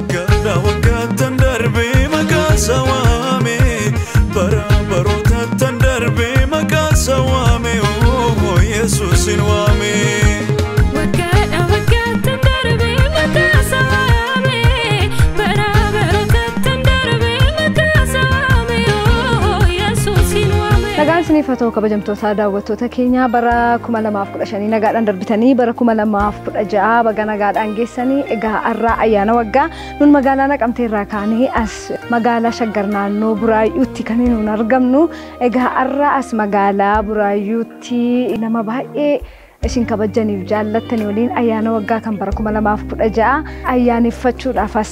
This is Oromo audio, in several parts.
Waggaadha waggaattan darbee maqaa isaa waame. Bara barootattan darbee maqaa isaa waame. Oh Yesuusin waame. Waggaadha waggaattan darbee maqaa isaa waame. Bara barootattan darbee maqaa isaa waame. Oh Yesuusin waame. Nagaan isiniif haa ta'u kabajamtoota daawwattoota keenya bara 2015 nagaadhaan darbitanii bara 2016 baga nagaadhaan geessanii. Egaa har'a ayyaana waggaa nun magaalaa Naqamtee irraa kaanee as magaalaa Shaggar naannoo Buraayyuutti kan nuun argamnu. Egaa har'a as magaalaa Buraayyuutti nama baay'ee isin kabajaniif jaallattanii waliin ayyaana waggaa kan bara 2016 ayyaaneffachuudhaaf as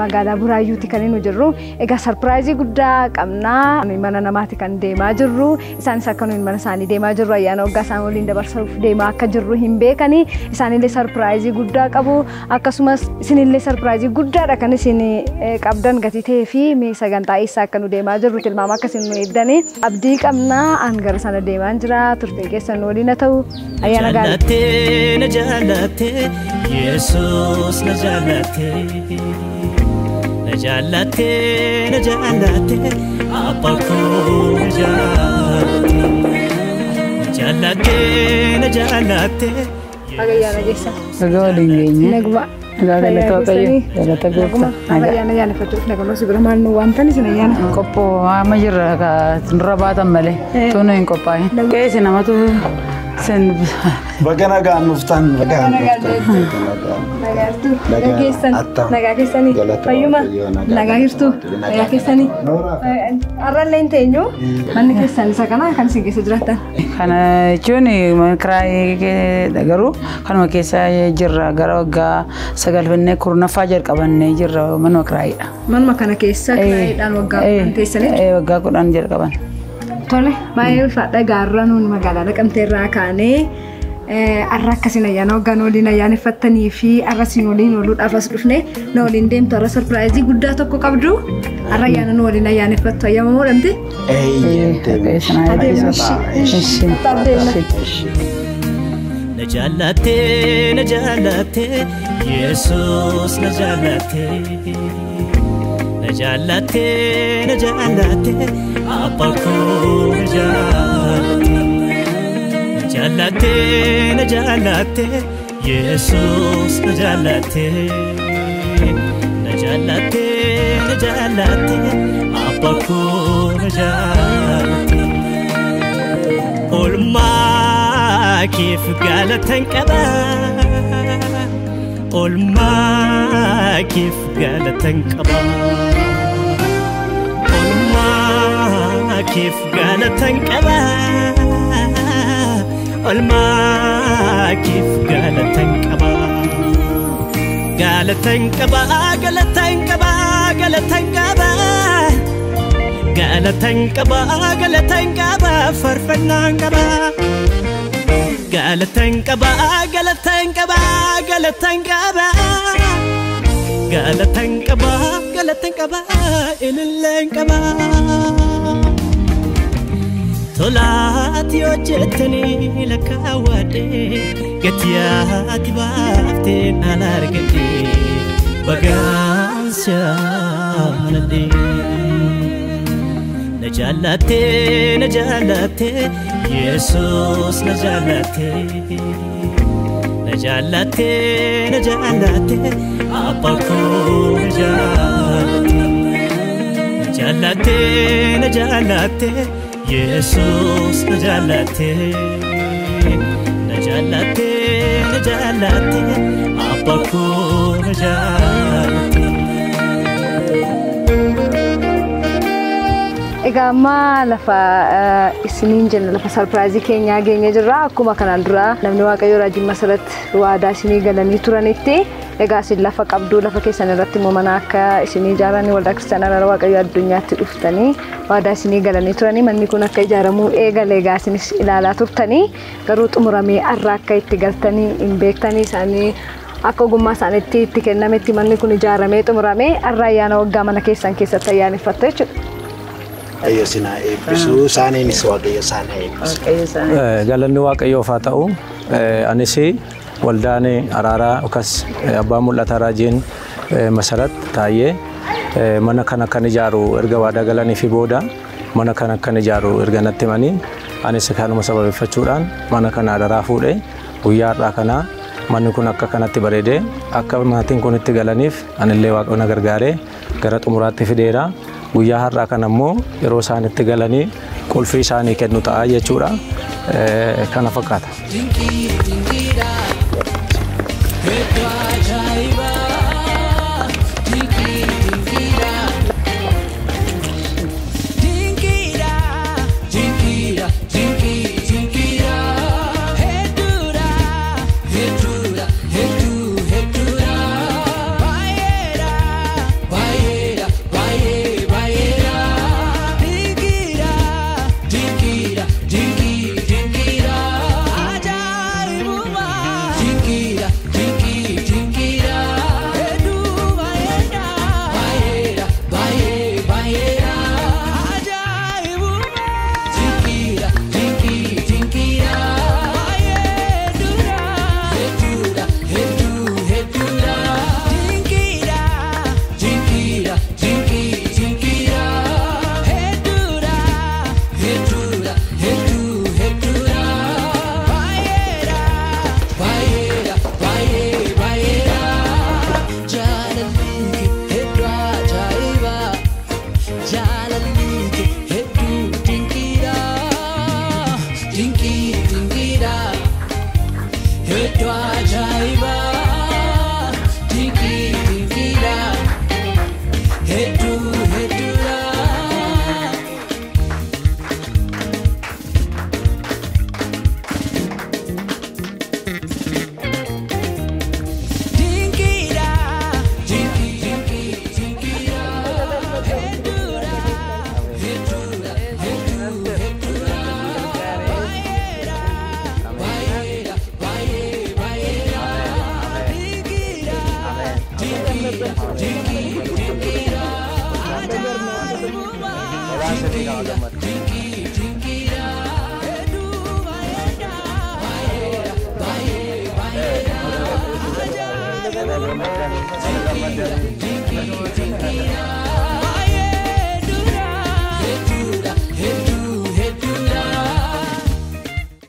magaalaa Buraayyuutti kan nu jirru. Egaa sarpiraayizii guddaa qabnaa. Mana namaati kan deemaa jirru. Isaanis akka nuyi mana isaanii deemaa jirru ayyaana waggaa isaan waliin dabarsuuf deemaa akka jirru hin beekani. Isaanillee sarpiraayizii guddaa qabu. Akkasumas isinillee sarpiraayizii guddaadha kan isin qabdan gatii ta'ee fi mee sagantaa eessaa akka nu deemaa jirru tilmaama akka isin nu eegdanii abdii qabnaa. An gara sana deemaan jira. Turtiin keessan nu waliin haa ta'u. Ayyaana gaarii. Jaalattee na jaalattee Yesuus na jaalattee na jaalattee na jaalattee Abbaa koo na jaalattee na jaalattee na jaalattee. Ayyaana geessan. Nagaa waliin geenye. Naguma. Nagaa galata Waaqayyo. Galata gooftaa. Nagaa. Ayyaana ayyaaneffachuuf nagaloo si bira maal nu waamtan isin ayyaana? Qophoo amma jirra ka nurra baatan malee. Tunu hin qophaa'in. Keessa namatu sin Baga nagaan dhuftan, baga nagaan dhuftan. Nagaa jirtu. Nagaa. Nagaa keessan. Attam. Nagaa keessanii. Galata Fayyuma. Waaqayyoo, nagaa. Nagaa jirtu. Nagaa keessanii. Nooraa. Har'allee hin teenyu. Manni keessan isa kana kan isin keessa jiraattan. Kana jechuun kiraayii garuu kanuma keessa jirra gara waggaa sagalfannee kurnaffaa jalqabannee jirra manuma kiraayiidha. Manuma kana keessa kiraayiidhaan waggaa 10 teessanii. Waggaa 10 jalqaban. Tole baay'ee ulfaadha gaarra nuun magaalaa Naqamtee irraa kaanee har'a akkasiin ayyaana waggaa nu waliin ayyaaneffattanii fi har'a isin waliin ooluudhaaf as dhufne na waliin deemtu. Har'a sarpiraayizii guddaa tokko qabdu. Har'a ayyaana nu waliin ayyaaneffattu ayyamamoo dhamte? Na jaalattee na jaalattee Yesuus na jaalattee na jaalattee na jaalattee Abbaa koo na jaalattee na jaalattee na jaalattee Yesuus na jaalattee na jaalattee na jaalattee Abbaa koo na jaalattee. Oolmaa keef galatan qaba. Oolmaa keef galatan qaba. Oolmaa keef galatan qaba. Oolmaa keef galatan qaba. Galatan qaba, galatan qaba, galatan qaba. Galatan qaba, galatan qaba, faarfannaan qaba. Galatan qaba, galatan qaba, galatan qaba. Galatan qaba, galatan qaba, ililleen qaba. Tolaati hojjettanii lakkaawwadhee gatii ati baaftee naan argadhee bagaan si amanadhee. Na jaalattee na jaalattee Yesuus na jaalattee na jaalattee na jaalattee Abbaa koo na jaalattee na jaalattee na jaalattee Yesuus na jaalattee na jaalattee na jaalattee Abbaa koo na jaalattee. Egaa amma lafa isiniin jenna lafa sarpiraayizii keenyaa geenye jirra. Akkuma kanaan dura namni Waaqayyoo Raajiin Masarat waadaa isinii galanii turanitti egaa isin lafa qabdu lafa keessan irratti immoo mana akka isinii ijaaranii waldaa kiristaanaa araara Waaqayyoo addunyaatti dhuftanii waadaa isinii galanii turanii manni kun akka ijaaramuu eegale egaa isinis ilaalaa turtanii garuu xumuramee har'a akka itti galtanii hin beektanii isaanii akka ogummaa isaaniitti itti kennametti manni kun ijaaramee xumuramee har'a ayyaana waggaa mana keessan keessatti ayyaaneffattu jechuudha. Waaqayyo isin haa eebbisu, isaaniinis Waaqayyo isaan haa eebbisu. Waaqayyo isaan. Galanni Waaqayyoof haa ta'u. Anis waldaan araaraa yookaas abbaan mul'ataa raajiin Masarat Taayyee mana kana kan ijaaru erga waadaa galanii fi booda mana kana kan ijaaru erga natti himanii anis kanuma sababeeffachuudhaan mana kana adaraa fuudhee guyyaa har'aa kana manni kun akka kanatti bareedee akka maatiin kun itti galaniif anillee Waaqni na gargaaree gara xumuraatti fideera. Guyyaa har'aa kana immoo yeroo isaan itti galanii qulfii isaanii kennu ta'a jechuudha. Kana fakkaata.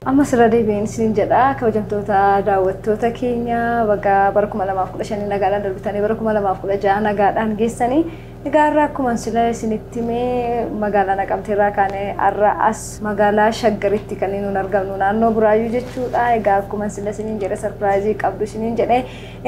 Amma sirra deebiin isin jedha kabajamtoota daawwattoota keenya waggaa bara 2015 nagaadhaan darbitanii bara 2016 nagaadhaan geessanii egaa har'a akkuma sila isinitti himee magaalaa Naqamteerraa kaanee har'a as magaalaa Shaggaritti kan nuun argamnu naannoo Buraayyuu jechuudha. Egaa akkuma sila isiniin jedhe sarpiraayizii qabdu isiniin jedhe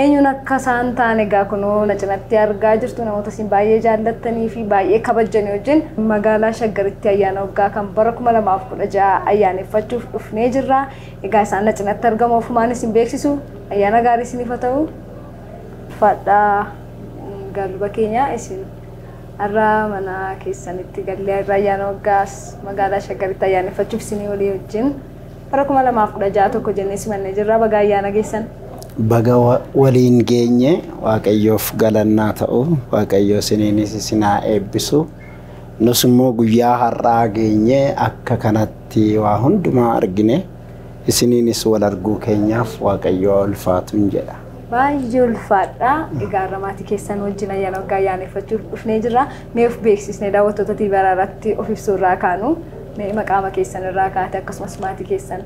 eenyuun akka isaan ta'an egaa kunoo na cinatti argaa jirtu namoota isin baay'ee jaallattanii fi baay'ee kabajjanii wajjin magaalaa Shaggaritti ayyaana waggaa kan bara 2016 ayyaaneffachuuf dhufnee jirra. Egaa isaan na cinatti argamu ofumaan isin beeksisu ayyaana gaarii isiniif haa ta'u. Uffadhaa galba keenya isin har'a mana keessanitti gallee har'a ayyaana waggaas magaalaa Shaggaritti ayyaaneffachuuf isinii walii wajjin bara 2016 tokko jennee simannee jirra. Baga ayyaana geessan. Baga waliin geenye Waaqayyoof galannaa ta'u Waaqayyo isiniinis isin haa eebbisu. Nus immoo guyyaa har'aa geenye akka kanatti waa hundumaa argine isiniinis wal arguu keenyaaf Waaqayyo ulfaatuun jedha. Baay'ee ulfaadha. Egaa har'a maatii keessan wajjin ayyaana waggaa ayyaaneffachuuf dhufnee jirra. Mee of beeksisnee daawwattoota TV irratti of ibsuu irraa kaanu mee maqaama keessan irraa kaate akkasumas maatii keessan.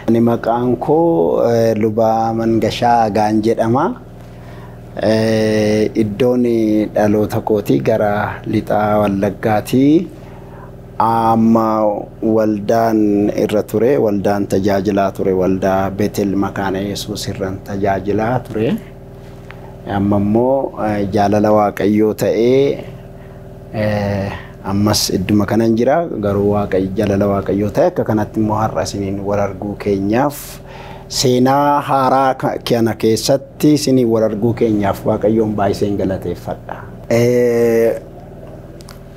Ani maqaan koo Lubaa Mangashaa Agaan jedhama. Iddoon dhaloota kootii gara lixaa Wallaggaati. Amma waldaan irra ture, waldaan tajaajilaa ture, waldaa Beetel Makaana Yesuus irraan tajaajilaa ture. Amma immoo jaalala Waaqayyoo ta'ee ammas idduma kanan jira garuu jaalala Waaqayyoo ta'e akka kanatti immoo har'a isiniin wal arguu keenyaaf seenaa haaraa kana keessatti isiniin wal arguu keenyaaf Waaqayyoon baay'iseen galateeffadha.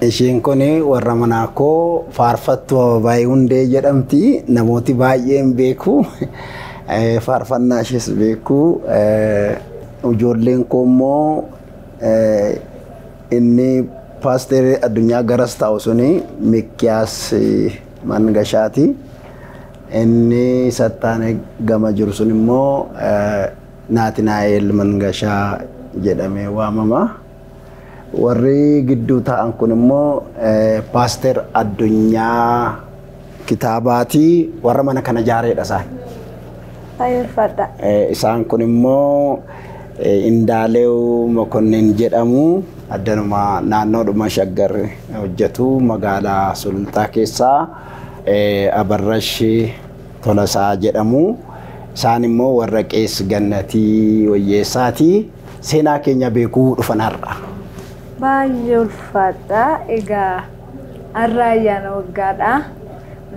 Isheen kun warra manaa koo faarfattuu Ababaayee Hundee jedhamti. Namooti baay'een beeku. Faarfannaa ishees beeku. Ijoolleen koo immoo inni paasterii addunyaa garas taa'u suni Mikkiyaas Mangashaati. Inni sattaanee gama jiru sun immoo Naatinaa'el Mangashaa jedhamee waamama. Warri gidduu taa'an kun immoo Paaster Addunyaa Kitaabaatii warra mana kana ijaareedha isaan. Baay'ee ulfaadha. Isaan kun immoo Indaalew Mokonnin jedhamu addanuma naannoodhuma Shaggar hojjetu magaalaa Sulultaa keessaa Abarrash Tolasaa jedhamu. Isaan immoo warra Qees Gannatii Wayyeessaatii seenaa keenya beekuu dhufan har'a. Baay'ee ulfaadha. Egaa har'a ayyaana waggaadha.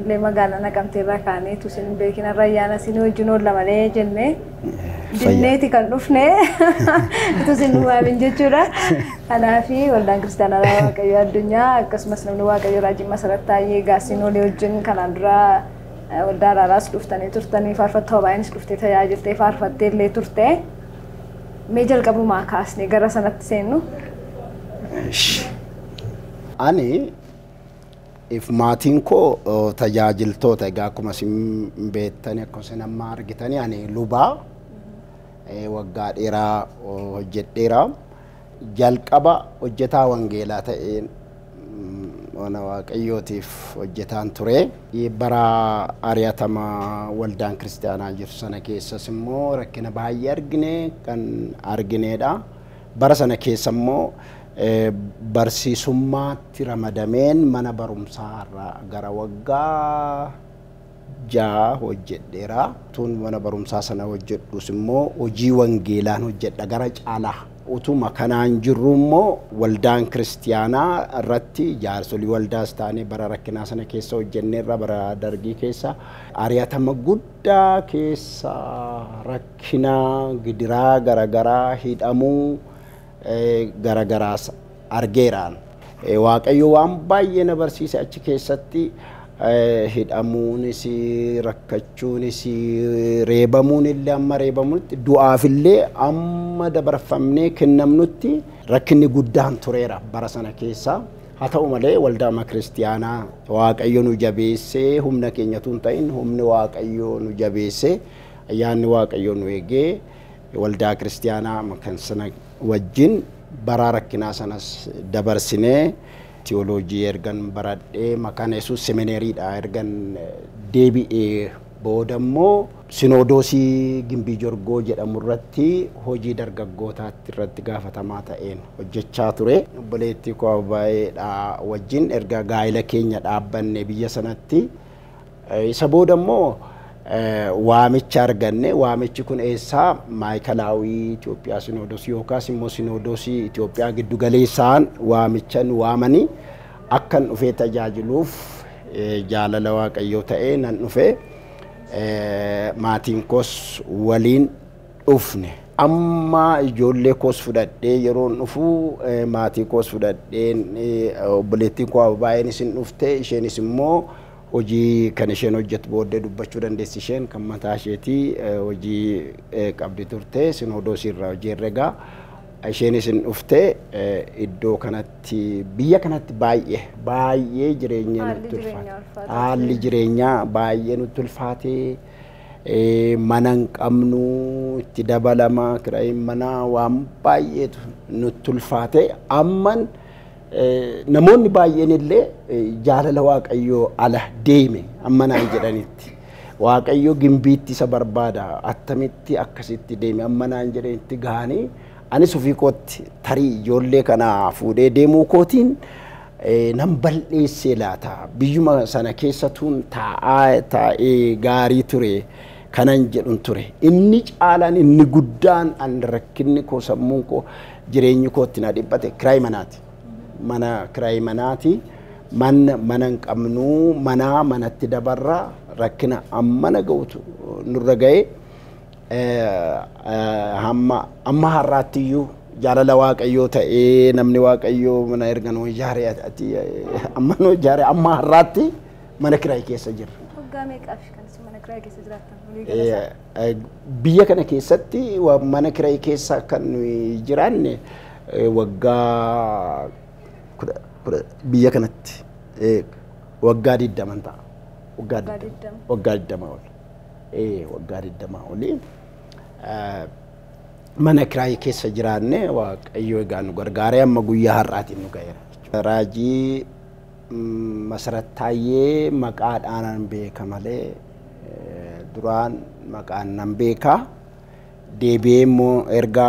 Illee magaalaa Naqamteerraa kaaneetu isin hin beekin har'a ayyaana isin wajjin oolla malee jennee dinneeti kan dhufne utuu isin nu waamin jechuudha. Kanaafi waldaan kiristaanaa Waaqayyoo addunyaa akkasumas namni Waaqayyoo Raajii Masarat Taayyee egaa isin olii wajjin kanaan dura waldaa araaraas dhuftanii turtanii faarfattoota baay'eenis dhuftee tajaajiltee faarfattee illee turte. Mee jalqabumaa kaasnee gara sanatti seennu. Ani if maatiin koo tajaajiltoota egaa akkuma isin beektani akkuma isin amma argitani ani lubaa waggaa dheeraa hojjedheera. Jalqaba hojjetaa wangeelaa ta'een mana Waaqayyootiif hojjetaan ture. Bara ari'atama waldaan kiristaanaa jirtu sana keessas immoo rakkina baay'ee argine kan argineedha. Bara sana keessa immoo barsiisummaatti ramadameen mana barumsaa irraa gara waggaa 6 hojjedheera. Tun mana barumsaa sana hojjedhus immoo hojii wangeelaan hojjedha gara caalaa. Utuma kanaan jirru immoo waldaan kiristaanaa irratti jaarsolii waldaas taanee bara rakkinaa sana keessa hojjenneerra bara dargii keessa ari'atama guddaa keessa rakkinaa gidiraa garagaraa hidhamuu garagaraas argeeraan. Waaqayyo waan baay'ee na barsiise achi keessatti hidhamuunis rakkachuunis reebamuun illee amma reebamuutti du'aafillee amma dabarfamnee kennamnutti rakkinni guddaan tureera bara sana keessa. Haa ta'u malee waldaa kiristaanaa Waaqayyo nu jabeessee humna keenyatu hin ta'in humni Waaqayyo nu jabeessee ayyaanni Waaqayyo nu eegee waldaa kiristaanaa kan sana wajjin bara rakkinaa sanas dabarsinee tiyooloojii ergan baradhee Makaana Yesuus seminariidha ergan deebi'ee booda immoo sinodoosii Gimbii Jorgoo jedhamu irratti hojii dargaggootaatti irratti gaafatamaa ta'een hojjechaa ture. Obboleettii koo baay'eedha wajjin erga gaa'ila keenya dhaabbanne biyya sanatti. Isa booda immoo waamicha arganne. Waamichi kun eessaa Maayikalaawii Itoophiyaa sinodoosii yookaas immoo sinodoosii Itoophiyaa giddu galeessaan waamicha nu waamanii akkan dhufee tajaajiluuf jaalala Waaqayyoo ta'ee nan dhufe. Maatiin koos waliin dhufne. Amma ijoollee koos fudhadhee yeroon dhufu maatii koos fudhadheen obboleettiin koo baay'een isin dhufte isheenis immoo hojii kan isheen hojjettu booddee dubbachuu dandeessi isheen kan mataa isheetii hojii qabdi turte sinodoosii irraa hojii herregaa isheenis hin dhufte iddoo kanatti biyya kanatti baay'ee baay'ee jireenya nutti ulfaate. Haalli jireenyaa baay'ee nutti ulfaate. Mana hin qabnu itti dabalama kiraayin manaa waan baay'eetu nutti ulfaate. Amman namoonni baay'een illee jaalala Waaqayyoo ala deeme amma naan jedhanitti. Waaqayyo Gimbiitti isa barbaada attamitti akkasitti deeme amma naan jedhanitti gahanii anis ofii kootti tarii ijoollee kana fuudhee deemuu kootiin nan bal'eessee laata biyyuma sana keessatuun taa'aa taa'ee gaarii ture kanan jedhun ture. Inni caalaan inni guddaan an rakkinni koo sammuun koo jireenyi kootti na dhiphate kiraay manaati. Mana kiraay manaati. Mana hin qabnu manaa manatti dabarra rakkina ammana ga'utu nurra ga'e. Amma har'aatti iyyuu jaalala Waaqayyoo ta'ee namni Waaqayyoo mana erga nuu ijaare ati amma nuu ijaare amma har'aatti mana kiraay keessa jirra. Waggaa meeqaaf kan isin mana kiraay keessa jiraattan? Walii gala Biyya kana keessatti mana kiraay keessa kan nuyi jiraanne waggaa biyya kanatti waggaa 20 ta'a. Waggaa 20. Waggaa 20 ol. Waggaa 20 olii. Mana kiraayii keessa jiraanne Waaqayyo egaa nu gargaaree amma guyyaa har'aatiin nu ga'eera. Raajii Masarat Taayyee maqaadhaan beeka malee duraan maqaan nan beeka. Deebi'ee immoo erga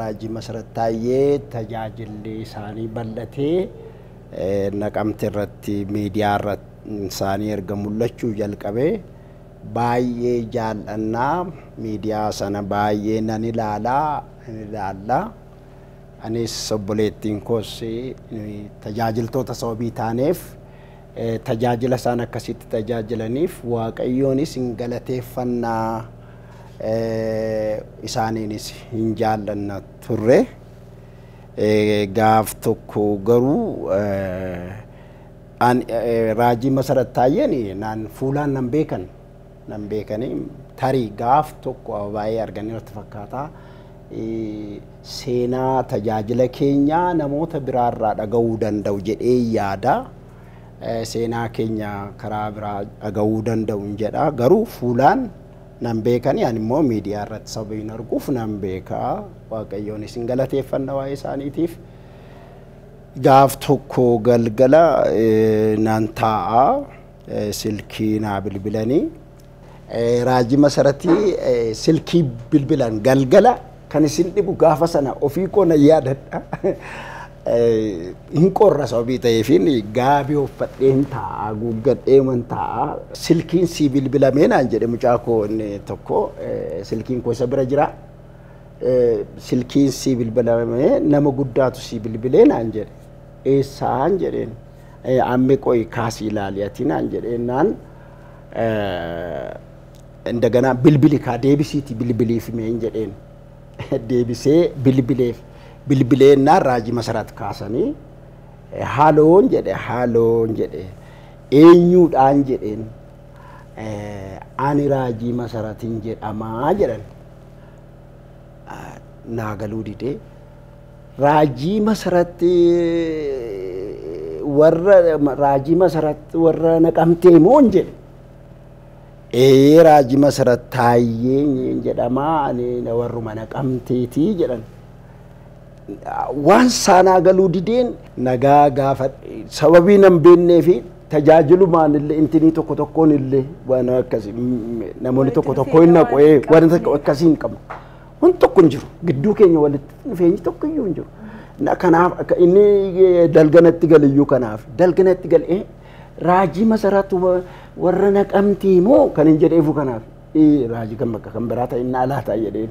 Raajii Masarat Taayyee tajaajilli isaanii bal'atee Naqamte irratti miidiyaa irratti isaanii erga mul'achuu jalqabee baay'ee jaallannaa miidiyaa sana baay'ee nan ilaallaa. Anis obboleettiin koos tajaajiltoota sababii taaneef tajaajila isaan akkasitti tajaajilaniif Waaqayyoonis hin galateeffannaa isaaniinis hin jaallanna turre. Gaaf tokko garuu Raajii Masarat Taayyeen naan fuulaan nan beekanii tarii gaaf tokko baay'ee arganii irratti fakkaata. Seenaa tajaajila keenyaa namoota biraarraa dhaga'uu danda'u jedhee yaada. Seenaa keenya karaa biraa dhaga'uu danda'u hin jedha. Garuu fuulaan nan beekanii ani immoo miidiyaa irratti sababiin arguuf nan beeka. Waaqayyoonis hin galateeffanna waa'ee isaaniitiif. Gaaf tokko galgala naan taa'a silkii naa bilbilanii. Raajii Masaratii silkii bilbilan galgala kan isin dhibu gaafa sana ofii koo nan yaadadha. Hin qorra sababii ta'eefin gaabii uffadhee hin taa'a, guuggadhee hin taa'a. Silkiin sii bilbilamee naan jedhe mucaa koo inni tokko silkiin koo isa bira jira. Silkiin sii bilbilamee nama guddaatu sii bilbilee naan jedhe. Eessaan jedheen. Amme qo'i kaasii ilaali ati naan jedheen naan እንደገና bilbili kaa deebisiiti bilbiliif meen jedheen. Deebisee bilbileef. Bilbileennaan Raajii Masarat kaasanii haaloon jedhe haaloon jedhe eenyuudhaan jedheen ani Raajii Masaratiin jedhamaa jedhan. Naa galuu didee Raajii Masarat warra Raajii Masarat warra Naqamtee moo hin jedhe. Raajii Masarat Taayyee jedhamaa ani warruma Naqamteetii jedhan. Waan saanaa galuu dideen nagaa gaafadhe sababii nan beeknee fi tajaajilumaan illee intinii tokko tokkoon illee waan akkasii namoonni tokko tokko hin naqu waan akkasii hin qabnu. Waan tokko hin jiru gidduu keenya walitti dhufeenyi tokko iyyuu hin jiru. Kanaaf inni dalganatti galiyyuu kanaaf dalganatti galee Raajii Masarat warra Naqamtee moo kan hin jedheefu kanaaf raajii kan bakka kan biraa ta'e inni alaa ta'a jedheen.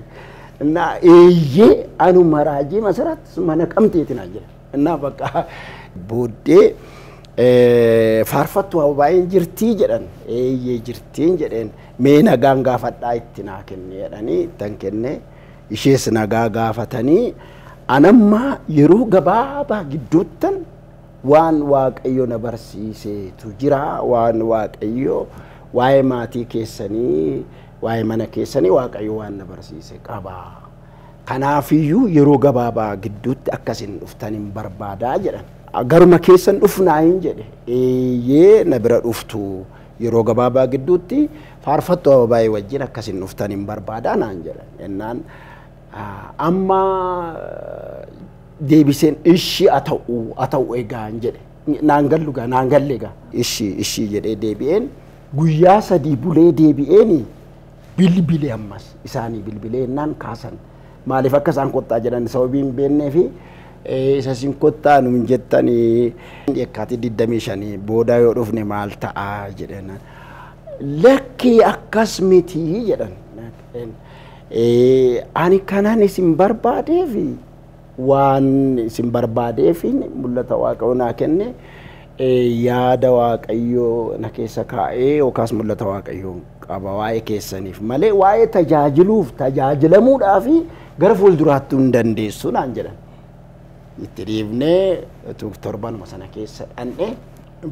እና eeyyee anuma Raajii Masarat Naqamteeti naan jedhe. እና bakka booddee faarfattuu baay'een jirtii jedhan eeyyee jirtiin jedheen mee nagaan gaafadhaa itti naa kenne jedhanii ittan kenne ishees nagaa gaafatanii anamma yeroo gabaabaa gidduuttan waan Waaqayyo na barsiiseetu jira waan Waaqayyo waa'ee maatii keessanii waa'ee mana keessanii Waaqayyo waan na barsiise qaba. Kanaafiyyuu yeroo gabaabaa gidduutti akkasin dhuftan hin barbaadaa jedhan. Garuma keessan dhufnaa hin jedhe. Eeyyee na bira dhuftu yeroo gabaabaa gidduutti faarfattuu baay'ee wajjin akkasin dhuftan hin barbaadaa naan jedhan. Jennaan amma deebiseen ishii haa ta'u egaa hin jedhe. Naan gallu gaa naan galle egaa. Ishii jedhee deebi'een guyyaa sadii bulee deebi'een bilbilee ammas isaanii bilbilee naan kaasan. Maaliif akka isaan kottaa jedhan sababii hin beeknee fi isa isin kottaa nuun jettanii Yekkaatii 25 booda yoo dhufne maal ta'a jedhan. Lakkii akkas miti jedhan. Ani kanaan isin barbaadeef waan isin barbaadeef mul'ata Waaqayyoo naa kenne yaada Waaqayyoo na keessa kaa'ee yookaas mul'ata Waaqayyoo qaba waa'ee keessaniif malee waa'ee tajaajiluuf tajaajilamuudhaaf gara fuulduraatti hin dandeessu naan jedhan. Itti dhiifnee torbanuma sana keessa dhandhee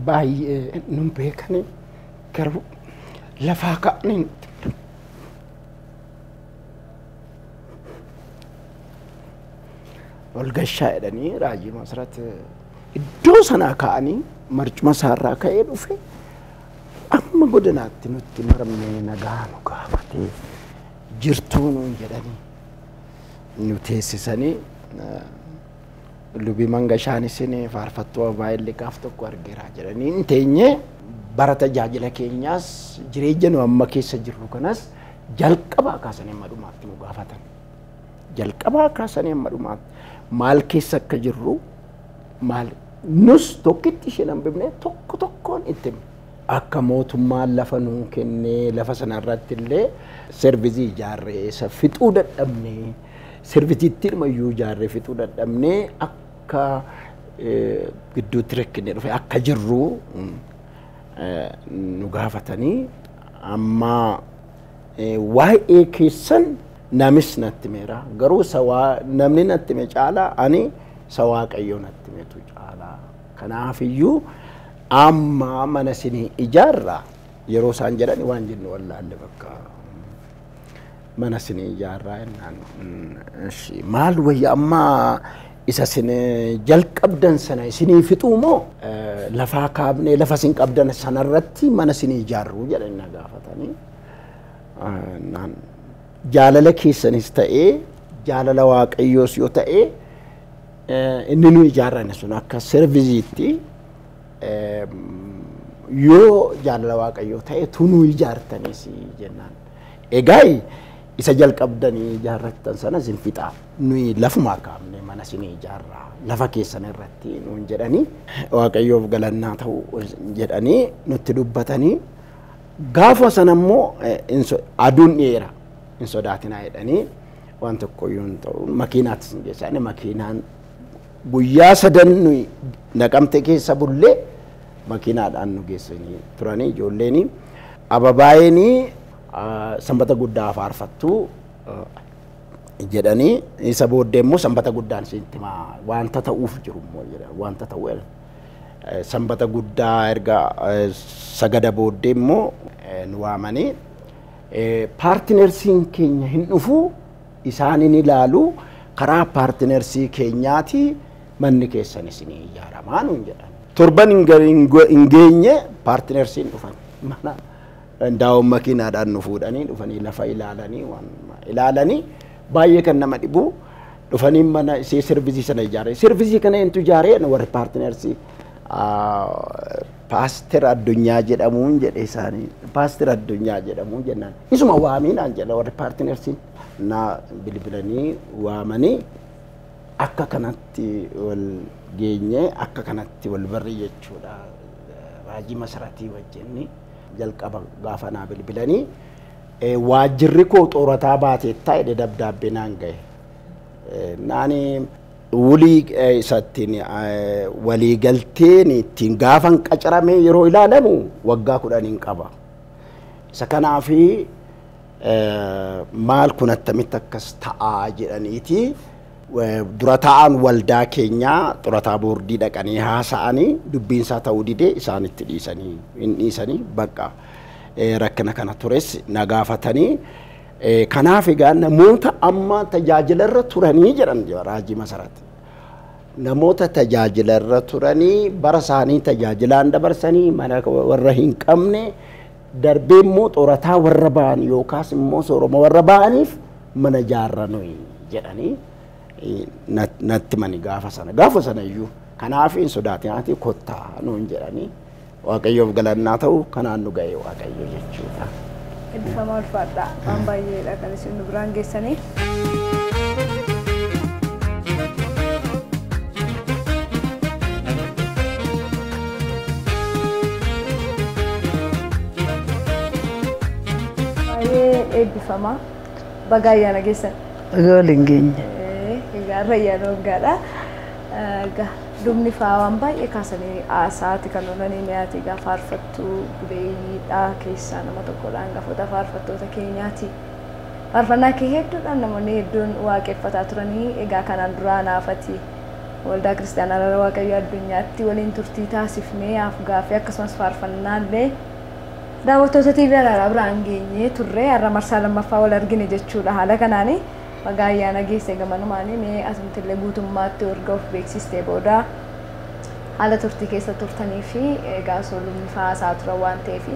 baay'ee nun beekani garuu lafaa ka'anii ol gashaa jedhanii Raajii Masarat iddoo sanaa ka'anii marcuma isaarraa ka'ee dhufe amma godinaatti nutti maramnee nagaa nu gaafatee jirtuu nuun jedhanii. Nu teessisanii lubii Mangashaan isin faarfattuu baay'ee gaaf tokko argeera jedhanii hin teenye bara tajaajila keenyaas jireenya nu amma keessa jirru kanas jalqabaa kaasanii amma dhumaatti nu gaafatan. Jalqabaa kaasanii amma dhumaatti maal keessa akka jirru maal nus tokkitti isheen hambifne tokko tokkoon itti himne. Akka mootummaan lafa nuu kennee lafa sanarratti illee servizii ijaarree isa fixuu dadhabnee serviziitti ilmayyuu ijaarree fixuu dadhabnee akka gidduutti rakkinee dhufe akka jirru nu gaafatanii amma waa'ee keessan namis natti meera garuu namni natti me caalaa ani isa Waaqayyoo natti meetu caalaa kanaafiyyuu amma mana isinii ijaarraa yeroo isaan jedhan waan jennu wallaalle bakka mana isinii ijaarraa jennaan maal wayya amma isa isin jalqabdan sana isinii fixuu moo lafaa kaabnee lafa isin qabdan sanarratti mana isinii ijaarruu jedhanii na gaafatanii jaalala keessanis ta'ee jaalala Waaqayyoos yoo ta'ee inni nu ijaarran sun akka serviziitti yoo jaalala Waaqayyoo ta'e tunuu ijaartanis jennaan. Egaa isa jalqabdanii ijaarrattan sana isin fixaa nuyi lafumaa kaafne mana isin ijaarraa lafa keessan irratti nuun jedhanii Waaqayyoof galannaa ta'u jedhanii nutti dubbatanii gaafa sana immoo aduun dhiyeera hin sodaatinaa jedhanii waan tokko iyyuu hin ta'u makiinaattis hin geessanii makiinaan guyyaa sadan nuyi Naqamte keessa bullee makiinaadhaan nu geessanii turanii ijoolleen ababaayeen sanbata guddaa faarfattuu jedhanii isa booddee immoo sanbata guddaan sitti himaa wanta ta'uuf jiru immoo jedhan wanta ta'u sanbata guddaa erga sagada booddee immoo nu waamanii paartinersiin keenya hin dhufu isaan hin ilaalu karaa paartinersii keenyaati manni keessan isinii ijaaramaa nuun jedhan. Torban hin geenye paartinersiin dhufan mana daawwan makiinaadhaan nu fuudhanii dhufanii lafa ilaalanii waan ilaalanii baay'ee kan nama dhibu dhufanii mana isee servizii sana ijaare. Servizii kana eentu ijaare warri paartinersii Paaster Addunyaa jedhamuun jedhe isaanii Paaster Addunyaa jedhamuun jennaan isuma waamiinaan jedha warri paartinersiin na bilbilanii waamanii akka kanatti wal geenye akka kanatti wal barri jechuudha. Raajii Masaratii wajjin jalqaba gaafa naa bilbilanii waajjirri koo xoorataa baateettaa jedhe dabdaabbee naan gahe. Naani wulii isattiin waliigalteen ittiin gaafan qacaramee yeroo ilaalamu waggaa 10 qaba. Isa kanaafi maal kun attamitti akkas ta'aa jedhaniiti dura taa'an waldaa keenyaa xurataa boordii dhaqanii haasa'anii dubbiinsaa ta'uu didee isaanitti dhiisanii hin dhiisanii bakka rakkina kana tures na gaafatanii kanaaf egaa namoota amma tajaajilarra turanii jedhan Raajii Masarat. Namoota tajaajilarra turanii bara isaanii tajaajilaan dabarsanii mana warra hin qabne darbee immoo xoorataa warra ba'an yookaas immoo sooroma warra ba'aniif mana ijaarranuu jedhanii natti mani gaafa sana iyyuu kanaaf hin sodaatinaati kottaa nuun jedhanii Waaqayyoof galannaa ta'u kanaan nu ga'e Waaqayyo jechuudha. Eebbifamaa ulfaadhaa waan baay'eedha kan isin nu biraan geessanii. Baay'ee eebbifamaa baga ayyaana geessan. Baga waliin geenye. Egaa har'a ayyaana waggaadha. Egaa lubni fa'aa waan baay'ee kaasanii haasaati kan oolanii mi'aati egaa faarfattuu buleeyyiidhaa keessaa nama tokkodha hangafoota faarfattoota keenyaati. Faarfannaa kee hedduudhaan namoonni hedduun waaqeffataa turanii egaa kanaan duraa naafati waldaa kiristaanaa Araara Waaqayyoo addunyaatti waliin turtii taasifnee af-gaaffii akkasumas faarfannaallee daawwattoota TV Araaraa biraan geenyee turre har'a marsaa lammaffaa wal argine jechuudha haala kanaani. Baga ayyaana geesse gamanumaanii mee asumtillee guutummaatti erga of beeksistee booda haala turtii keessa turtanii fi egaa osoo lubni fa'aa turan waan ta'eef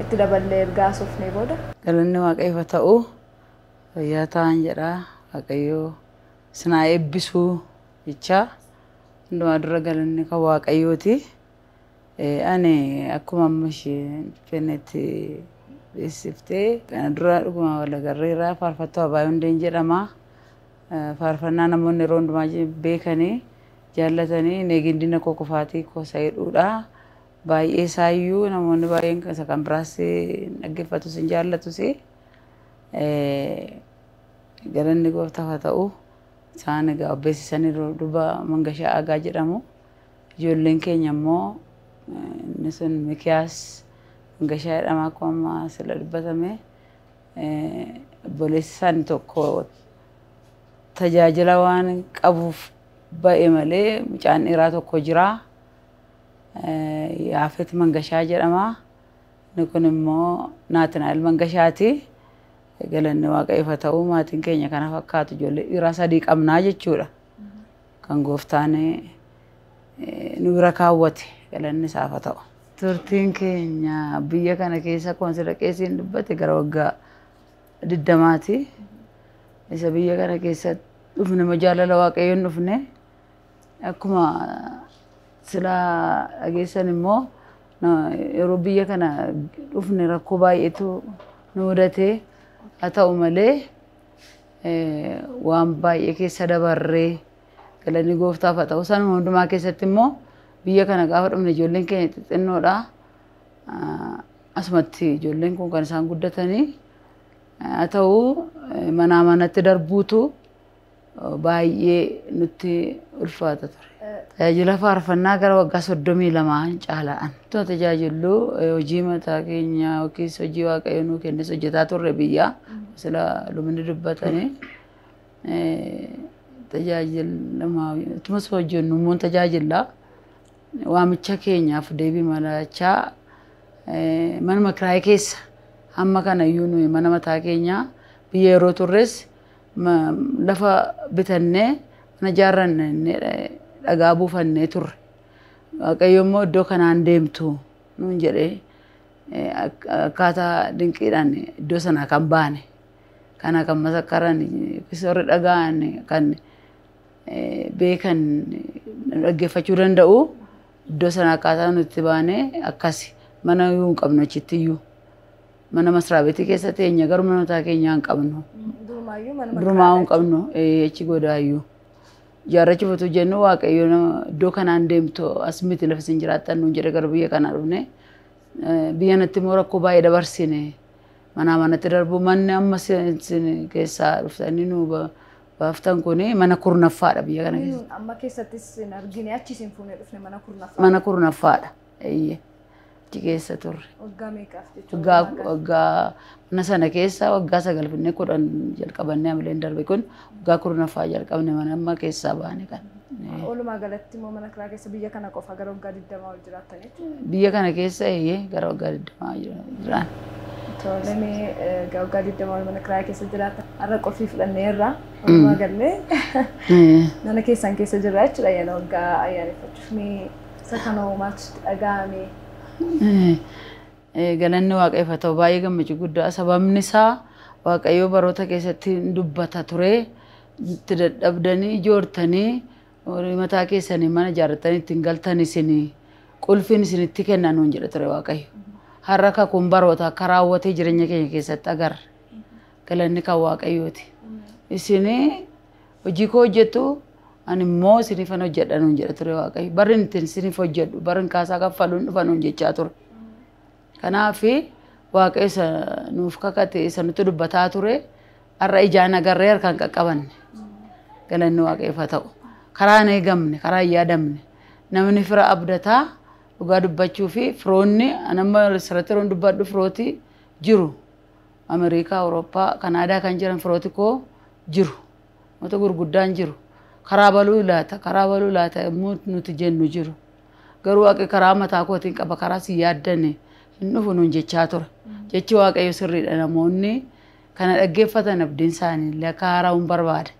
itti daballee erga haasofnee booda. Galanni Waaqayyoof haa ta'u fayyaa ta'an jedha Waaqayyoo Isin haa eebbisu jechaa hundumaa dura galanni kan Waaqayyooti. Ani akkuma amma isheen fennetti beeksiftee kana dura dhuguma wal agarreerra. Faarfattuu Abaayoo Hundeen jedhama. Faarfannaa namoonni yeroo hundumaa beekanii jaallatanii Neegindina koo kufaatii koo isa jedhudha. Baay'ee isaayyuu namoonni baay'een isa kan biraas dhaggeeffatus hin jaallatus. Galanni gooftaaf haa ta'u. Isaan egaa beeksisanii duba Mangashaa Aagaa jedhamu. Ijoolleen keenya immoo inni sun Mikiyaas Mangashaa jedhama akkuma amma sila dubbatame. Obboleessi isaanii tokko tajaajila waan qabuuf ba'e malee mucaan dhiiraa tokko jira. Yaafet Mangashaa jedhama. Inni kun immoo Naatinaa'el Mangashaati. Galanni Waaqayyoof haa ta'u, maatiin keenya kana fakkaatu, ijoollee dhiiraa sadii qabnaa jechuudha. Kan gooftaan nu bira kaawwate galanni isaaf haa ta'u. Turtiin keenya biyya kana keessa akkuma sila qeessiin dubbate gara waggaa 20ti. Isa biyya kana keessa dhufne immoo jaalala Waaqayyoon dhufne, akkuma sila dhageessan immoo yeroo biyya kana dhufne rakkoo baay'eetu nu mudate. Haa ta'u malee waan baay'ee keessa dabarree galanni gooftaaf haa ta'u. Sanuma hundumaa keessatti immoo biyya kana gaafa dhufne ijoolleen keenya xixinnoodha. Asumatti ijoolleen kun kan isaan guddatanii, haa ta'u manaa manatti darbuutu baay'ee nutti ulfaata ture. Tajaajila faarfannaa gara waggaa 32 caalaan. Tuma tajaajillu hojii mataa keenya yookiis hojii Waaqayyo nuu kennes hojjetaa turre biyya. Sila lubni dubbatanii tajaajila tumas hojjennu immoo tajaajilla. Waamicha keenyaaf deebii malachaa manuma kiraayii keessa hamma kana iyyuu nuyi mana mataa keenyaa biyya yeroo turres lafa bitannee mana ijaarranne dhagaa buufannee turre. Waaqayyo immoo iddoo kanaan deemtu nuun jedhee akkaataa dinqiidhaan iddoo sanaa kan baane. Kana kan masakkaran warri dhaga'an kan beekan dhaggeeffachuu danda'u, iddoo sana akkaataa nuti baane akkasi, mana iyyuu hin qabnu achitti iyyuu. Mana masraabeetii keessa teenya, garuu mana mataa keenyaa hin qabnu. Durumaa hin qabnu achi godaayyuu. Ijaarrachuuf utuu jennu Waaqayyo iddoo kanaan deemtu, as miti lafa isin jiraattan nuun jedhe, gara biyya kanaa dhufne. Biyya natti immoo rakkoo baay'ee dabarsine. Manaa manatti darbu, manni amma isin keessaa dhuftanii nu baaftan kuni mana 10ffaadha biyya kana keessa. Amma keessattis hin argine, achi isin fuunee dhufne mana 10ffaa. Mana 10ffaadha. Achi keessa turre. Waggaa meeqaaf jechuudha? Waggaa mana sana keessa waggaa 9 finnee 10 jalqabannee amileen darbe kun waggaa 10ffaa jalqabne mana amma keessaa baane kan. Walumaa galatti immoo mana kiraa keessa biyya kana qofa gara waggaa 20 ol jiraattan jechuudha. Biyya kana keessa gara waggaa 20 jiraan. Tole, mee waggaa 20 ol mana kiraa keessa jiraatan, har'a qofii fudhanneerra, walumaa gallee mana keessan keessa jirra jechuudha ayyaana waggaa ayyaaneffachuuf. Mee isa kana maaltu dhaga'ame? Galanni Waaqayyoof haa ta'u, baay'ee gammachuu guddaa, sababni isaa Waaqayyo baroota keessatti dubbata ture, itti dadhabdanii ijoortanii horii mataa keessanii mana ijaarratanii ittiin galtan isinii qulfiin isinitti kenna nuun jedha ture Waaqayyo. Har'a kakuun baroota akka raawwatee jireenya keenya keessatti agarra. Galanni kan Waaqayyooti. Isinii hojii koo hojjettu, ani immoo isiniifan hojjedha nuun jedha ture Waaqayyo. Barri ittiin isiniif hojjedhu, barri kaasaa kaffaluun dhufa nuun jechaa ture. Kanaaf Waaqayyo isa nuuf kakate, isa nutti dubbataa ture, har'a ijaan agarree harkaan qaqqabanne. Galanni Waaqayyoof haa ta'u. Karaa hin eegamne, karaa hin yaadamne. Namni fira abdataa, dhugaa dubbachuu fi firoonni amma asirratti yeroo dubbadhu firooti jiru. Ameerikaa, Awurooppaa, Kanaadaa kan jiran firooti koo jiru. Namoota gurguddaan jiru. Karaa baluu laata, karaa baluu laata immoo nuti jennu jiru. Garuu Waaqni karaa mataa kootiin qaba, karaa si yaaddanne hin dhufu nuun jechaa ture. Jechi Waaqayyo sirriidha, namoonni kana dhaggeeffatan abdiin isaanii illee akka haara'uun barbaada.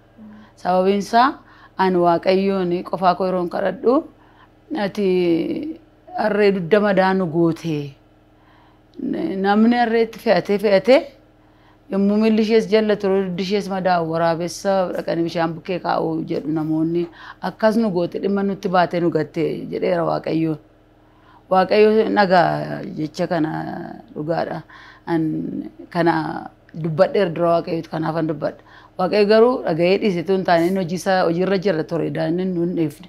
Sababiin isaa ani Waaqayyoon qofaa koo yeroon kadhadhu, ati harree dugda madaanu goote. Namni harreetti fe'atee fe'atee Yommuu miilli ishees jallatu dugdi ishees madaa'u waraabessa dhaqanii bishaan bukkee kaa'u jedhu namoonni akkas nu goote dhimma nutti baatee nu gatte jedheera Waaqayyoon. Waaqayyo nagaa jecha kana dhugaadha. Kana dubbadheera dura Waaqayyootu kanaafan dubbadha. Waaqayyo garuu dhaga'ee dhiise tun taane inni hojiirra jira ture daanni nu hin dhiifne.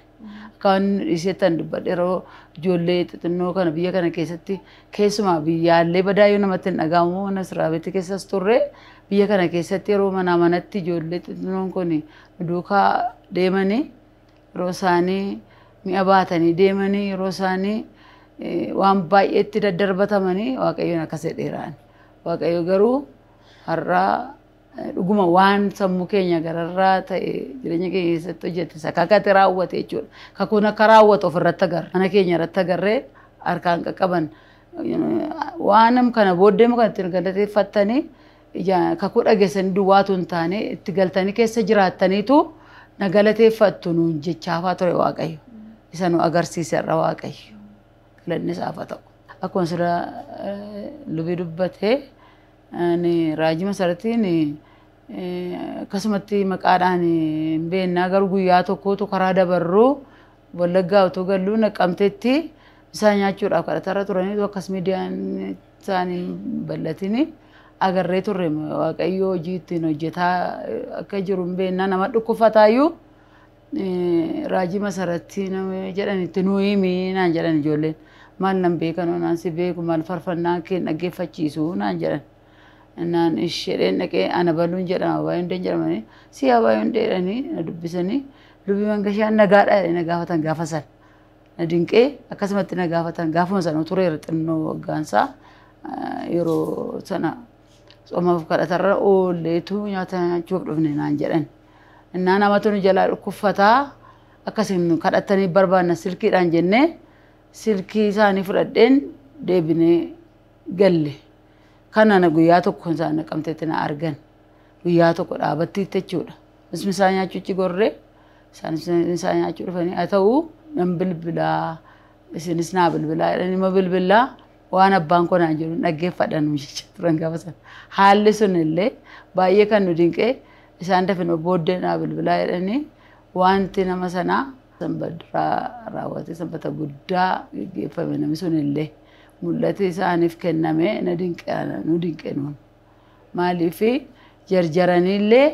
Akka inni dhiisettan dubbadheera ijoollee xixinnoo kana biyya kana keessatti keessumaa biyyaallee badaayyuu namatti hin dhaga'amu mana siraabetti keessas turre biyya kana keessatti yeroo manaa manatti ijoollee xixinnoon kun nu duukaa deemanii yeroo isaanii mi'a baatanii deemanii yeroo isaanii waan baay'eetti daddarbatamanii Waaqayyoon akkas jedheeraan. Waaqayyo garuu har'aa dhuguma waan sammuu keenya gararraa ta'e jireenya keenya keessatti hojjete isa kakate raawwate jechuudha. Kakuun akka raawwatu ofirratti agarra. Mana keenya irratti agarree harkaan qaqqaban. Waan kana booddee kan ittiin galateeffattanii kakuu dhageessanii duwwaatu hin taane itti galtanii keessa jiraattaniitu na galateeffattu nuun jechaafaa ture Waaqayyo. Isa nu agarsiise irra Waaqayyo. Galanni isaaf haa ta'u. Akkuma sila lubii dubbatee ani raajii masaratiin akkasumatti maqaadhaan hin beeknaa garuu guyyaa tokkotu karaa dabarruu Wallaggaa otoo galluu Naqamteetti bishaan nyaachuudhaaf kadhatarra turaniitu akkas miidiyaan isaanii hin bal'atini agarree turre Waaqayyo hojii ittiin hojjetaa akka jiru hin beeknaa nama dhukkufataayyuu raajii masaratti nama jedhanitti nuu himi naan jedhan ijoolleen maal nan beekanoo naan si beeku maal farfannaa kee dhaggeeffachiisu naan jedhan. Naan isheen dhaqee ana baluun jedhama Abaayoo Hundeen jedhamanii si Abaayoo Hundee jedhanii na dubbisanii lubii Mangashaan nagaadha jedhanii na gaafatan gaafa sana. Na dinqee akkasumatti na gaafatan gaafuma sana tureera xinnoo waggaansaa yeroo sana tsoomaaf kadhatarra oolleetu nyaata nyaachuuf dhufne naan jedhan. Innaa namatu nu jalaa dhukkubfataa akkasiin kadhatanii barbaanna silkiidhaan jennee silkii isaanii fudhadheen deebinee galle. Kana na guyyaa tokko isaan Naqamteetti na argan. Guyyaa tokko dhaabattiitti jechuudha. Isaan nyaachuutti gorree isaan nyaachuu dhufanii haa ta'u nan bilbilaa isinis naa bilbilaa jedhanii ma bilbilaa waan abbaan koo naan jedhu dhaggeeffadhan jecha turan gaafa sana. Haalli sun illee baay'ee kan nu dinqee isaan dafanii booddee naa bilbilaa jedhanii wanti nama sanaa sanbata raawwatee sanbata guddaa geggeeffame namni sun illee. Mul'ati isaaniif kenname na dinqe nu dinqe nuun. Maaliif jarjaraniillee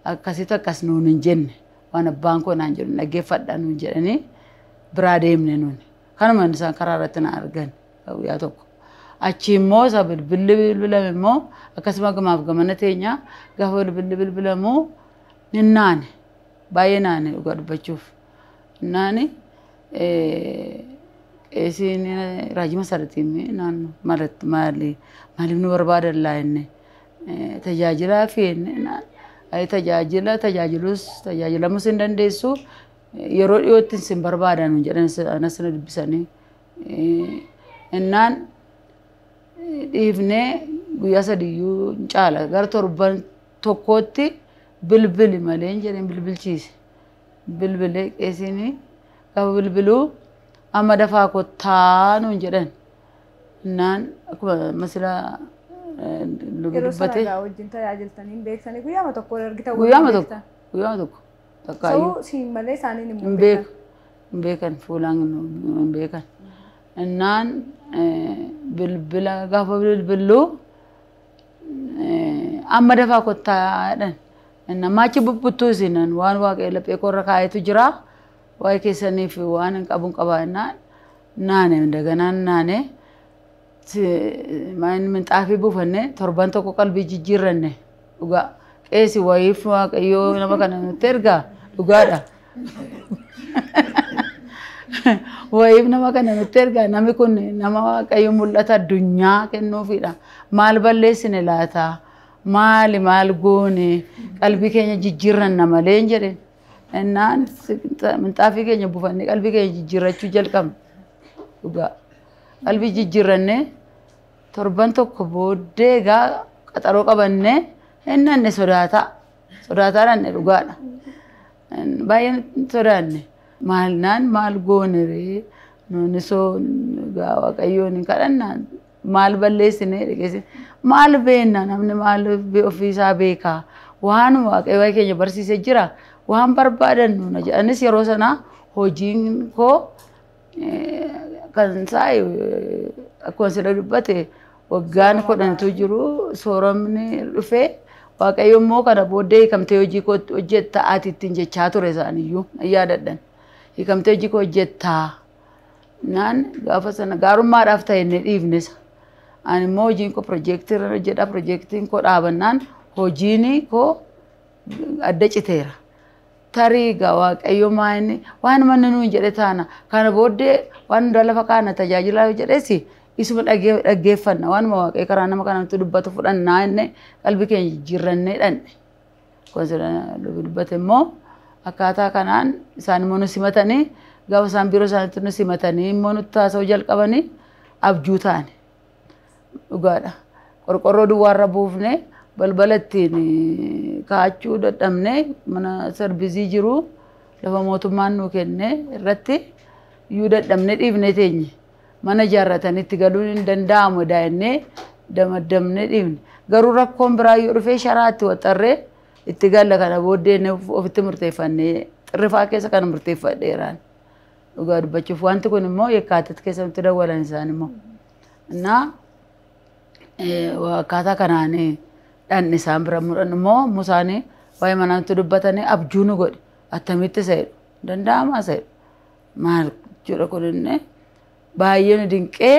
akkasitti akkas nuun hin jenne waan abbaan koo naan jedhu dhaggeeffadha nuun jedhanii biraa deemne nuun. Kanuma isaan karaa irratti na argan guyyaa tokko. Achi immoo isa bilbilli bilbilame immoo akkasuma gamaaf gamana teenya gaafa bilbilli bilbilamu hin naane baay'ee naane dhugaa dubbachuuf. Naani qeesiin raajii masaratiin naannoo maaliif nu barbaadan laa jenne tajaajilaa fi tajaajila tajaajilus tajaajilamus hin dandeessu yeroo dhiyootti sin barbaadan jedhan anas na dubbisanii innaan dhiifnee guyyaa sadiyyuu hin caala gara torban tokkootti bilbili malee hin jedheen bilbilchiise bilbilee qeesiin gaafa bilbiluu amma dafaa kottaa nuun jedhan innaan akkuma masila lubi Yeroo sana dubbate egaa wajjin tajaajiltanii hin beektanii guyyaama tokko wal argitan wal guyyaama tokko beektan. guyyaama tokko takkaayyuu Sa'u siin malee isaaniin immoo hin beeku hin beekan fuulaan hin beekan innaan bilbila gaafa bilbillu amma dafaa kottaa jedhan innaan maachi bubbuttuu isinan waan waaqayyo laphee korra kaa'etu jira waa'ee keessaniif waan hin qabu hin qabaa innaan naane daganaan naane minxaafii buufanne torban tokko qalbii jijjiirranne dhugaa qeesi wayiif waaqayyoo nama kana nutti ergaa dhugaadha. Wayiif nama kana nutti ergaa namni kun nama waaqayyo mul'ata addunyaa kennuufidha. Maal balleessine laata? Maali maal goone? Qalbii keenya jijjiirranna malee hin jedheen. Innaan minxaafii keenya buufannee qalbii keenya jijjiirrachuu jalqabne. Dhugaa. Qalbii jijjiirrannee torban tokko booddee egaa qaxaroo qabannee hin sodaataa. Sodaataa dhanne dhugaadha. Baay'ee sodaanne. Maal naan maal goone ree? Nuuni soo egaa waaqayyoon hin kadhannaa Maal balleessine dhiqeessine maal beenna namni maal ofiisaa beekaa waan waaqayyo keenya barsiisee jira waan barbaadan nuuna jedhanis yeroo sana hojiin koo kan isaa akkuma sila dubbate waggaan 10tu jiru sooramni dhufee waaqayyo immoo kana booddee hiikamtee hojii koo hojjettaa ati ittiin jechaa ture isaaniyyuu yaadadhan hiikamtee hojii koo hojjettaa naan gaafa sana gaarummaadhaaf ta'e inni dhiifnisa. Ani immoo hojiin koo piroojeektii irra hojjedha piroojeektiin koo dhaabannaan hojiin koo adda citeera. Tarii egaa waaqayyo maayini waan manni nuun jedhe taana kana booddee waan hundaa lafa kaana tajaajilaa yoo jedhes isuma dhaggeeffanna waanuma waaqayyo karaa nama kanatti dubbatu fudhannaa inni qalbii keenya jijjiirrannee dhanne. Dubbate immoo akkaataa kanaan isaan immoo nu simatanii gaafa isaan biiroo isaaniitti nu simatanii immoo nutti haasa'uu jalqabanii abjuu taane. Dhugaadha. Qorqorroo duwwaarra buufnee balbala ittiin kaa'achuu dadhabnee mana sarbizii jiru lafa mootummaan nuu kenne irratti iyyuu dadhabnee dhiifnee teenye. Mana ijaarratanii itti galuun hin danda'amu daa'imnee damaddamnee dhiifne. Garuu rakkoon biraa yoo dhufee sharaa itti waxxarree itti galla kana booddee ofitti murteeffannee xirrifaa keessa kana murteeffadheeraan. Dhugaa dubbachuuf wanti kun immoo Yekkaatit keessatti dawwalan isaan immoo. Innaa akkaataa kanaan dhanni isaan bira mudhan immoo musaanii waa'ee manaatti dubbatanii abjuu nu godhe attamitti isa jedhu danda'amaa isa jedhu maal jechuudha kun inni baay'ee nu dinqee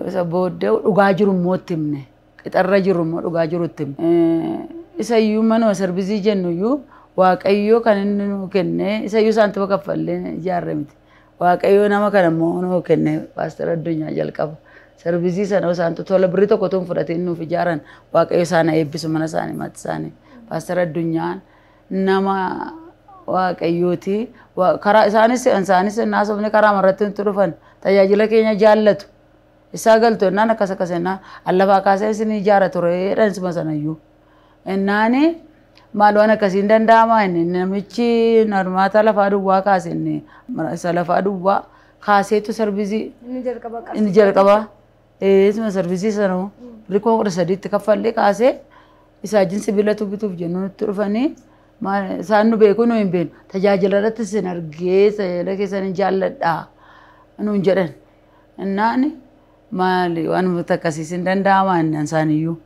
isa booddee dhugaa jiru immoo itti himne qixarra jiru immoo dhugaa jiru itti himne. Isa iyyuu manuma sarbizii jennu iyyuu waaqayyo kan inni nu kenne isa iyyuu saantima kaffallee ijaarre miti. Waaqayyo nama kana immoo nu kenne Paaster Addunyaa jalqaba. Sarbizii sana isaantu tola birrii tokko tun fudhatee nuuf ijaaran waaqayyo isaan eebbisu mana isaanii maatii isaanii. Paaster Addunyaan nama waaqayyooti. Karaa isaanis naasofni karaa marratti nutti dhufan tajaajila keenya jaallatu. Isaa galtu ennaan akkas akkas ennaan allafaa kaasee isin ijaara ture jedhan suma sanayyuu. Ennaani maal waan akkasii hin danda'amaa inni namichi normaata lafaa duwwaa kaase inni isa lafaa duwwaa kaaseetu sarbizii inni jalqaba. Isuma sarbizii sanuu birrii 13,000 kaffallee kaasee isaa wajjin sibiilatu bituuf jennu nutti dhufanii isaan nu beeku nu hin beeknu tajaajila irratti isin argee tajaajila keessan hin jaalladhaa nuun jedhan. Innaan maali waan akkasiis hin danda'amaa inni isaaniyyuu.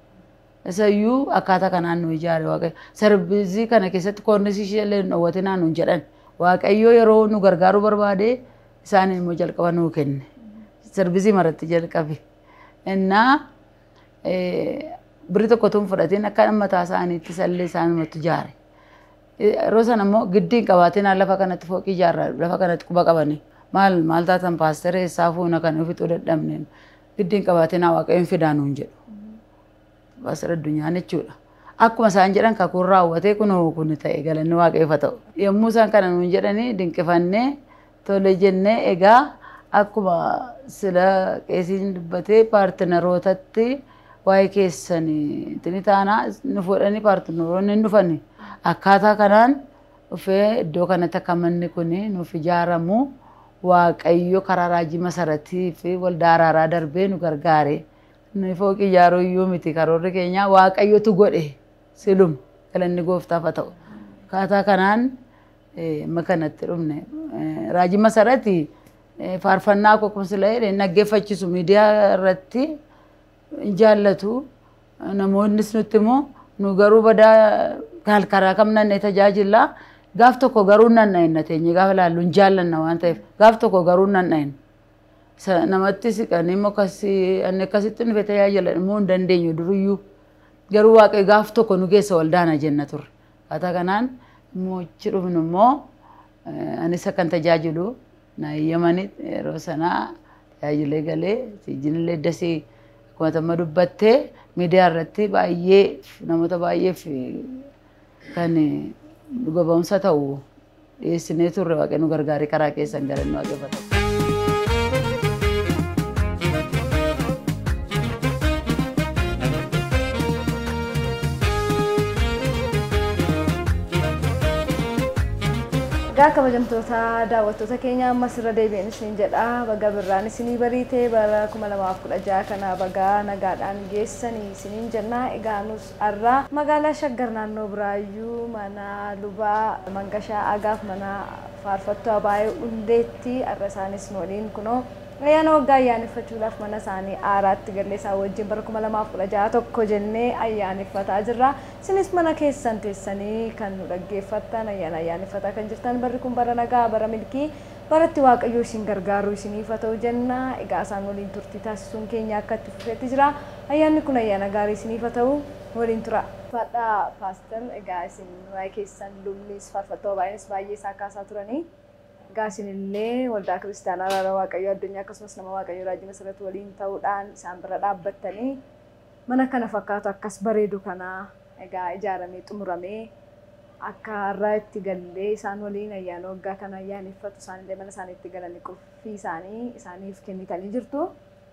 Isayyuu akkaataa kanaan nu ijaare waaqayyo. Sarbizii kana keessatti koornisii ishee illee hin dhoowwatinaa nuun jedhan. Waaqayyo yeroo nu gargaaruu barbaade isaan immoo jalqaba nuu kenne. Sarbizii maratti jalqabe. Innaa birrii tokko tun fudhatiin akka mataa isaaniitti sallee isaanumatti ijaare. Yeroo sana immoo giddiin qabaatiin lafa kanatti fooqii ijaarraa lafa kanatti quba qabanii maal maal taatan paasteree eessaa fuuna kana fixuu dadhabneen giddiin qabaatiin waaqayyoon fidaa nuun jedhu. Paaster Addunyaan jechuudha. Akkuma isaan jedhan kakuun raawwatee kunoo kun ta'e galanni waaqayyoof haa ta'u. Yommuu isaan kana nuun jedhanii dinqifannee tole jennee egaa akkuma sila qeesiin dubbatee paartinarootatti waa'ee keessanii ittiin taanaa nu fuudhanii paartinaroonni hin dhufani. Akkaataa kanaan dhufee iddoo kanatti akka manni kun nuuf ijaaramu waaqayyo karaa raajii masaratii fi waldaa araaraa darbee nu gargaare. Nuyi fooqii ijaaruu iyyuu miti karoorri keenya waaqayyotu godhe siluma galanni gooftaaf haa ta'u. Akkaataa kanaan amma kanatti dhufne. Raajii masaratii faarfannaa akkuma sila jedhe dhaggeeffachiisu miidiyaa irratti hin jaallatu. Namoonnis nutti immoo nu garuu badaa karaa kam nanne tajaajila gaaf tokko garuu nan dha'inna teenye gaafa laallu hin jaallanna waan ta'eef gaaf tokko garuu nan dha'inna. Namatti siqanii immoo akkasii akkasitti nuuf tajaajila immoo hin dandeenyu duriyyuu garuu waaqayyo gaaf tokko nu geessa waldaana jenna turre. Akkaataa kanaan immoo achi dhufnu immoo anis akkan tajaajilu na eeyyamanii yeroo sanaa tajaajilee galee siijinillee dasii akkuma tamma dubbattee miidiyaa irratti baay'ee namoota baay'eef kan dhuga ba'umsa ta'u dhiyeessinee turre waaqayyo nu gargaaree karaa keessan galanni waaqeffata. Egaa kabajamtoota daawwattoota keenya ammas irra deebi'een isin jedha baga birraan isinii bariite bara 2016 kana baga nagaadhaan geessanii isiniin jenna. Egaa nus har'a magaalaa Shaggar naannoo Buraayyuu mana lubaa Mangashaa Agaaf mana faarfattuu Abaayee Hundeetti har'a isaanis nu waliin kunoo ayyaana waggaa ayyaaneffachuudhaaf mana isaanii aaraatti gallee isaan wajjin bara 2016 tokko jennee ayyaaneffataa jirra. Isinis mana keessan teessanii kan nu dhaggeeffattan ayyaana ayyaaneffataa kan jirtan barri kun bara nagaa bara milkii baratti Waaqayyoo isin gargaaru isiniif haa ta'u jenna. Egaa isaan waliin turtii taasisuun keenya akka itti fufeetti jira. Ayyaanni kun ayyaana gaarii isiniif haa ta'u waliin tura. Fadhaa paastar egaa isin waa'ee keessan lubnis faarfattuu Abaayeenis baay'ee isaa kaasaa turanii. Egaa isinillee waldaa kiristaanaa araara Waaqayyoo addunyaa akkasumas nama Waaqayyoo raajii masarratti waliin ta'uudhaan isaan bira dhaabbattanii mana kana fakkaatu akkas bareedu kana egaa ijaaramee xumuramee akka har'a itti gallee isaan waliin ayyaana waggaa kana ayyaaneffatu isaanillee mana isaanii itti galanii qulfii isaanii isaaniif kennitanii jirtu.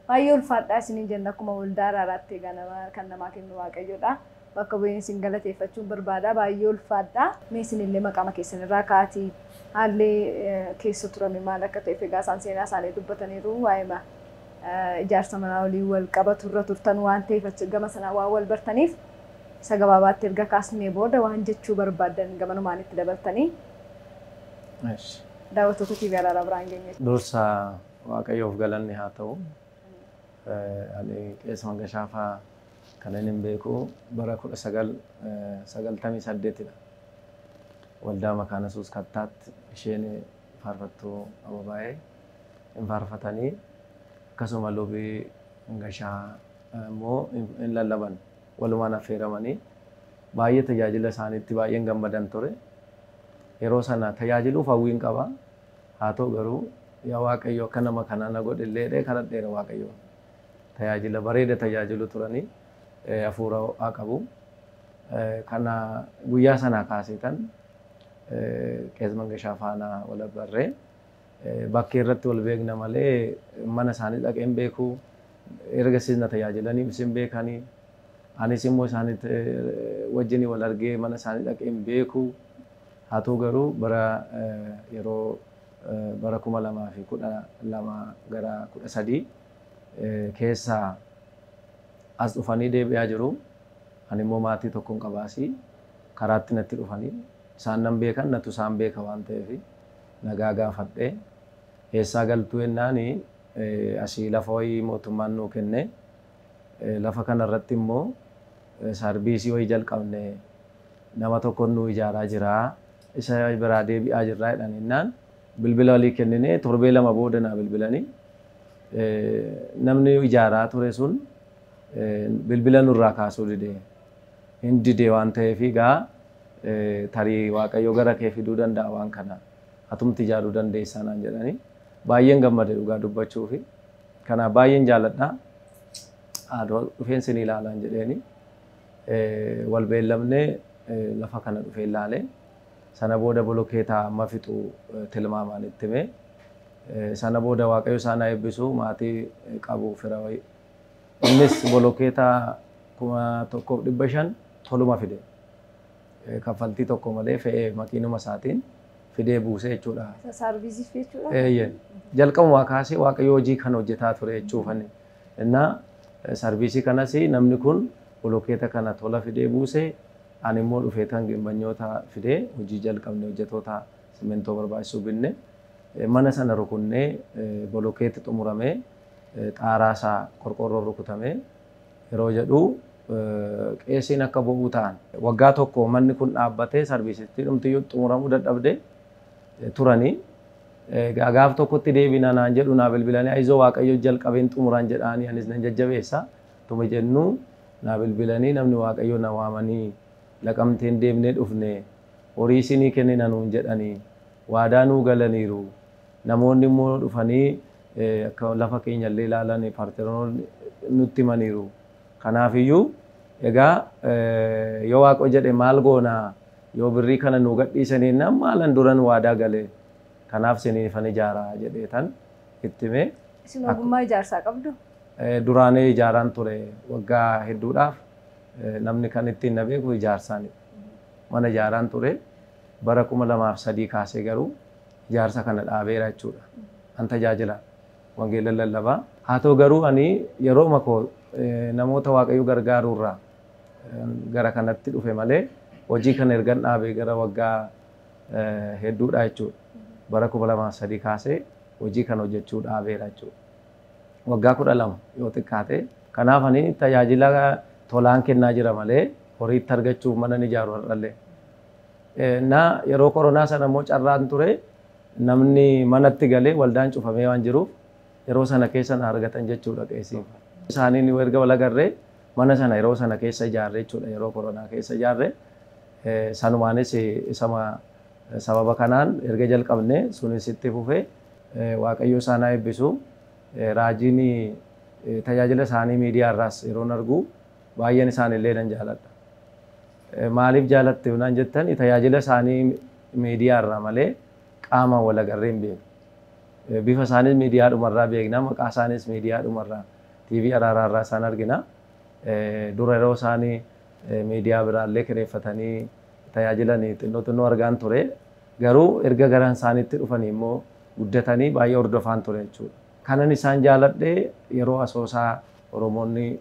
Baay'ee ulfaadhaa isiniin jenna akkuma waldaa araaraatti egaa nama kan namaa kennu Waaqayyoodha. Bakka bu'een isin galateeffachuun barbaada baay'ee ulfaadha. Mee isinillee maqaama keessan irraa ka'aatii haalli keessa turame maal akka ta'eef egaa isaan seenaa isaanii dubbataniiru waa'ee ijaarsa manaa waliin wal qabatu irra turtan waan ta'eef achi gama sanaa waan wal bartaniif isa gabaabaatti erga kaasnee booda waan jechuu barbaadan gamanumaan itti dabaltanii daawwattoota TV Araaraa biraan geenye. Dursa Waaqayyoof galanni haa ta'u. Ani Qees Mangashaa fa'aa kan inni hin beeku bara 1998 dha. Waldaa Makaana Yesuus Kattaatti isheen faarfattuu Ababaayee hin faarfatanii akkasuma lubii Mangashaa immoo hin lallaban walumaan affeeramanii baay'ee tajaajila isaaniitti baay'een gammadan ture. Yeroo sana tajaajiluuf hawwiin qaba. Haa ta'u garuu yaa Waaqayyo akka nama kanaa na godhe illee kadhadheera Waaqayyo. Tajaajila bareeda tajaajilu turanii hafuura ho'aa qabu. Kana guyyaa sanaa kaaseetan Qees Mangashaa faana wal barree bakkee irratti wal beekna malee mana isaanii dhaqee hin beeku. Ergasiis na tajaajilanii isin beekanii anis immoo isaanitti wajjin wal argee mana isaanii dhaqee hin beeku. Haa ta'u garuu bara yeroo bara 2012 gara 13 keessaa as dhufanii deebi'aa jiru. Ani immoo maatii tokkoon qabaasii karaatti natti dhufanii isaan nan beekan natu isaan beeka waan ta'eef nagaa gaafadhee eessaa galtuu jennaani asii lafa wayii mootummaan nuu kenne lafa kanarratti immoo sarbiisii wayii jalqabne nama tokkoon nuu ijaaraa jiraa isa biraa deebi'aa jirraa jedhaninnaan bilbila walii kenninee torbee lama booda naa bilbilanii namni ijaaraa ture sun bilbila nurraa kaasuu dide hin dide waan ta'eef egaa tarii Waaqayyo gara kee fiduu danda'a waan kana atumti ijaaruu dandeessaa naan jedhanii baay'een gammade dhugaa dubbachuufi kana baay'een jaalladha. Dhufeen sin ilaalaan jedheeni wal beellamnee lafa kana dhufee ilaalee sana booda bolokeetaa amma fixu tilmaamaan itti hime. Sana booda Waaqayyo isaan haa eebbisu maatii qabu fira wayii. Innis bolokeetaa 1500 toluma fide. Kaffaltii tokko malee fe'ee makiinuma isaatiin fidee buusee jechuudha. Saarviisiif jechuudha. Eeyyee. Jalqabumaa kaasee Waaqayyo hojii kana hojjetaa ture jechuufani. Innaa sarviisii kanas namni kun bolokeeta kana tola fidee buusee ani immoo dhufee tan gimbanyoota fidee hojii jalqabne hojjettoota simintoo barbaachisu binne mana sana rukunnee bolokeetti xumuramee xaaraa isaa qorqorroon rukutamee yeroo jedhu qeesiin akka bo'uu ta'an waggaa tokko manni kun dhaabbatee sarviisitti dhumtiyyuu xumuramuu dadhabde turanii gaaf tokkotti deebina naan jedhu naa bilbilanii ayizoo Waaqayyo jalqabeen xumuran jedhaanii anis nan jajjabeessa tuma jennu naa bilbilanii namni Waaqayyo na waamanii laqamteen deemnee dhufne horii isinii kennina nuun jedhanii waadaa nuu galaniiru namoonni immoo dhufanii akka lafa keenya illee ilaalan paartinaroonni nutti himaniiru. Kanaafiyyuu egaa yoo Waaqo jedhe maal goonaa yoo birrii kana nuu gadhiisanii maalan duran waadaa galee kanaaf isiniifan ijaaraa jedhee tan itti hime. Isin ogummaa ijaarsaa qabdu? Duraanee ijaaraan ture waggaa hedduudhaaf namni kan ittiin na beeku ijaarsaani. Mana ijaaraan ture. Bara 2003 kaasee garuu ijaarsa kana dhaabeera jechuudha. An tajaajila wangeela lallabaa. Haa ta'u garuu ani yeroo makoo namoota Waaqayyo gargaaruurraa gara kanatti dhufe malee hojii kana ergan dhaabee gara waggaa hedduudha jechuudha. Bara 2003 kaasee hojii kana hojjechuu dhaabeera jechuudha. Waggaa 12 yoo xiqqaate. Kanaaf ani tajaajila tolaan kennaa jira malee horiitti argachuuf mana ni ijaaru har'allee. Na yeroo koronaa sana immoo carraan ture namni manatti galee waldaan cufamee waan jiruuf yeroo sana keessa na argatan jechuudha qeessiin. Isaaniin erga wal agarree mana sana yeroo sana keessa ijaarre jechuudha yeroo koronaa keessa ijaarre. Sanumaanis isama sababa kanaan erga jalqabne sunis itti fufee Waaqayyo isaan haa eebbisu. Raajiin tajaajila isaanii miidiyaa irraas yeroon argu baay'een isaanillee nan jaaladha. Maaliif jaalatte yoonaan jettan tajaajila isaanii miidiyaa irraa malee qaamaan wal agarree hin beeku. Bifa isaanis miidiyaa dhumarraa beekna, maqaa isaanis miidiyaa dhumarraa TV Araaraa irraa isaan argina. Dura yeroo isaanii miidiyaa biraallee kireeffatanii tajaajilanii xinnoo xinnoo argaan ture. Garuu erga garaan isaaniitti dhufanii immoo guddatanii baay'ee hordofaan ture jechuudha. Kanan isaan jaaladhe yeroo asoosaa Oromoonni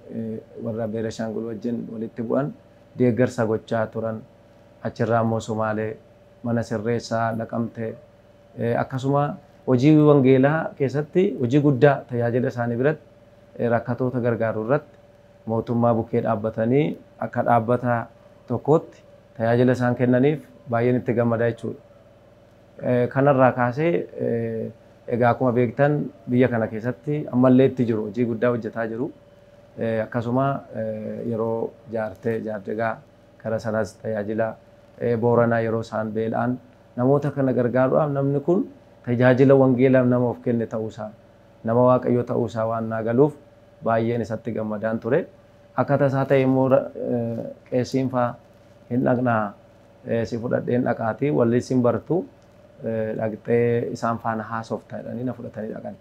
warra Beerashaangul wajjin walitti bu'an deeggarsa gochaa turan. Achirraa immoo Sumaalee mana sirreessaa Naqamtee akkasuma hojii wangeelaa keessatti hojii guddaa tajaajila isaanii biratti rakkatoota gargaaruu irratti mootummaa bukkee dhaabbatanii akka dhaabbata tokkootti tajaajila isaan kennaniif baay'een itti gammada jechuudha. Kanarraa kaasee egaa akkuma beektan biyya kana keessatti ammallee itti jiru hojii guddaa hojjetaa jiru. Akkasuma yeroo jaartee jaardegaa gara sanas tajaajila Booranaa yeroo isaan beela'an namoota kana gargaaruudhaaf namni kun tajaajila wangeelaaf nama of kenne ta'uusaa nama Waaqayyoo ta'uusaa waan naa galuuf baay'een isatti gammadaan ture. Akka tasaa ta'e immoo qeessiin fa'aa hin dhaqnaa si fudhadheen dhaqaatii walli sin bartu dhaqxee isaan faana haasofta jedhanii na fudhatanii dhaqan.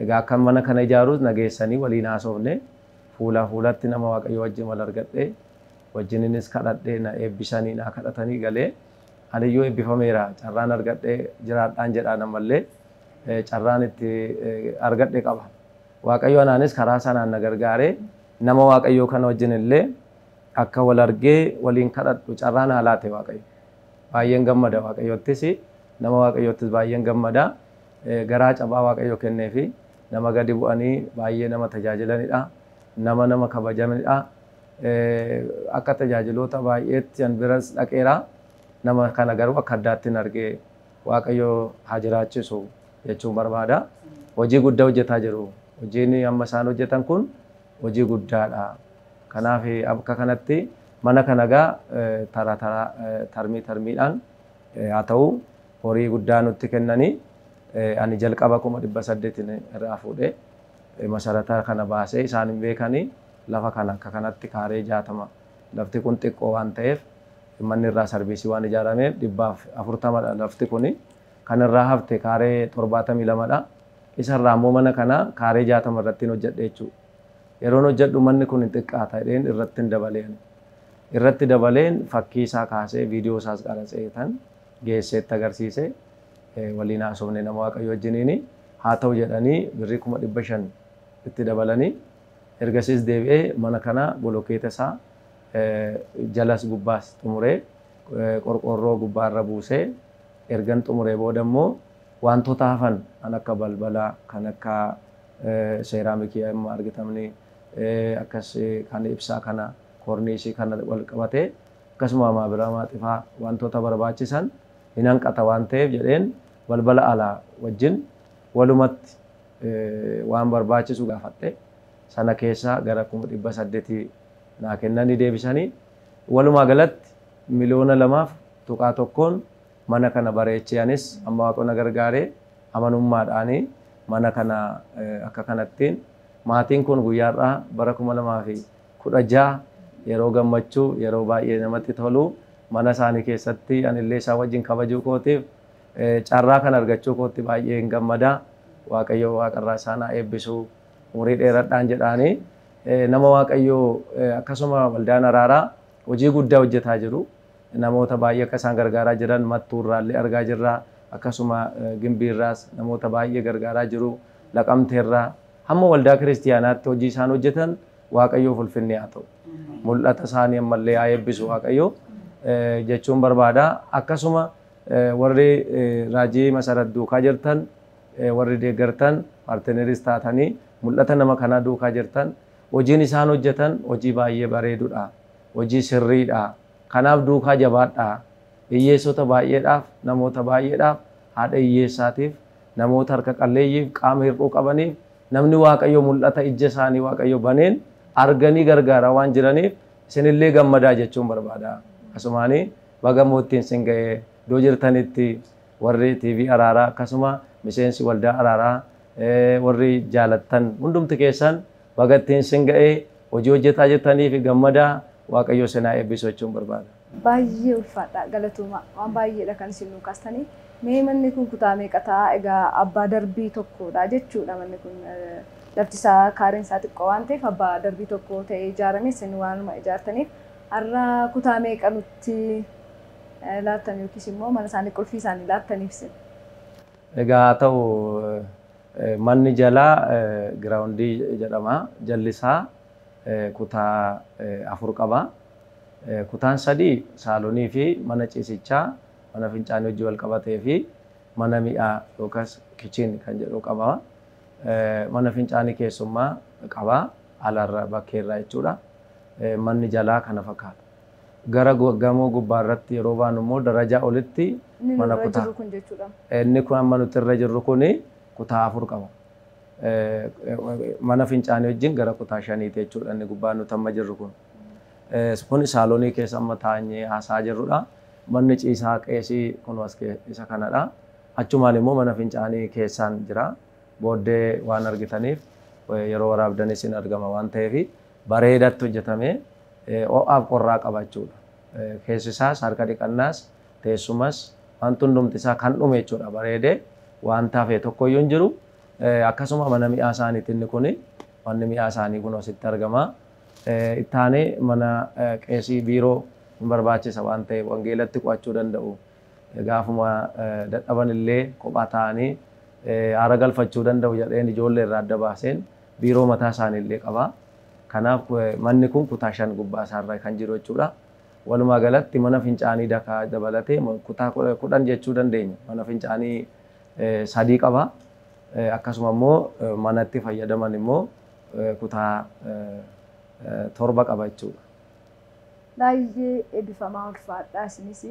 Egaa akka mana kana ijaarus nageessanii waliin haasofne fuulaa fuulatti nama Waaqayyoo wajjin wal argadhee wajjininis kadhadhee na eebbisanii na kadhatanii galee aniyyuu eebbifameera carraan argadhee jiraadhaan jedhaan ammallee carraan itti argadhe qaba. Waaqayyo anaanis karaa sanaan na gargaaree nama Waaqayyoo kana wajjin illee akka wal argee waliin kadhadhu carraan naa laate Waaqayyo. Baay'een gammada Waaqayyottis nama Waaqayyottis baay'een gammada. Garaa cabaa Waaqayyo kenneefi nama gadi bu'anii baay'ee nama tajaajilanidha. Nama nama kabajamanidha. Akka tajaajiloota baay'eetti an biras dhaqeera. Nama kana garuu akka addaatti hin argee Waaqayyo haa jiraachisu jechuun barbaada. Hojii guddaa hojjetaa jiru. Hojiin amma isaan hojjetan kun hojii guddaadha. Kanaaf akka kanatti mana kana egaa tara tara tarmii tarmiidhaan haa ta'u horii guddaa nutti kennanii ani jalqaba 800,000 irraa fuudhee masarata kana baasee isaan hin beekanii lafa kana akka kanatti kaaree 60 lafti kun xiqqoo waan ta'eef manni irraa sarviisii waan ijaarameef 140 lafti kuni kan irraa hafte kaaree 72 dha. Isarraa immoo mana kana kaaree 60 irratti hojjedhe jechuudha. Yeroon hojjedhu manni kun xiqqaata jedheen irratti hin dabaleen. Irratti dabaleen fakkii isaa kaasee viidiyoo isaas qarasee tan geesseetti agarsiise waliin haasofne nama Waaqayyo wajjiniini haa ta'u jedhanii birrii 500,000 itti dabalanii ergasiis deebi'ee mana kana bolokeeta isaa jalas gubbaas xumuree qorqorroo gubbaarra buusee ergan xumuree booda immoo wantoota hafan kan akka balbalaa kan akka seeraamikii amma argitamni akkas kan ibsaa kana korniisii kana wal qabatee akkasuma maabiraa maaxifaa wantoota barbaachisan hin hanqata waan ta'eef jedheen balbala alaa wajjin walumatti waan barbaachisu gaafadhe sana keessaa gara 800,000 naa kennanii deebisanii walumaa galatti 2.1 million mana kana bareechee anis amma Waaqni na gargaaree amanummaadhaanii mana kana akka kanattiin maatiin kun guyyaarraa bara 2016 yeroo gammachuu yeroo baay'ee namatti tolu mana isaanii keessatti anillee isaan wajjin kabajuu kootiif carraa kana argachuu kootti baay'ee hin gammada. Waaqayyo waaqarraa isaan haa eebbisu umurii dheeradhaan jedhaanii nama Waaqayyo akkasuma waldaan araaraa hojii guddaa hojjetaa jiru. Namoota baay'ee akka isaan gargaaraa jiran Mattuurraallee argaa jirra. Akkasuma Gimbiirraas namoota baay'ee gargaaraa jiru. Laqamteerraa hamma waldaa kiristiyaanaatti hojii isaan hojjetan Waaqayyoof ulfinni haa ta'u. Mul'ata isaanii ammallee haa eebbisu Waaqayyo jechuun barbaada. Akkasuma warri raajii Masarat duukaa jirtan, warri deeggartan, paartineris taatanii mul'ata nama kanaa duukaa jirtan, hojiin isaan hojjetan hojii baay'ee bareedudha. Hojii sirriidha. Kanaaf duukaa jabaadha. Hiyyeessota baay'eedhaaf, namoota baay'eedhaaf, haadha hiyyeessaatiif, namoota harka qalleeyyiif, qaama hir'uu qabaniif, namni Waaqayyo mul'ata ija isaanii Waaqayyo baneen arganii gargaaraa waan jiraniif isinillee gammadaa jechuun barbaada. Asumaanii baga moottiin isin ga'ee iddoo jirtanitti warri TV Araaraa akkasuma miseensi waldaa Araaraa warri jaalattan hundumti keessan baga ittiin isin ga'ee hojii hojjetaa jirtanii fi gammadaa Waaqayyo isin haa eebbisu jechuun barbaada. Baay'ee ulfaadha galatooma waan baay'eedha kan isin nuu kaastanii. Mee manni kun kutaa meeqa ta'a? Egaa abbaa darbii tokkodha jechuudha manni kun lafti isaa kaareen isaa xiqqoo waan ta'eef abbaa darbii tokko ta'ee ijaarame isin waanuma ijaartaniif har'a kutaa meeqa nutti laattan yookiis immoo mana isaanii qulfii isaanii laattaniif isin? Egaa haa ta'u manni jalaa giraawundii jedhama. Jalli isaa kutaa 4 qaba. Kutaan 3 saalonii fi mana ciisichaa, mana fincaanii hojii wal qabatee fi mana mi'aa yookaas kichin kan jedhu qaba. Mana fincaanii keessummaa qaba. Alarra bakkeerraa jechuudha. Manni jalaa kana fakkaata. Gara gamoo gubbaarratti yeroo baanu immoo darajaa olitti mana kutaa. Inni kun amma nuti irra jirru kuni kutaa 4 qaba. Mana fincaanii wajjin gara kutaa 5 jechuudha inni gubbaa nuti amma jirru kun. Kun saalonii keessa amma taa'anii haasaa jirrudha. Manni ciisaa qeesii kun isa kanadha. Achumaan immoo mana fincaanii keessaan jira. Booddee waan argitaniif yeroo waraabdanis hin argama waan ta'eef bareedatti hojjetamee ho'aaf qorraa qaba jechuudha. Keessi isaas harka dhiqannaas teessumas wanti hundumti isaa kan dhume jechuudha. Bareedee waan tafe tokkoyyuu hin jiru. Akkasuma mana mi'aa isaaniitti inni kuni manni mi'aa isaanii kun asitti argama. Ittaanee mana qeesii biiroo hin barbaachisa waan ta'eef wangeelatti qo'achuu danda'u. Gaafuma dadhaban illee kophaa ta'anii haara galfachuu danda'u jedheen ijoollee irraa adda baaseen biiroo mataa isaanii illee qaba. Kanaaf manni kun kutaa 5 gubbaa isaarra kan jiru jechuudha. Walumaa galatti mana fincaanii dakaa dabalatee kutaa 10 jechuu dandeenya. Mana fincaanii 3 qaba. Akkasuma immoo manatti fayyadaman immoo kutaa 7 qaba jechuudha. Baay'ee eebbifamaa ulfaadha isinis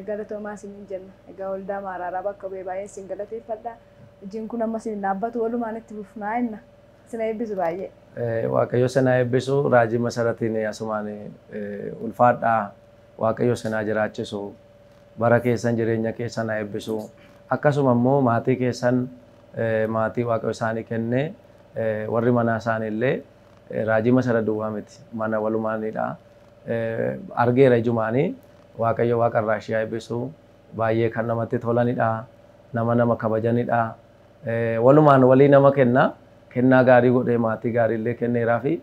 galatoomaa isiniin jenna. Egaa waldaa Araaraa bakka bu'ee baay'ee isin galateeffadha. Hojiin kun amma isin dhaabbatu walumaan itti fufnaa jenna. Isin eebbisu baay'ee. Waaqayyo isin eebbisu raajii Masaratiin asumaan ulfaadha. Waaqayyo isin jiraachisu. Bara keessan jireenya keessan haa eebbisu. Akkasuma immoo maatii keessan maatii Waaqayyo isaanii kenne warri manaa isaanii illee raajii Masarat duwwaa miti mana walumaanidha. Argeera ijumaanii Waaqayyo waaqarraa ishee eebbisu baay'ee kan namatti tolanidha. Nama nama kabajanidha. Walumaan walii nama kenna. Kennaa gaarii godhee maatii gaarii illee kenneeraa fi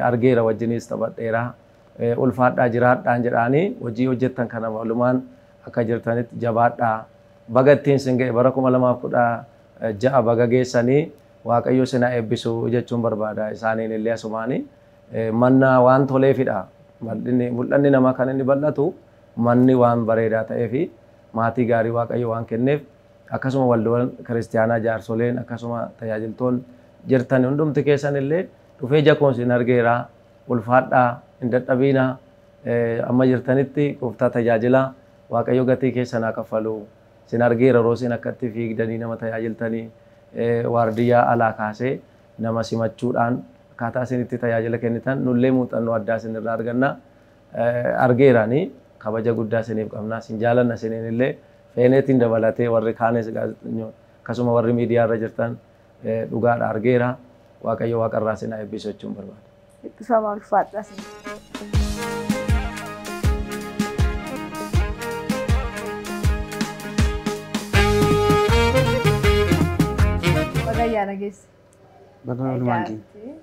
argeera wajjinis taphadheera. Ulfaadhaa jiraadhaan jedhaanii hojii hojjettan kana walumaan akka jirtanitti jabaadhaa. Baga ittiin isin ga'e bara 2016 baga geessanii Waaqayyo isin haa eebbisu jechuun barbaada. Isaaniin illee asumaanii manna waan toleefidha. Mul'anni namaa kan inni bal'atu manni waan bareedaa ta'ee fi maatii gaarii Waaqayyo waan kenneef akkasuma waldoon kiristiyaanaa jaarsoleen akkasuma tajaajiltoon jirtan hundumti keessan illee dhufee jakoon isin argeera. Ulfaadhaa hin dadhabiinaa amma jirtanitti gooftaa tajaajilaa Waaqayyo gatii keessan haa kaffalu. Isin argeera yeroo isin akkatti fiigdanii nama tajaajiltanii waardiyyaa alaa kaasee nama simachuudhaan akkaataa isin itti tajaajila kennitan nullee muuxannoo addaa isin irraa arganna. Argeeranii kabaja guddaa isiniif qabna. Isin jaalanna isiniin illee feeneetiin dabalatee warri kaanis akkasuma warri miidiyaa irra jirtan dhugaadha argeera. Waaqayyo waaqarraa isin haa eebbisu jechuun barbaada. Eebbifamaa ulfaadha isin. Baga ayyaana geesse. Baga walumaan geenye.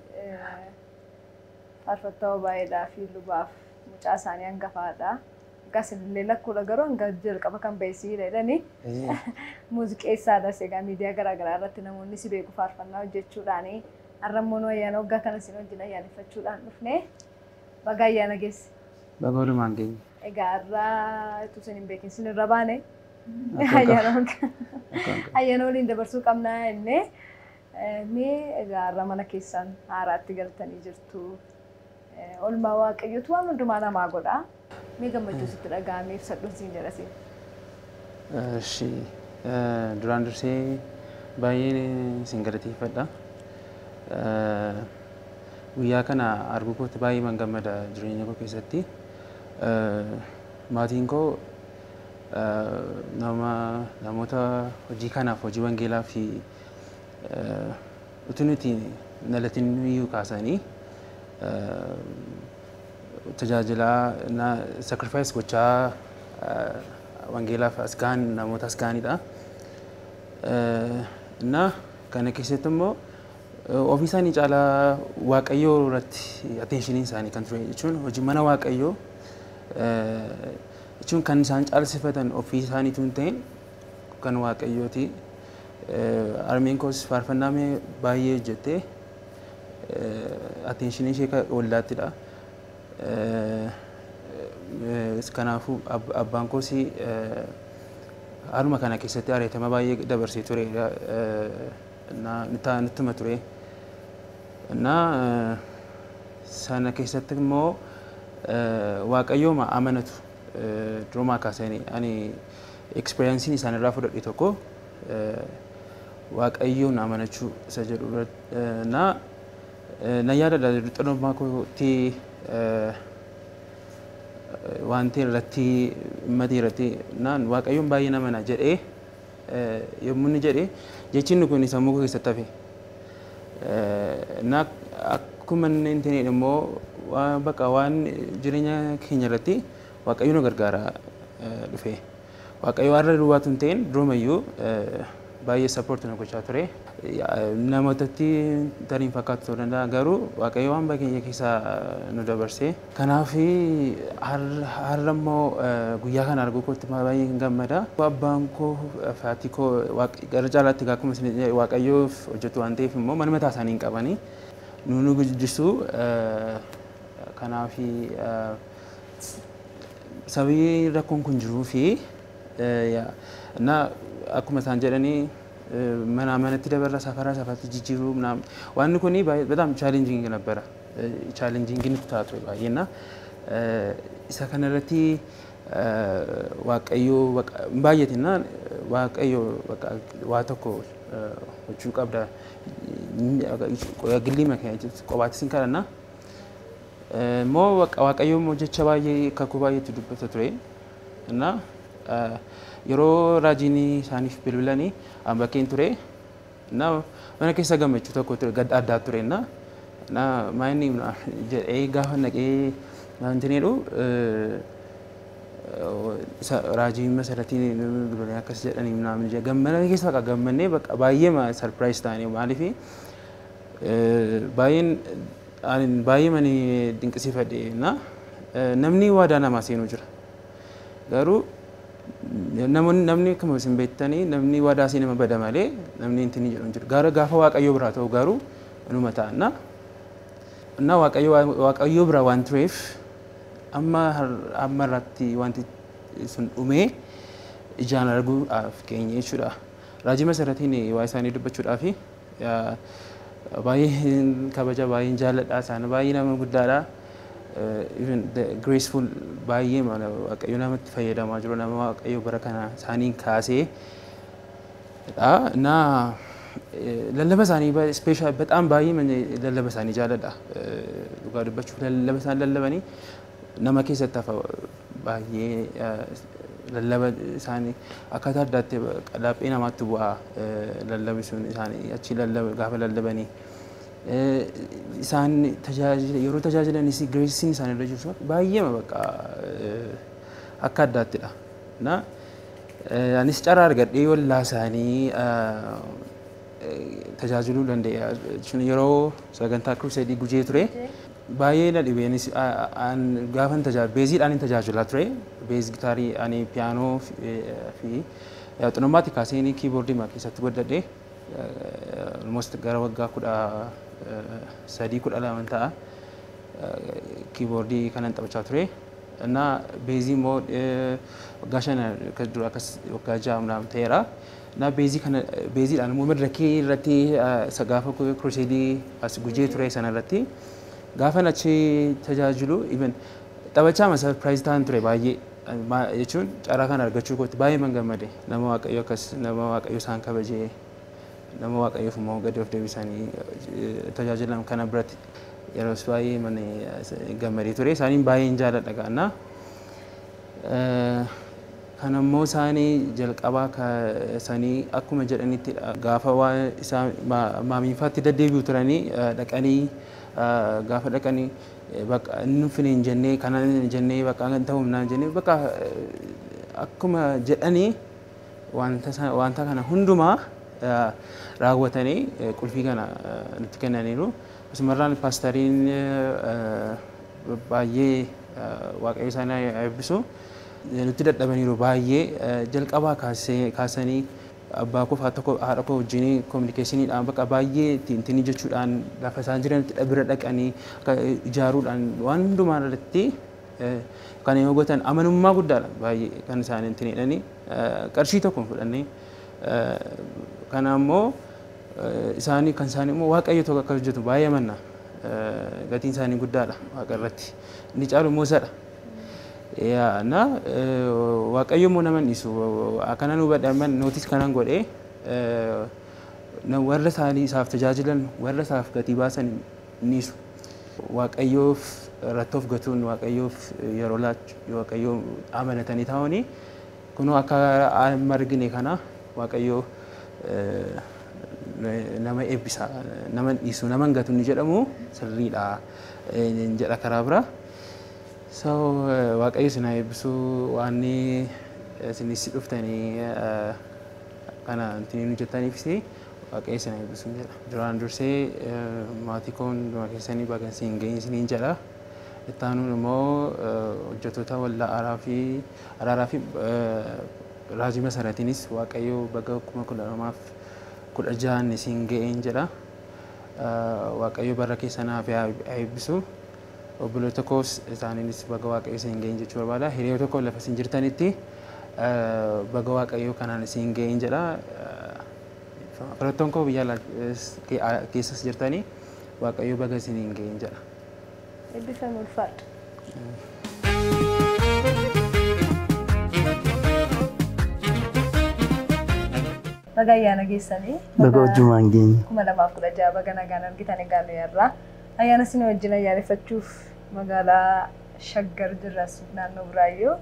Faarfattoota baay'eedhaa fi lubaaf mucaa isaanii hangafaadha. Egaa isinillee lakkuudha garuu hanga jalqaba kan ba'e siidha jedhanii muuziqeessaadhas egaa miidiyaa garaagaraa irratti namoonni si beeku faarfannaa hojjechuudhaani. Har'a immoo nu ayyaana waggaa kana isin wajjin ayyaaneffachuudhaan dhufne baga ayyaana geesse. Baga walumaan geenye. Egaa har'a utuu isin hin beekin isin irra baane ayyaana waggaa ayyaana waliin dabarsuu qabnaa jennee mee egaa har'a mana keessan haaraatti galtanii jirtu. Olmaa Waaqayyootu waan hundumaa namaa godha. Mee gammachuu sitti dhaga'amee ibsadhuun siin jedha siin. Eshi duraan dursee baay'ee isin galateeffadha. Guyyaa kana arguu kootti baay'ee man gammada jireenya koo keessatti. Maatiin koo namoota hojii kanaaf hojii wangeelaa fi utuu nuti dhalatin iyyuu kaasanii tajaajilaa sacrifice gochaa wangeelaaf as gahan namoota as gahanidha. Na kana keessatti immoo ofii isaanii caalaa Waaqayyoo irratti attention isaanii kan ture jechuun hojii mana Waaqayyoo jechuun kan isaan caalsifatan ofii isaaniitu hin ta'in kan Waaqayyooti. Harmeen koos faarfannaa baay'ee hojjettee attention ishee waldaattidha. Kanaafuu abbaan koos haaluma kana keessatti areetama baay'ee dabarsee ture nutti hima ture. Sana keessatti immoo Waaqayyooma amanatu durumaa kaasanii ani experience'n isaanirraa fudhadhe tokko Waaqayyoon amanachuu isa jedhu na yaadadha xinnummaa kootti wanti irratti matii irratti naan Waaqayyoon baay'ee namana jedhee yommuu inni jedhe jechi inni kun sammuu koo keessatti hafe. Na akkuma inni hin ta'in immoo bakka waan jireenya keenya irratti Waaqayyo nu gargaara dhufe. Waaqayyo har'a duwwaatu hin ta'in durumayyuu baay'ee support nu gochaa ture. Namootatti tarii fakkaatu ta'uu danda'a garuu Waaqayyo waan keenya keessaa nu dabarse. Kanaaf har'a immoo guyyaa kana arguu kootti baay'ee gammada. Abbaan koo fi koo gara caalaatti akkuma isin Waaqayyoof hojjetu waan ta'eef immoo mana mataa isaanii hin qabani. Nu guddisu kanaaf sababii rakkoon kun jiruu fi na akkuma isaan jedhanii mana manatti dabarra safara safaratti jijjiiruu waan kun በጣም challenging ነበረ። Challenging nutti ta'a ture baay'ee na isa kanarratti Waaqayyo baay'atina Waaqayyo waa tokko hojjechuu qabda gillii qobaatti sin kadhanna. Immoo Waaqayyo immoo jecha baay'ee kakuu baay'eetu dubbata ture. Yeroo raajiin isaaniif bilbilanii an bakkeen ture. Mana keessa gammachuu tokko ture addaa ture. Maayini jedhee gaafa naqee wanti jedhu raajiin masaratiin bilbilanii akkas jedhanii naamni gammana keessa bakka gammannee bakka baay'ee surprise ta'anii maaliif baay'een baay'ee mani dinqisiifadhe namni waadaa namaa seenuu jira. Garuu namni akkuma isin beektanii namni waadaa seenama bada malee namni intinni jedhu hin jiru. Gara gaafa Waaqayyoo biraa ta'u garuu numa ta'anna. Waaqayyoo biraa waan tureef amma irratti wanti sun dhumee ijaan arguudhaaf geenye jechuudha. Raajii masaratiin waa isaanii dubbachuudhaaf baay'ee kabaja baay'een jaalladha isaan baay'ee nama guddaadha. Even the graceful baay'ee Waaqayyo namatti fayyadamaa jiru nama Waaqayyo bara kana isaaniin kaasee dha. Na lallaba isaanii special በጣም baay'ee lallaba isaanii jaalladha. Dhugaa dubbachuuf lallaba isaan lallabanii nama keessatti hafa baay'ee lallaba isaanii akkaataa addaatti laphee namaatti bu'aa lallabi sun isaanii achi lallaba gaafa lallabanii isaan tajaajila yeroo tajaajilanis grace isaanii irra jiru baay'ee bakka akka addaattidha. Na anis carraa argadhee wallaa isaanii tajaajiluu danda'e yeroo sagantaa crusade gujee ture baay'ee na dhibeenis gaafan beeziidhaan hin tajaajilaa ture Beez gitaarii ani piyaanoo fi xinummaatti kaasee kiiboordii keessatti godhadhe almost gara waggaa 13 12 ta'a kiiboordii kanan taphachaa ture. እና ቤዚ immoo waggaa 5 dura akkas waggaa 6 naam ta'eera. እና beezii kana beeziidhaan immoo madirakii irratti gaafa kruseedii as gujee ture sana irratti gaafa achi tajaajilu even taphachaa ma sarpiraayiz ta'an ture baay'ee jechuun carraa kana argachuu kootti baay'ee man gammade. Nama Waaqayyo akkas nama Waaqayyo isaan kabajee nama Waaqayyoof immoo gadi of deebisanii tajaajilan kana biratti yeroo baay'ee man gammadee ture. Isaaniin baay'een jaalladha gaannaa. Kan ammoo isaanii jalqabaa isaanii akkuma jedhanitti gaafa waan isaan maamiinfaatti deddeebi'u turanii dhaqanii gaafa dhaqanii bakka inni fine hin jennee kana hin jennee bakka kan ta'u hin jennee bakka akkuma jedhanii wanta kana hundumaa raawwatanii qulfii kana nutti kennaniiru. Asumarraan paastariin baay'ee Waaqayyo isaanii eebbisu nutti dadhabaniiru baay'ee jalqabaa kaasanii abbaa koo haadha koo wajjin kominikeeshiniidhaan bakka baay'ee ittiin jechuudhaan lafa isaan jiranitti bira dhaqanii ijaaruudhaan waan hundumaa irratti kan yoo gootan amanummaa guddaadha baay'ee kan isaan ittiin hidhanii qarshii tokko hin fudhannee. Kana ammoo isaanii kan isaanii immoo Waaqayyo tokko akka hojjetu baay'ee amanna. Gatiin isaanii guddaadha Waaqa irratti. Inni caalu immoo isadha. Na Waaqayyo immoo nama hin dhiisu. Akkana nu hubadhe nootis kanan godhee warra isaanii isaaf tajaajilan warra isaaf gatii baasan hin dhiisu. Waaqayyoof rattoof gatuun Waaqayyoof yeroo laachuu Waaqayyoo amanatanii taa'anii kunoo akka amma argine kana Waaqayyo nama eebbisa nama dhiisu nama hin gatu inni jedhamu sirriidha jedha karaa bira. So Waaqayyo isin haa eebbisu waan isinis dhuftanii kana ittiin hojjetaniifis Waaqayyo isin haa eebbisu jedha. Duraan dursee maatii koo hundumaa keessanii baga isin ga'in isiniin jedha. Itti aanuun immoo hojjettoota waldaa araaraa fi raajii masaratiinis Waaqayyo baga 2016 isin ga'een jedha. Waaqayyo bara keessan haa eebbisu. Obboloota koos isaaniinis baga Waaqayyo isin ga'een jechuu barbaada. Hiriyoota koo lafa isin jirtanitti baga Waaqayyo kanaan isin ga'een jedha. Firoottan koo biyya keessas jirtanii Waaqayyo baga isin ga'een jedha. Eebbifame ulfaadha. Baga ayyaana geessanii. Baga wajjumaan geenye. 2016 baga nagaan argitan egaa nu yarraa. Ayyaana isin wajjin ayyaaneffachuuf magaalaa Shaggar jirras naannoo Buraayyoo.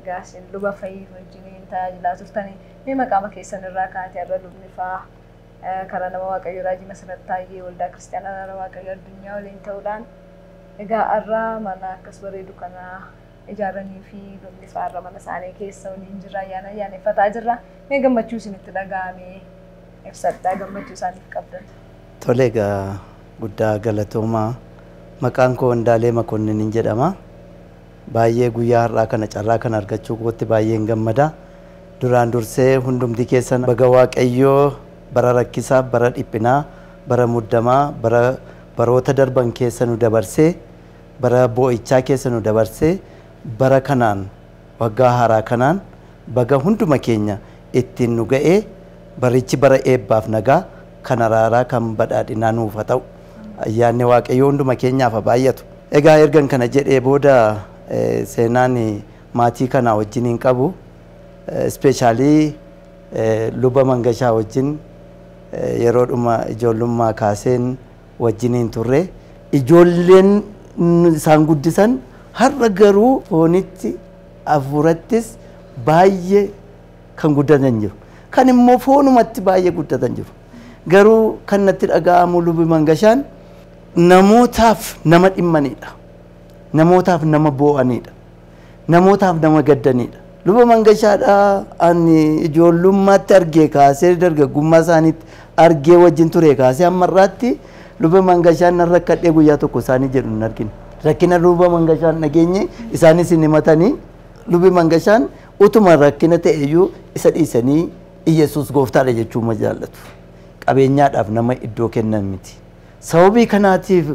Egaa isin luba fayyii wajjin tajaajilaa turtanii mee maqaama keessan irraa kaatee irra lubni fa'aa karaa nama Waaqayyoo Raajii Masarat Taayyee Waldaa Kiristaanaa Araara Waaqayyoo addunyaa waliin ta'uudhaan egaa har'a mana akkas bareedu kana ijaaranii fi lubni fa'aa har'a mana isaanii keessa waliin jirra ayyaana ayyaaneffataa jirra. Mee gammachuu isinitti dhaga'ame ibsadhaa gammachuu isaaniif qabdan. Tole egaa guddaa galatoomaa. Maqaan koo Wandaalee Makonnin jedhama. Baay'ee guyyaa har'aa kana carraa kana argachuu kootti baay'een gammada. Duraan dursee hundumti keessan baga Waaqayyoo bara rakkisaa, bara dhiphinaa, bara muddamaa, bara baroota darban keessa nu dabarsee, bara boo'ichaa keessa nu dabarsee, bara kanaan waggaa haaraa kanaan baga hunduma keenya ittiin nu ga'ee barichi bara eebbaaf nagaa kan araaraa kan badhaadhinaa nuuf haa ta'u. Ayyaanni Waaqayyoo hunduma keenyaaf haa baay'atu. Egaa ergan kana jedhee booda seenaan maatii kanaa wajjin hin qabu. Ispeeshaalii luba Mangashaa wajjin yeroodhuma ijoollummaa kaaseen wajjin hin turre. Ijoolleen isaan guddisan har'a garuu foonitti hafuurattis baay'ee kan guddatan jiru. Kan immoo foonumatti baay'ee guddatan jiru. Garuu kan natti dhaga'amu lubi Mangashaan namootaaf nama dhimmanidha. Namootaaf nama boo'anidha. Namootaaf nama gaddanidha. Luba Mangashaadha ani ijoollummaatti argee kaasee dargaggummaa isaaniitti argee wajjin ture kaasee amma irraatti luba Mangashaan nan rakkadhee guyyaa tokko isaanii jedhu hin argine. Rakkina luba Mangashaan dhageenye isaanis hin himatanii. Lubi Mangashaan utuma rakkina ta'eyyuu isa dhiisanii Iyyasuus gooftaadha jechuu ma jaallatu. Qabeenyaadhaaf nama iddoo kennan miti. Sababii kanaatiif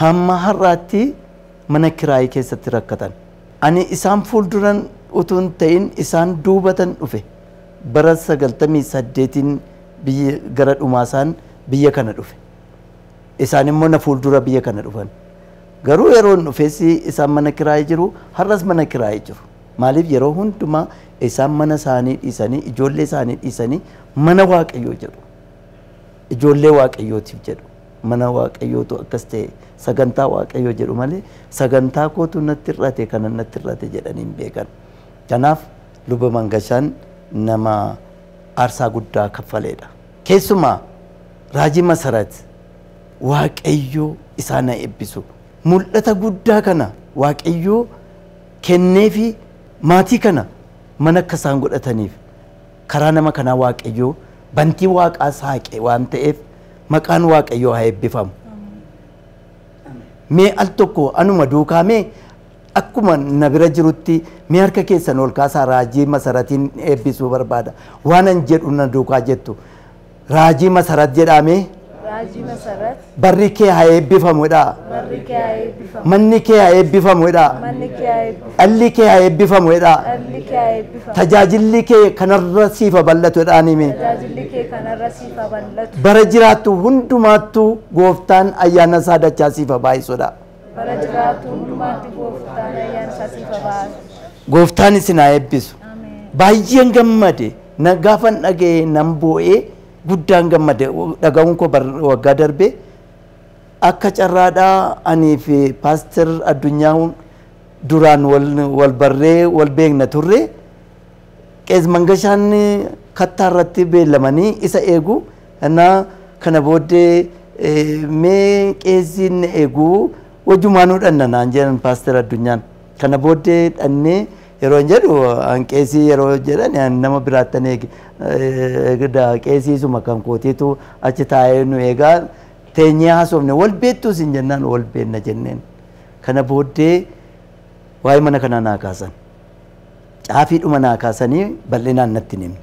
hamma har'aatti mana kiraayii keessatti rakkatan. Ani isaan fuulduran utuu hin ta'in isaan duubatan dhufe. Bara 98 biyya gara dhumaa isaan biyya kana dhufe. Isaan immoo na fuuldura biyya kana dhufan. Garuu yeroo dhufes isaan mana kiraayii jiru, har'as mana kiraayii jiru. Maaliif yeroo hundumaa isaan mana isaanii dhiisanii, ijoollee isaanii dhiisanii mana Waaqayyoo jedhu. Ijoollee Waaqayyootiif jedhu. Mana Waaqayyootu akkas ta'e sagantaa Waaqayyoo jedhu malee sagantaa kootu natti hir'ate kana natti hir'ate jedhanii hin beekan. Kanaaf Luba Mangashaan nama aarsaa guddaa kaffaleedha. Keessumaa Raajii Masarat Waaqayyoo isaan haa eebbisu. Mul'ata guddaa kana Waaqayyoo kenneefi maatii kana mana akka isaan godhataniif karaa nama kanaa Waaqayyoo bantii Waaqaa saaqe waan ta'eef maqaan Waaqayyoo haa eebbifamu. Mee al tokko anuma duukaa mee akkuma na bira jirutti mee harka keessan ol kaasaa Raajii Masaratiin eebbisuu barbaada. Waan an jedhu na duukaa jettu. Raajii Masarat jedhamee. Raajii Masarat. Barri kee haa eebbifamu jedhaa. Barri kee haa eebbifamu. Manni kee haa eebbifamu jedhaa. Manni kee haa eebbifamu. Dhalli kee haa eebbifamu jedhaa. Dhalli kee haa eebbifamu. Tajaajilli kee kanarra siif haa bal'atu jedhaan hime. Tajaajilli kee kanarra siif haa bal'atu. Bara jiraattu hundumaattuu gooftaan ayyaana isaa dachaa siif haa baay'isu. Bara jiraattu hundumaatti gooftaan ayyaana isaa siif haa baay'isu. Gooftaan isin haa eebbisu. Baay'een gammade na gaafan dhaga'e nan boo'ee guddaan gammade dhaga'uun koo waggaa darbe akka carraadhaa anii fi paaster Addunyaa duraan wal barree wal beekna turre. Qees Mangashaan kattaa irratti beellamanii isa eegu. Kana booddee mee qeesiin eegu wajjumaanuu dhanna naan jedhan paaster Addunyaan. Kana booddee dhannee yeroo jedhu an qeesii yeroo jedhan an nama biraattan eege qeesiisuma kan kootiitu achi taa'ee nu eegaa teenyee haasofne wal beektuus hin jennaan wal beekna jenneen. Kana booddee waa'ee mana kanaa naa kaasan. Caafiidhuma naa kaasanii bal'inaan natti hin himne.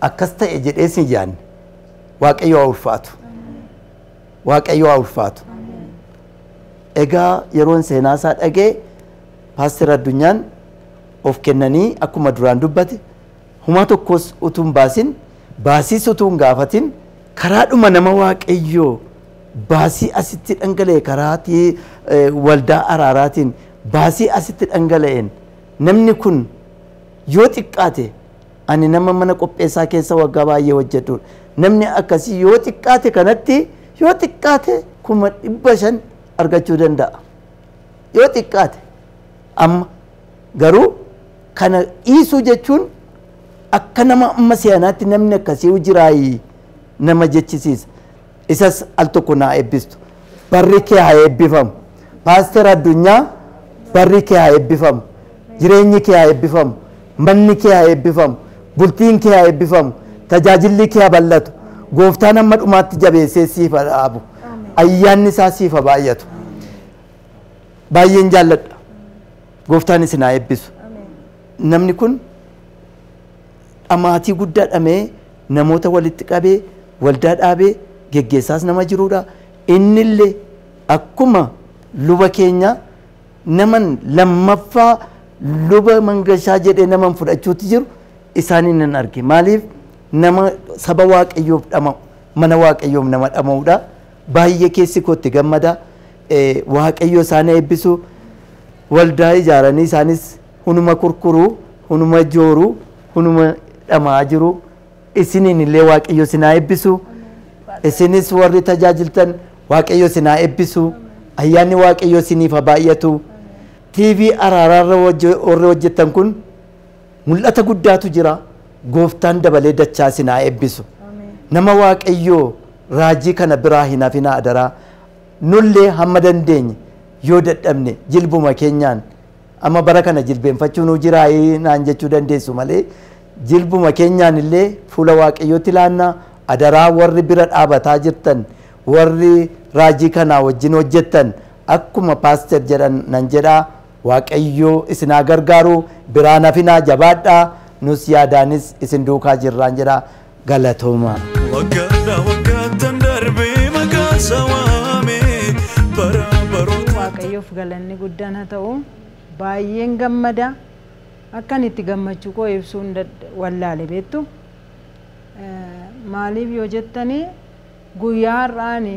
Akkas ta'e jedhees hin yaadne. Waaqayyo haa ulfaatu. Waaqayyo haa ulfaatu. Egaa yeroon seenaa isaa dhagee paaster Addunyaan of kennanii akkuma duraan dubbate humaa tokkos utuu hin baasin baasiis utuu hin gaafatin karaadhuma nama Waaqayyoo baasii asitti dhangala'e karaatii waldaa araaraatiin baasii asitti dhangala'een namni kun yoo xiqqaate ani nama mana qopheessaa keessa waggaa baay'ee hojjedhudha. Namni akkasii yoo xiqqaate kanatti yoo xiqqaate 500,000 argachuu danda'a. Yoo xiqqaate amma garuu kana dhiisuu jechuun akka nama amma si'anaatti namni akkasii jiraayii nama jechisiisa. Isas al tokko naa eebbistu. Barri kee haa eebbifamu. Paaster Addunyaa barri kee haa eebbifamu. Jireenyi kee haa eebbifamu. Manni kee haa eebbifamu. Bultiin kee haa eebbifamu. Tajaajilli kee haa bal'atu. Gooftaan amma dhumaatti jabeessee siif haa dhaabu. Ayyaanni isaa siif haa baay'atu. Baay'een jaalladha. Gooftaan isin haa eebbisu. Namni kun dhamaatii guddaa dhamee namoota walitti qabee waldaa dhaabee geggeessaas nama jiruudha. Innillee akkuma luba keenya naman lammaffaa luba Mangashaa jedhee naman fudhachuutti jiru isaaniin nan arge. Maaliif nama saba Waaqayyoof dhama'u mana Waaqayyoof nama dhama'uudha. Baay'ee keessi kootti gammada. Waaqayyo isaan eebbisu. Waldaa ijaaranii isaanis hunuma kurkuruu, hunuma jooruu, hunuma dhamaa jiru. Isiniin illee Waaqayyo isin haa eebbisu. Isinis warri tajaajiltan Waaqayyo isin haa eebbisu. Ayyaanni Waaqayyo isiniif haa baay'atu. TV araaraarra warri hojjettan kun mul'ata guddaatu jira. Gooftaan dabalee dachaa isin haa eebbisu. Nama Waaqayyoo raajii kana biraa hin hafinaa adaraa. Nullee hamma dandeenye yoo dadhabne jilbuma keenyaan amma bara kana jilbeenfachuu nu jiraayii naan jechuu dandeessu malee jilbuma keenyaan illee fuula Waaqayyootti laannaa adaraa warri bira dhaabataa jirtan warri raajii kanaa wajjin hojjettan akkuma paaster jedhan nan jedhaa Waaqayyo isin haa gargaaru, biraan hafinaa, jabaadhaa, nus yaadaanis isin duukaa jirraan jedha. Galatooma. Waggaadha waggaattan darbee maqaa isaa waamee bara baroota. Waaqayyoof galanni guddaan haa ta'u. Baay'een gammada. Akkan itti gammachuu koo ibsuun wallaale beektu. Maaliif yoo jettanii, guyyaa har'aan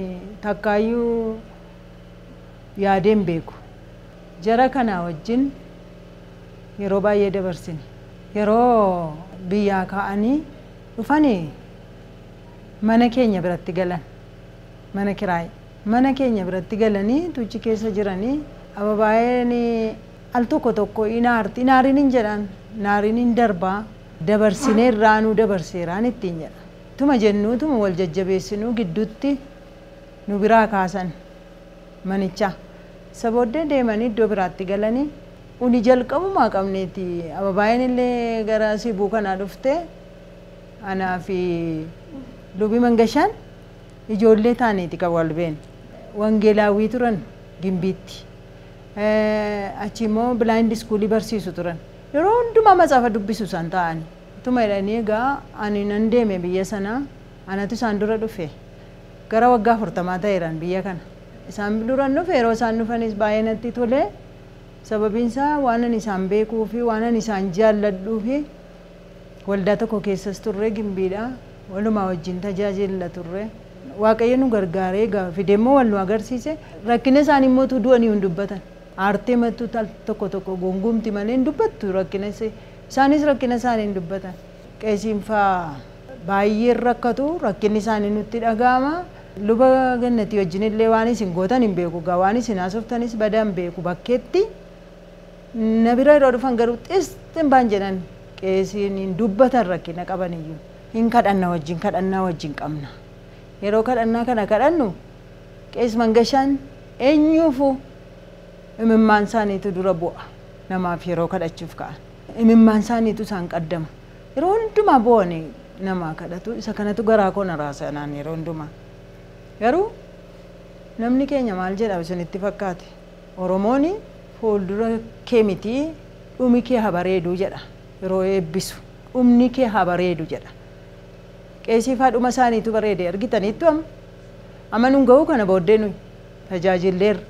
takkaayyuu yaadeen beeku. Jara kanaa wajjin yeroo baay'ee dabarsine. Yeroo biyyaa ka'anii dhufanii mana keenya biratti galan. Mana kiraayii. Mana keenya biratti galanii tuchi keessa jiranii ababaayeen al tokko tokko inaarti. Inaariin hin jedhan. Inaariin hin darbaa. Dabarsinee irraanuu dabarseeraan ittiin jedha. Tuma jennuu tuma wal jajjabeessinuu gidduutti nu biraa kaasan manicha. Isa booddee deemanii iddoo biraatti galanii uni jalqabumaa qabneeti. Ababaayeen illee gara Sibuu kanaa dhufte, anaa fi Lubii Mangashaan ijoollee taaneeti kan wal beenu. Wangeelaawwii turan Gimbiitti. Achi immoo blind schoolii barsiisu turan. Yeroo hundumaa matsaafa dubbisu isaan ta'ani. Tuma jedhanii egaa ani nan deeme biyya sanaa, anatu isaan dura dhufe. Gara waggaa 40 ta'eeran biyya kana. Isaan dura dhufe, yeroo isaan dhufanis baay'ee natti tole. Sababiin isaa waan ani isaan beekuu fi waan ani isaan jaalladhuu fi waldaa tokko keessas turre Gimbiidha. Walumaa wajjin tajaajila turre. Waaqayyo nu gargaaree egaa fidee immoo wal nu agarsiise. Rakkina isaanii immoo du'anii hin dubbatan. Aartee mattuu tokko tokko gongumti malee hin dubbattu rakkina isaanis, rakkina isaanii hin dubbatan. Qeesiin faa baay'ee rakkatu, rakkinni isaanii nutti dhaga'ama. Luba Gannatii wajjin illee waan isin gootan hin beeku, gaa waan isin haasoftanis badaa hin beeku bakkeetti. Na bira yeroo dhufan garuu xisxin baan jedhan, qeesiin hin dubbatan rakkina qaban iyyuu. Hin kadhanna wajjin, kadhannaa wajjin qabna. Yeroo kadhannaa kana kadhannu Qees Mangashaan eenyuufuu imimmaan isaaniitu dura bu'a namaaf yeroo kadhachuuf ka'an. Imimmaan isaaniitu isaan qaddama. Yeroo hundumaa bo'anii namaa kadhatu. Isa kanatu garaa koo na raasa naan yeroo hundumaa. Garuu namni keenya maal jedha isinitti fakkaate? Oromoon fuuldura kee miti, dhumi kee haa bareedu jedha yeroo eebbisu. Dhumni kee haa bareedu jedha. Qeesii faa dhuma isaaniitu bareede argitaniittu amma. Amma nun ga'uu kana booddee nuyi tajaajilleerra.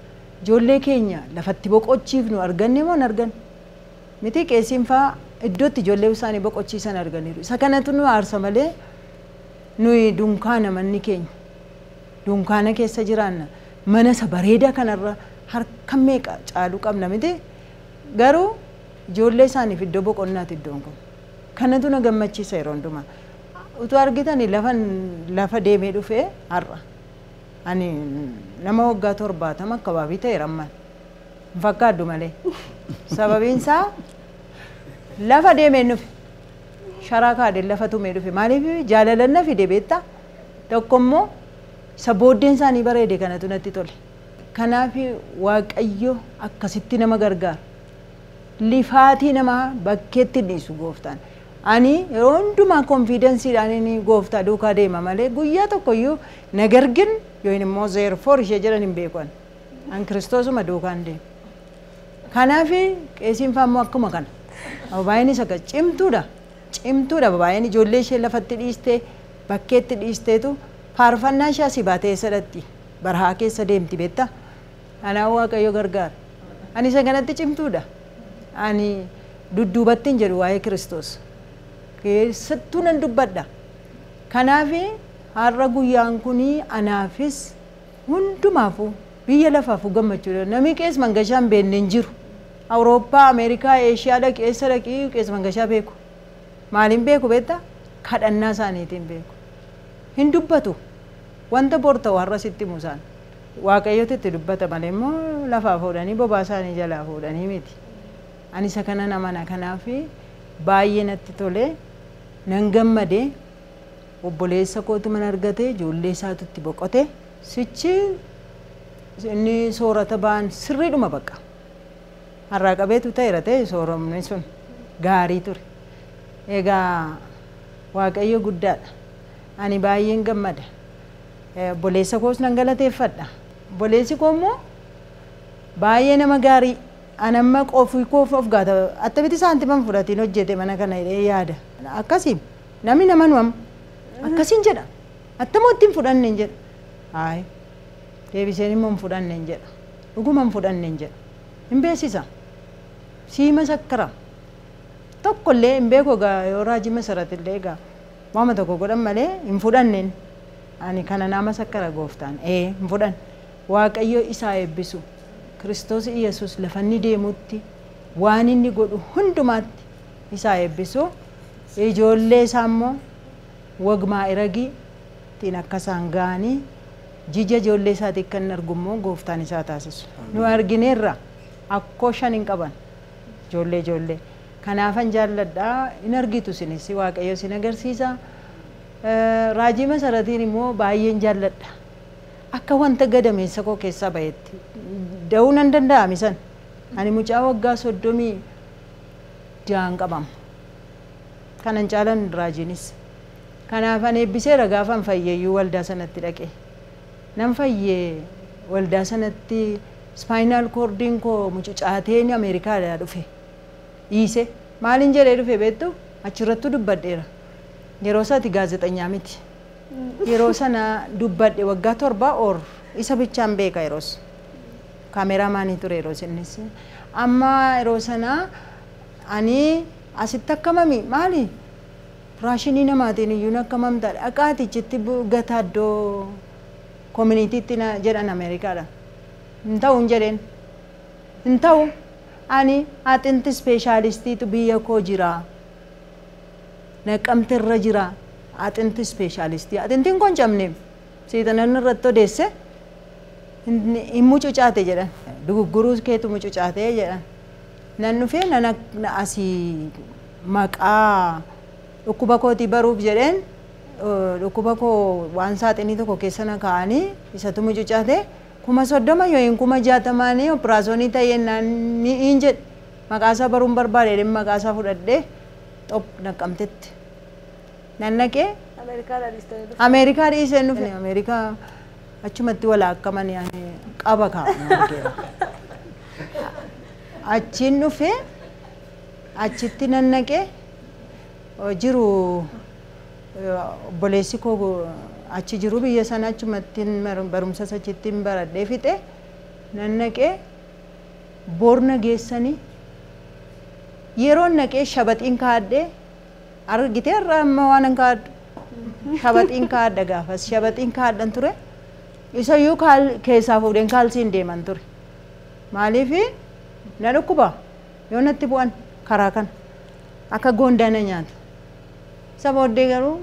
Ijoollee keenya lafatti boqochiifnu arganne moo hin arganne? Miti, qeesiin faa iddootti ijoollee isaanii boqochiisan arganiiru. Isa kanatu nu aarsa malee nuyi dunkaana manni keenya. Dunkaana keessa jiraanna. Mana isa bareedaa kanarra harka meeqa caaluu qabna miti? Garuu ijoollee isaaniif iddoo boqonnaati iddoon kun. Kanatu na gammachiisa yeroo hundumaa. Utuu argitanii lafa deemee dhufee har'a. Ani nama waggaa 70 akkabaabii ta'eera ammaan. Hin fakkaaddu malee. Sababiin isaa lafa deemee dhufe. Sharaa kaadeen lafa tumee dhufe. Maaliif jaalalan na fide beektaa? Tokko immoo isa booddeen isaanii bareede kanatu natti tole. Kanaaf Waaqayyo akkasitti nama gargaara. Lifaatii namaa bakkeetti dhiisu gooftaan. Ani yeroo hundumaa confidenceiidhaan inni gooftaa duukaa deema malee guyyaa tokkoyyuu na gargin yookiin immoo therefore ishee jedhan hin beeku ani. An Kiristoosuma duukaan deema. Kanaaf qeesiin faa immoo akkuma kana. Baay'een akka cimtuudha. Cimtuudha baay'een, ijoollee ishee lafatti dhiistee, bakkeetti dhiisteetu faarfannaa ishee asii baatee eessa barahaa keessa deemti beektaa? Kanaaf Waaqayyo gargaara. Ani isa kanatti cimtuudha. Ani dudduubatti hin jedhu waa'ee Kiristoos. Keessattuu nan dubbadha. Kanaaf har'a guyyaan kun anaafis hundumaafuu biyya lafaafuu gammachuudha. Namni Qees Mangashaa hin beekne hin jiru. Awurooppaa, Ameerikaa, Eeshiyaa dhaqi, eessa dhaqi, Qees Mangashaa beeku. Maaliin beeku beektaa? Kadhannaa isaaniitiin beeku. Hin dubbatu. Wanta bor ta'u har'a sitti himu isaan. Waaqayyotu itti dubbata malee immoo lafaa fuudhanii bobaa isaanii jalaa fuudhanii miti. Ani isa kanan amana. Kanaaf baay'ee natti tole, nan gammade. Obboleessa kootu mana argate, ijoollee isaatu itti boqote. Sichi inni soorata ba'an sirriidhuma bakka. Har'aa qabeetu ta'eera ta'e sooramni sun gaarii ture. Egaa Waaqayyo guddaadha. Ani baay'een gammada. Obboleessa koos nan galateeffadha. Obboleessi koo immoo baay'ee nama gaarii. Anamma qofii koof of gaata attamitti saantiman fudhatiin hojjete mana kana jedhee yaada. Akkasii namni nama nu amma akkasiin jedha. Attamoo ittiin fudhanne hin jedha. Hayi deebiseen immoo hin fudhanne hin jedha. Dhuguma hin fudhanne hin jedha. Hin beeksisa. Siima sakkara. Tokkollee hin beeku egaa yoo raajii masaratillee egaa waama tokko godhan malee hin fudhanneen. Ani kana nama sakkara gooftaan. Hin fudhanne. Waaqayyo isaa eebbisu. Kiristoos Iyesuus lafa inni deemutti waan inni godhu hundumaatti isaa eebbisu. Ijoollee isaa immoo wagmaa iragii ittiin akka isaan ga'anii jija ijoollee isaatii kan argu immoo gooftaan isaa taasisu. Nu argineerra akkoo 5 hin qaban ijoollee. Kanaafan jaalladhaa hin argitu isinis Waaqayyo isin agarsiisa. Raajii masaratiin immoo baay'een jaalladha. Akka wanta gadameessa koo keessaa bahetti da'uu nan danda'ami san. Ani mucaa waggaa 36 qabama. Kanan caalan raajiinis. Kanaaf ani eebbiseera gaafan fayyeeyyuu waldaa sanatti dhaqe. Nan fayyee waldaa sanatti spinal cordiin koo mucucaateen Ameerikaadhaa dhufe. Dhiise maaliin jedhee dhufe beektu achirrattuu dubbadheera. Yeroo isaati gaazexanyaa miti. Yeroo sana dubbadhe waggaa 7 or isa bichaan beeka yeroos. Kaameraamaanii ture yeroos innis. Amma yeroo sana ani asitti akkamami maali? Raashinii namaatiin iyyuu akkamamta dhaqaatichitti gataa iddoo koominiitiitti jedhan Ameerikaadha. Hin ta'u hin jedheen. Hin ta'u ani axinti ispeeshaalistiitu biyya koo jira. Naqamte irra jira. Axinti ispeeshaalistii. Axintiin kun cabne seexanaan irratti odeesse hin mucucaate jedhan. Dugugguruu keetu mucucaate jedhan. Nan dhufee nan asii maqaa dhukkuba kootii baruuf jedheen dhukkuba koo waan saaxinii tokko keessa na kaa'anii isatu mucucaate 30,000 yookiin 60,000 operaasyoonii ta'ee naan hin jedhe maqaasaa baruun barbaade jedheen maqaasaa fudhadhee xop naqamtetti. Nan naqee Ameerikaa dhiiseen dhufne Ameerikaa achumatti walaakkaman qaba kaa'u. Achiin dhufee achitti nan naqee jiru obboleessi koo achi jiru biyya sana achumatti barumsa achitti baradhee fixe nan naqee boorna geessanii yeroo naqee shabaxiin kaadhee argitee irraa amma waan hin kaadhu shabaxiin kaadha gaafas shabaxiin kaadhan ture isayyuu keessaa fuudheen kaalsiin deeman ture maaliif na dhukkuba yoo natti bu'an karaa kana akka goondaa na nyaata. Isa booddee garuu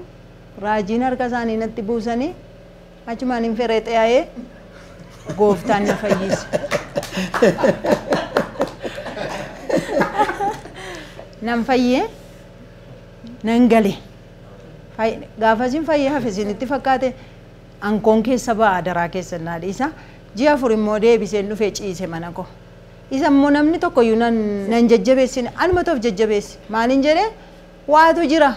raajiin harka isaanii natti buusanii achumaan hin feree xayaa'ee gooftaan na fayyise. Nan fayyee nan gale. Gaafasiin fayyee hafe isinitti fakkaate ankoon keessa ba'a daraa keessa naa dhiisa. Ji'a 4 immoo deebiseen dhufee ciise mana koo. Isa immoo namni tokkoyyuu nan jajjabeessine anuma toof jajjabeesse. Maaliin jedhee waatu jira.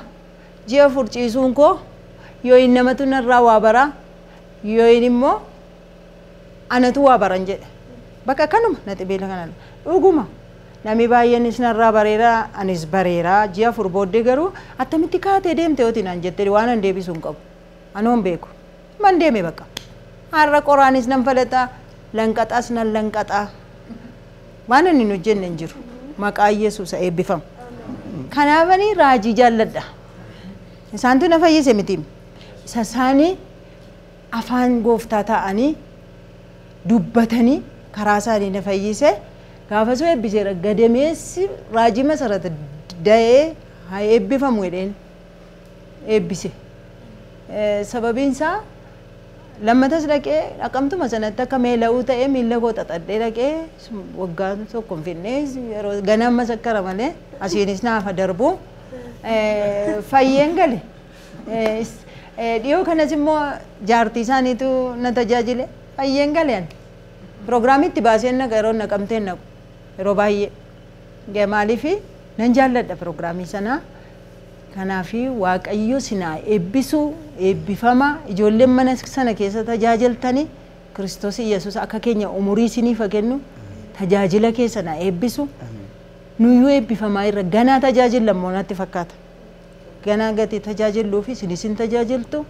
Ji'a 4 ciisuun koo yoo inni namatu narraa waa baraa yoo inni immoo anatu waa baran jedhe. Bakka kanuma na xibeela kana dhuguma. Namni baay'eenis narraa bareera anis bareera ji'a 4 booddee garuu attamitti kaatee deemte yooti naan jettee waan an deebisuu hin qabu. Anoon beeku. Man deeme bakka. Har'a qoraanis nan falaxaa lanqaxaas nan lanqaxaa. Waan inni hin hojjenne hin jiru. Maqaa Yesuus eebbifamu. Kanaafani raajii jaalladha. Isaantu na fayyise miti. Isa isaanii afaan gooftaa ta'anii dubbatanii karaa isaanii na fayyise. Gaafa soo eebbiseera gadameessi raajii masarata da'ee haa eebbifamu jedheen eebbise. Sababiin isaa lammatas dhaqee dhaqamtuma sanatti akka meela'uu ta'ee miilla koo xaxadhee dhaqee waggaa tokko hin finne yeroo ganama sakkara malee asiinis naafa darbu fayyeen gale. Dhiyoo kanas immoo jaartii isaaniitu na tajaajile fayyeen gale ani. Pirogiraamitti baaseen naqa yeroo naqamteen naqu yeroo baay'ee maaliif nan jaalladha pirogiraamii sanaa. Kanaafi Waaqayyo sinaa eebbisu eebbifama ijoolleen mana sana keessa tajaajiltanii Kiristoos Iyyasuus akka keenya umurii isiniif haa kennu Tajaajila keessan haa eebbisu. Nuyyuu eebbifamaa irra ganaa tajaajilla immoo natti fakkaata. Ganaa gatii tajaajilluu fi isinis hin tajaajiltu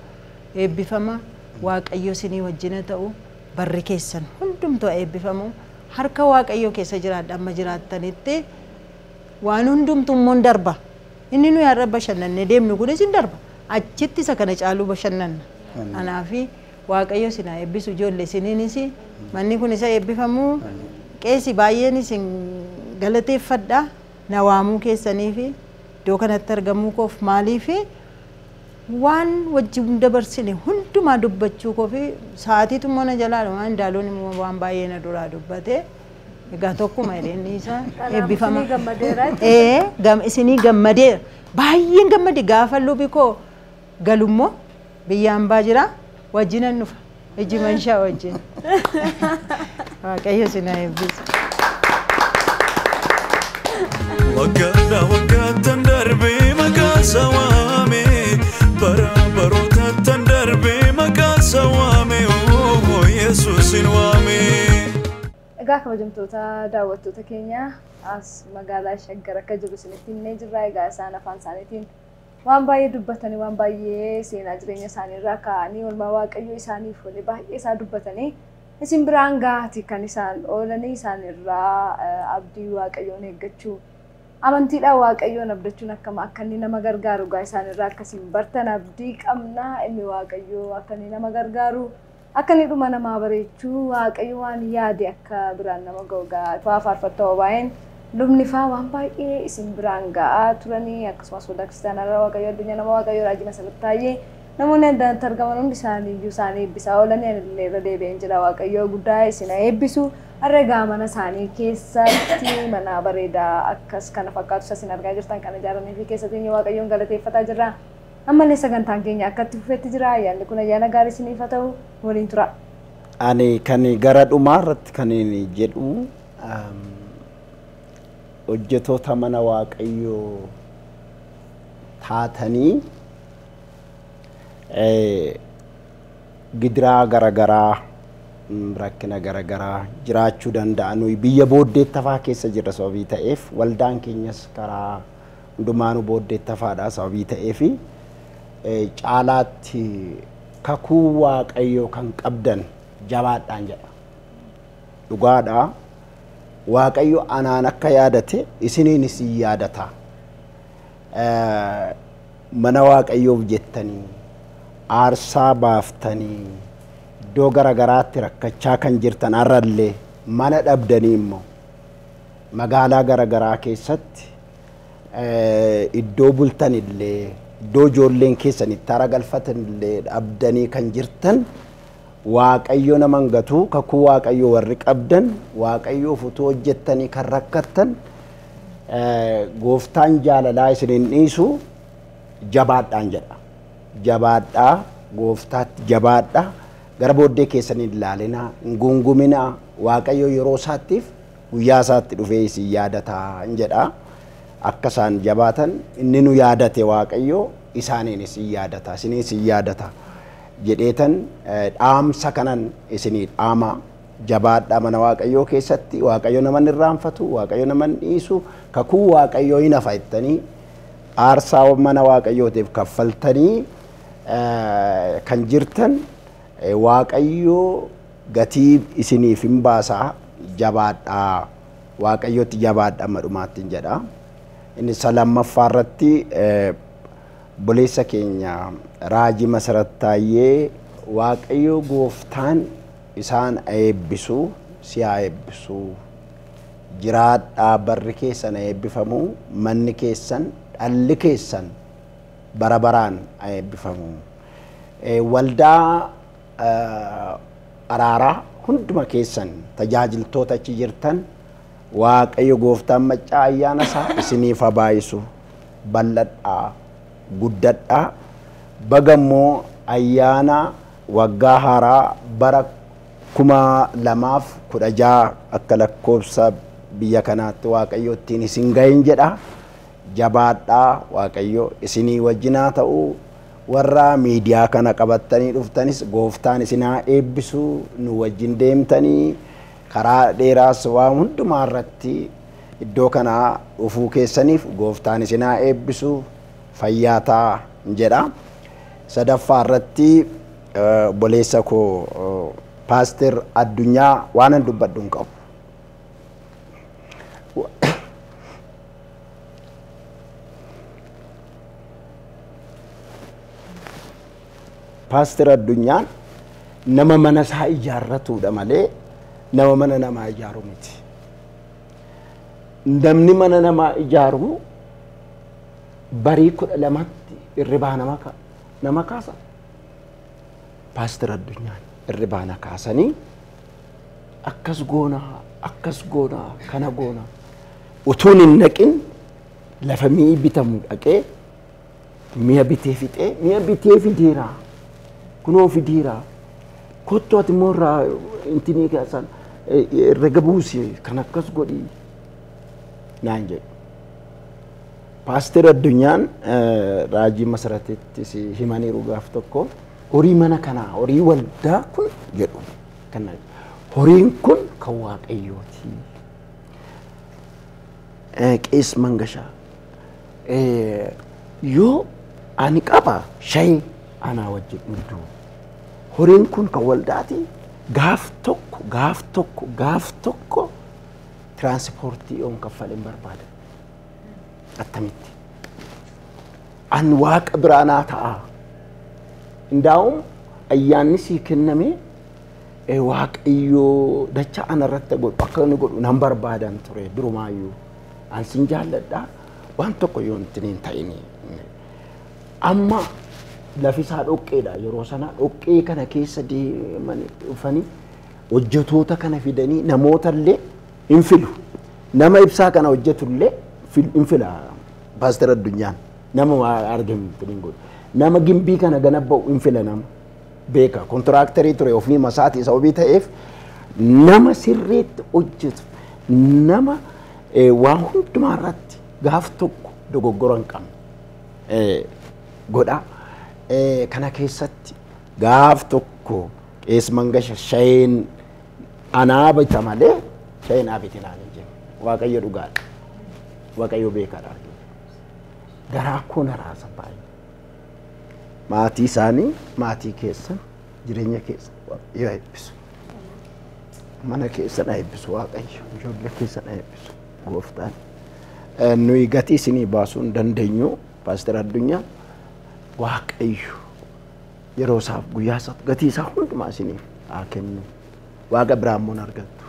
eebbifama. Waaqayyo isinii wajjina ta'u barri keessan hundumtuu haa eebbifamu. Harka Waaqayyoo keessa jiraadha amma jiraattanitti waan hundumtuu immoo hin darba. Inni nuyi har'a bashannannee deemnu kunis hin darba. Achitti isa kana caaluu bashannanna. Kanaafi Waaqayyo isin haa eebbisu ijoollee isiniinis manni kun isa eebbifamu. Qeesi baay'een isin galateeffadha na waamuu keessanii fi iddoo kanatti argamuu koof maaliif waan wajjin dabarsine hundumaa dubbachuu koo fi sa'aatiitu immoo na jalaa waan Indaaloon immoo waan baay'ee na duraa dubbate. Egaa tokkuma jedheenni isaa eebbifama. Isinii gammadeera jechuudha. Isinii gammadeera. Baay'een gammade gaafa lubi koo galummoo biyya hambaa jira wajjinan dhufa. Ijji manshaa wajjin. Waaqayyo isin haa eebbisu. Waggaadha waggaattan darbee maqaa isaa waame bara barootattan darbee maqaa isaa waame oo Yesuusin waame. Egaa kabajamtoota daawwattoota keenya as magaalaa Shaggar akka jiru isinitti himnee jirra. Egaa isaan afaan isaaniitiin waan baay'ee dubbatanii waan baay'ee seenaa jireenya isaanii irraa ka'anii oolmaa Waaqayyoo isaaniif oole baay'ee isaa dubbatanii isin biraan gahaati kan isaan oolanii isaan irraa abdii Waaqayyoon eeggachuu amantiidhaan Waaqayyoon abdachuun akkam akka inni nama gargaaru gaa isaan irraa akkasiin bartan abdii qabna inni Waaqayyoo akka inni nama gargaaru akka inni dhuma namaa bareechuu Waaqayyo waan yaade akka biraan nama ga'u gaa faarfattoota baay'een lubni faa waan baay'ee isin biraan ga'aa turanii akkasumas waldaa kiristaanaa Waaqayyo addunyaa nama Waaqayyo raajii Masarat Taayyee namoonni adda addaatti argaman hundi isaanii iyyuu isaanii eebbisaa oolanii anillee irra deebi'een jira Waaqayyo guddaa isin haa eebbisu. Har'a egaa mana isaanii keessatti mana bareedaa akkas kana fakkaatu isin argaa jirtan kana ijaaranii fi keessatti Waaqayyoon galateeffataa jirra. Ammallee sagantaan keenya akka itti fufetti jira. Ayyaanni kun ayyaana gaarii isiniif haa ta'u waliin tura. Ani kan gara dhumaa irratti kan inni jedhu hojjettoota mana Waaqayyoo taatanii gidiraa garagaraa rakkina garagaraa jiraachuu danda'a. Nuyi biyya booddeetti hafaa keessa jirra sababii ta'eef waldaan keenyas karaa hundumaanuu booddeetti hafaadha sababii ta'eef caalaatti kakuu Waaqayyoo kan qabdan jabaadhaan jedha. Dhugaadha. Waaqayyo anaan akka yaadate isiniinis hin yaadata. Mana Waaqayyoof jettanii aarsaa baaftanii iddoo garagaraatti rakkachaa kan jirtan har'allee mana dhabdanii immoo magaalaa garagaraa keessatti iddoo bultanillee iddoo ijoolleen keessan itti hara galfatanillee dhabdanii kan jirtan Waaqayyo nama hin gatu kakuu Waaqayyo warri qabdan Waaqayyoof utuu hojjettanii kan rakkattan gooftaan jaalalaa isin hin dhiisu jabaadhaan jedha. Jabaadhaa gooftaatti jabaadhaa gara booddee keessan hin ilaalinaa hin gunguminaa Waaqayyo yeroo isaattiif guyyaa isaatti dhufee isin yaadataa hin jedha. Akka isaan jabaatan inni nu yaadate Waaqayyo isaaniin isin yaadata isiniin isin yaadata jedheetan dhaamsa kanan isinii dhaama. Jabaadhaa mana Waaqayyoo keessatti Waaqayyo nama hin irraanfatu Waaqayyo nama hin dhiisu kakuu Waaqayyoo hin hafa jettanii aarsaa mana Waaqayyootiif kaffaltanii kan jirtan Waaqayyo gatii isiniif hin baasaa jabaadhaa Waaqayyootti jabaadhaa amma dhumaatti hin jedha. Inni isa lammaffaa irratti obboleessa keenya raajii Masarat Taayyee Waaqayyo gooftaan isaan eebbisu si haa eebbisu jiraadhaa barri keessan haa eebbifamu manni keessan dhalli keessan bara baraan haa eebbifamu. Waldaa araaraa hunduma keessan tajaajiltoota achi jirtan Waaqayyo gooftaan maccaa ayyaana isaa isiniif haa baay'isu bal'adhaa guddadhaa baga immoo ayyaana waggaa haaraa bara 2016 akka lakkoofsa biyya kanaatti Waaqayyo ittiin isin gahin jedha. Jabaadhaa Waaqayyo isinii wajjinaa ta'u warra miidiyaa kana qabattanii dhuftanis gooftaan isin haa eebbisu nu wajjin deemtanii Karaa dheeraas waan hundumaa irratti iddoo kanaa dhufuu keessaniif gooftaan isin haa eebbisu fayyaa ta'aa jedha. Sadaffaa irratti obboleessa koo Paaster Addunyaa waan an dubbadhu hin qabu. Paaster Addunyaan nama mana isaa ijaarratudha malee nama mana namaa ijaaru miti. Namni mana namaa ijaaru barii 12tti irribaa nama kaasa. Paaster Addunyaan irribaa na kaasanii akkas goonaa akkas goonaa kana goonaa utuun hin naqin lafa mi'i bitamu dhaqee mi'a bitee fixee mi'a bitee fideera kunoo fideera kottu ati immoo irraa intinii keessan herrega buusi kan akkas godhi naan jedhu. Paaster Addunyaan raajii Masaratettis himaniiru gaaf tokko horii mana kanaa horii waldaa kun jedhu kana horiin kun kan Waaqayyooti. Qees Mangashaa yoo ani qaba shayii anaa wajjin dhugdu horiin kun kan waldaati gaaf tokko gaaf tokko gaaf tokko tiraanspoortii yoon kaffaleen barbaada. Attamitti an waaqa biraanaa ta'a. Indaa'um ayyaanni sii kenname Waaqayyoo dacha ana irratti godhu akka inni godhu nan barbaadan ture durumaayyuu an sin jaalladha waan tokko yoo hin ta'in amma lafi isaa dhoqqeedha yeroo sana dhoqqee kana keessa deemanii dhufanii hojjetoota kana fidanii namoota illee hin filu nama ibsaa kana hojjetu illee hin fila Paaster Addunyaan nama argamu hin godhu nama gimbii kana ganabba'u hin fila nama beeka kontiraaktarii ture ofii masaatii sababii ta'eef nama sirriitti hojjetu nama waan hundumaa irratti gaaf tokko dogoggora hin qabne godha. Kana keessatti gaaf tokko Qees Mangasha shayeen anaa bita malee shayeen naa biti naan hin jenne. Waaqayyo dhugaadha. Waaqayyo beekaadha. Garaa koo na raasa baay'ee. Maatii isaanii maatii keessan jireenya keessan Waaqayyo haa eebbisu. Mana keessan haa eebbisu Waaqayyo. Ijoollee keessan haa eebbisu gooftaan. Nuyi gatii isinii baasuu hin dandeenyu Paaster Addunyaa Waaqayyo yeroo isaaf guyyaa isaaf gatii isaa hundumaa isiniif haa kennu. Waaqa biraa immoo hin argattu.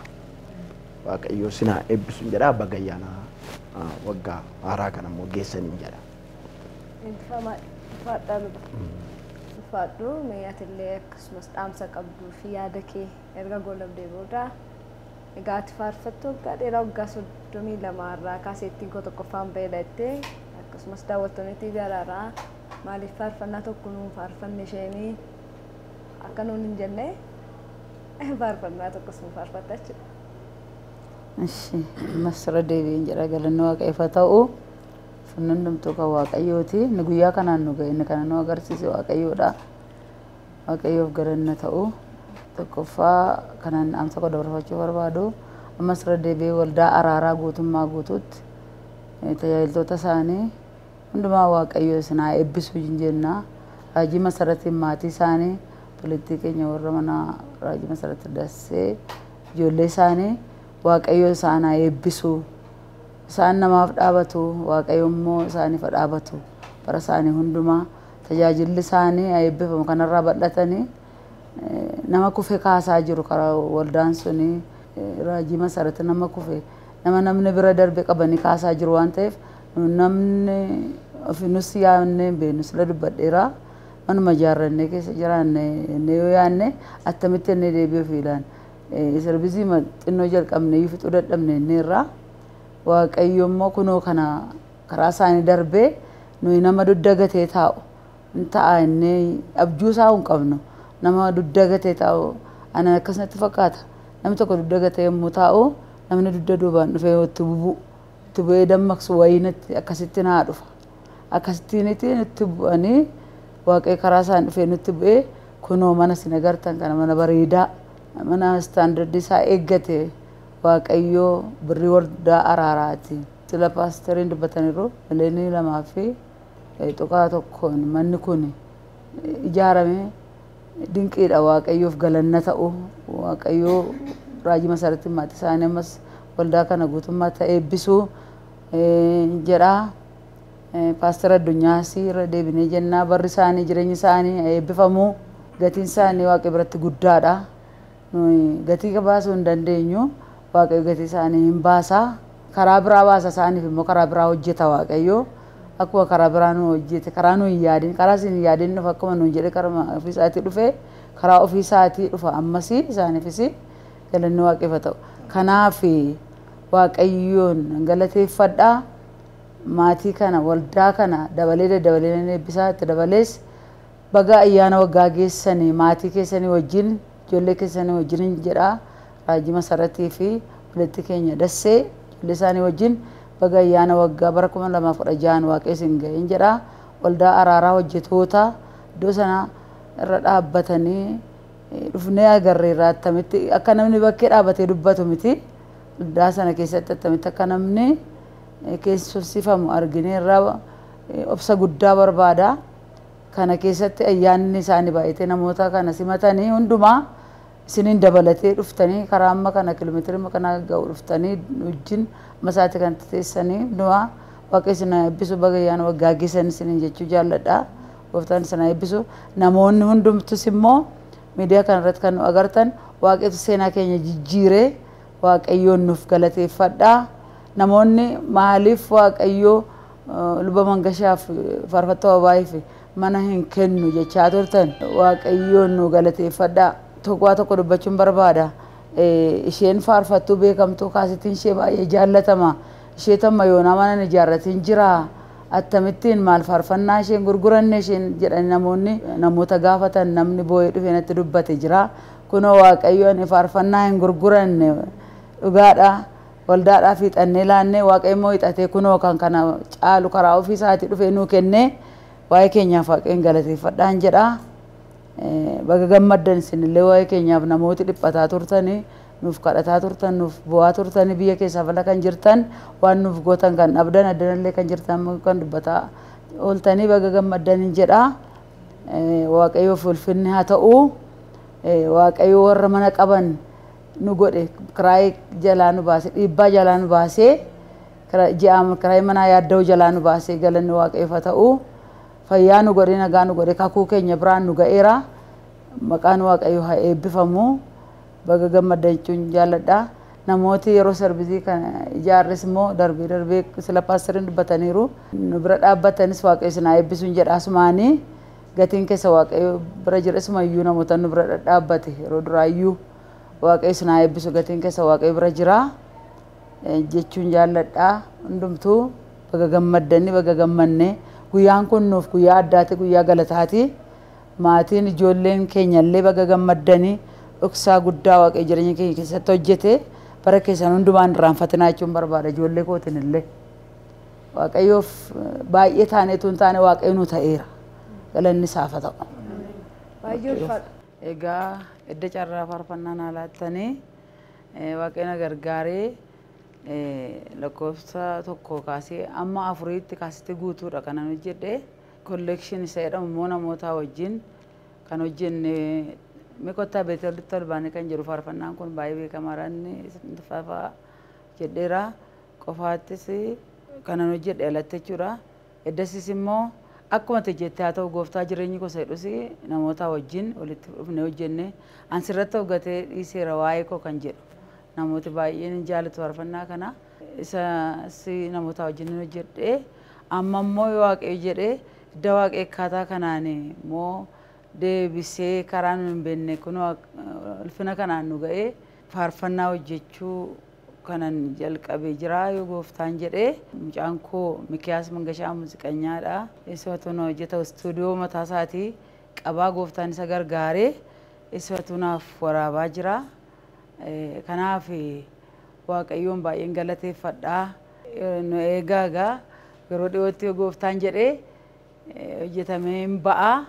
Waaqayyo isin haa eebbisu jedha Abbaa Ayyaana waggaa haaraa kana immoo geessaniin jedha. Ulfaadhu mee atillee akkasumas dhaamsa qabduu fi yaada kee erga goolabdee booda egaa ati faarfattu waggaa dheeraa waggaa 32 irraa kaasee ittiin koo tokkoffaan ba'eedha jettee akkasumas daawwattoonni TV Araaraa maaliif faarfannaa tokko nuun faarfanne isheenii akka nuun hin jenne faarfannaa tokkos nuun faarfatta jechuudha. Ishi masra deebiin jedha galanni Waaqayyoof haa ta'u. Funnan hundumtuu kan Waaqayyooti. Inni guyyaa kanaan nu ga'e inni kana nu agarsiise Waaqayyoodha. Waaqayyoof galanni ta'u. Tokkoffaa kanaan dhaamsa koo dabarfachuu barbaadu ammas irra deebi'ee waldaa araaraa guutummaa guutuutti tajaajiltoota isaanii hundumaa Waaqayyo isin haa eebbisu jenna. Raajii Masaratiin maatii isaanii obboleettii keenya warra mana Raajii Masaratii Dassee ijoollee isaanii Waaqayyo isaan haa eebbisu. Isaan namaaf dhaabatu Waaqayyo immoo isaaniif haa dhaabatu. Bara isaanii hundumaa tajaajilli isaanii haa eebbifamu kanarraa bal'atanii nama kufe kaasaa jiru karaa waldaan suni Raajii Masaratii nama kufe nama namni bira darbe qabanii kaasaa jiru waan ta'eef namni ofi nus yaadnee hin beeknu sila dubbadheera manuma ijaarrannee keessa jiraanne inni yoo yaadne attamitti inni deebi'ee ofii ilaana. Sarbizii xinnoo jalqabne iyyuu fixuu dadhabne inni irraa Waaqayyo immoo kunoo kana karaa isaanii darbee nuyi nama dugda gatee taa'u hin ta'a inni abjuu isaa hin qabnu nama dugda gatee taa'u ana akkasumatti fakkaata namni tokko dugda gatee yommuu taa'u namni dugda duubaan dhufee itti bu'u itti bu'ee dammaqsu wayii natti akkasitti naa dhufa akkasitti nutti bu'anii Waaqayyo karaa isaan dhufee nutti bu'ee kunoo mana isin agartan kana mana bareedaa Mana istaandardii isaa eeggate Waaqayyoo birrii waldaa araaraati. Sila paasteriin dubbataniiru miliyoonii 2.1 manni kun ijaarame dinqiidha. Waaqayyoof galanna ta'u. Waaqayyoo raajii Masaratii maatii isaanii ammas waldaa kana guutummaatti eebbisuu jedha. Paaster Addunyaas irra deebinee jennaa barri isaanii jireenyi isaanii eebbifamuu. Gatiin isaanii Waaqa biratti guddaadha. Nuyi gatii baasuu hin dandeenyu. Waaqayyo gatii isaanii hin baasaa. Karaa biraa baasa isaaniif immoo karaa biraa hojjeta Waaqayyo. Akkuma karaa biraa nu hojjete, karaa nu hin yaadin, karaa isin hin yaadin dhufa akkuma nuun jedhe karaa ofii isaatii dhufe, karaa ofii isaatii dhufa ammas isaaniifis galanni Waaqayyoof haa ta'u. Kanaaf Waaqayyoon galateeffadhaa. Maatii kana waldaa kana dabalee daddabalee nan eebbisaa. Itti dabalees baga ayyaana waggaa geessanii maatii keessanii wajjin ijoollee keessanii wajjin jedha. Raajii Masaratii fi walitti keenya Dassee ijoollee isaanii wajjin baga ayyaana waggaa bara 2016 Waaqayyo isin ga'een jedha. Waldaa araaraa hojjetoota iddoo sana irra dhaabbatanii dhufnee agarreerra. Attamitti akka namni bakkee dhaabbatee dubbatu miti. Waldaa sana keessatti attamitti akka namni keessumsiifamu argineerra. Obsa guddaa barbaada. Kana keessatti ayyaanni isaanii baay'atee namoota kana simatanii hundumaa isiniin dabalatee dhuftanii karaa amma kana kiiloomeetirii amma kana ga'u dhuftanii wajjin amma sa'aatii kanatti teessanii hundumaa Waaqayyo isin haa eebbisu. Baga ayyaana waggaa geessan isiniin jechuu jaalladha. Gooftaan isin haa eebbisu. Namoonni hundumtus immoo miidiyaa kana irratti kan nu agartan Waaqayyotu seenaa keenya jijjiiree Waaqayyoon nuuf galateeffadha. Namoonni maaliif Waaqayyoo luba Mangashaaf faarfattuu Abaayiif mana hin kennu jechaa turtan Waaqayyoon nu galateeffadha. Tokko tokko dubbachuun barbaada. Isheen faarfattuu beekamtuu kaasitiin ishee baay'ee jaallatama. Ishee tamma yoonaa mana hin ijaarratiin jira. Akkamittiin maal faarfannaa isheen gurguranne isheen jedhani namoonni namoota gaafatan namni boo'ee dhufee natti dubbate jira. Kunoo Waaqayyo ani faarfannaa hin gurguranne dhugaadha. Waldaadhaaf hiixannee laannee Waaqayyo immoo hiixatee kunoo kan kana caalu karaa ofii isaatii dhufee nuu kennee waa'ee keenyaaf Waaqayyoon galateeffadhaan jedha. Baga gammaddan isinillee waa'ee keenyaaf namooti dhiphataa turtanii nuuf kadhataa turtan nuuf bu'aa turtanii biyya keessaaf ala kan jirtan waan nuuf gootan kan dhabdan addanallee kan jirtan kan dubbataa ooltanii baga gammaddan hin jedha. Waaqayyoof ulfinni haa ta'u. Waaqayyo warra mana qaban nu godhe kiraayii jalaa nu baase dhiibbaa jalaa nu baase kiraayii manaa yaadda'u jalaa nu baase galanni Waaqayyoof haa ta'u. Fayyaa nu godhe nagaa nu godhe kakuu keenya biraan nu ga'eera. Maqaan Waaqayyoo haa eebbifamu. Baga gammaddan jechuun jaalladha. Namooti yeroo sarbiizii kana ijaarres immoo darbee darbee sila paasteriin dubbataniiru. Nu bira dhaabbatanis Waaqayyo isin haa eebbisuun jedha. Asumaanii gatiin keessa Waaqayyo bira jira isumayyuu namoota nu bira dhaabbate yeroo duraayyuu Waaqayyo isin haa eebbisu gatiin keessa Waaqayyo bira jira jechuun jaalladha. Hundumtuu baga gammaddanii baga gammanne. Guyyaan kun nuuf guyyaa addaati guyyaa galataati. Maatiin ijoolleen keenyallee baga gammaddanii dhoksaa guddaa Waaqayyo jireenya keenya keessatti hojjete bara keessan hundumaan irraanfatinaa jechuun barbaada ijoollee kootiin illee. Waaqayyoof baay'ee taaneetu hin taane Waaqayyo nu ta'eera. Galanni isaaf haa ta'u. Baay'ee ulfaadha. Egaa edda carraa faarfannaa naa laattanii Waaqayyo na gargaaree lakkoofsa 1 kaasee amma 4tti kaasitti guutuudha kanan hojjedhe. Kollekshin isa jedhamu immoo namoota wajjin kan hojjenne Mikottaa Beetelitti ol baanee kan jedhu faarfannaan kun baay'ee beekamaadha. Inni faafaa jedheera. Qofaattis kanan hojjedhe alatti jechuudha. Eddasis immoo akkuma ati jette haa ta'u gooftaa jireenyi gosa jedhus namoota wajjin walitti dhufnee hojjenne. An sirratti hoggatee dhiiseera waa'ee koo kan jedhu. Namooti baay'een hin jaallatu faarfannaa kana. Isas namoota wajjin hojjedhe. Amma immoo yoo Waaqayyo jedhee idda Waaqayyo akkaataa kanaan immoo deebisee karaa nu hin beekne kun ulfina kanaan nu ga'ee faarfannaa hojjechuu kanan jalqabee jira yoo gooftaan jedhee. Mucaan koo Mikiyaas Mangashaa muuziqanyaadha. Isatu na hojjeta istuudiyoo mataa isaatii qabaa gooftaan isa gargaaree isatu naaf waraabaa jira. Kanaaf Waaqayyoon baay'een galateeffadha. Nu eegaa egaa yeroo dhiyootti yoo gooftaan jedhee hojjetamee hin ba'a.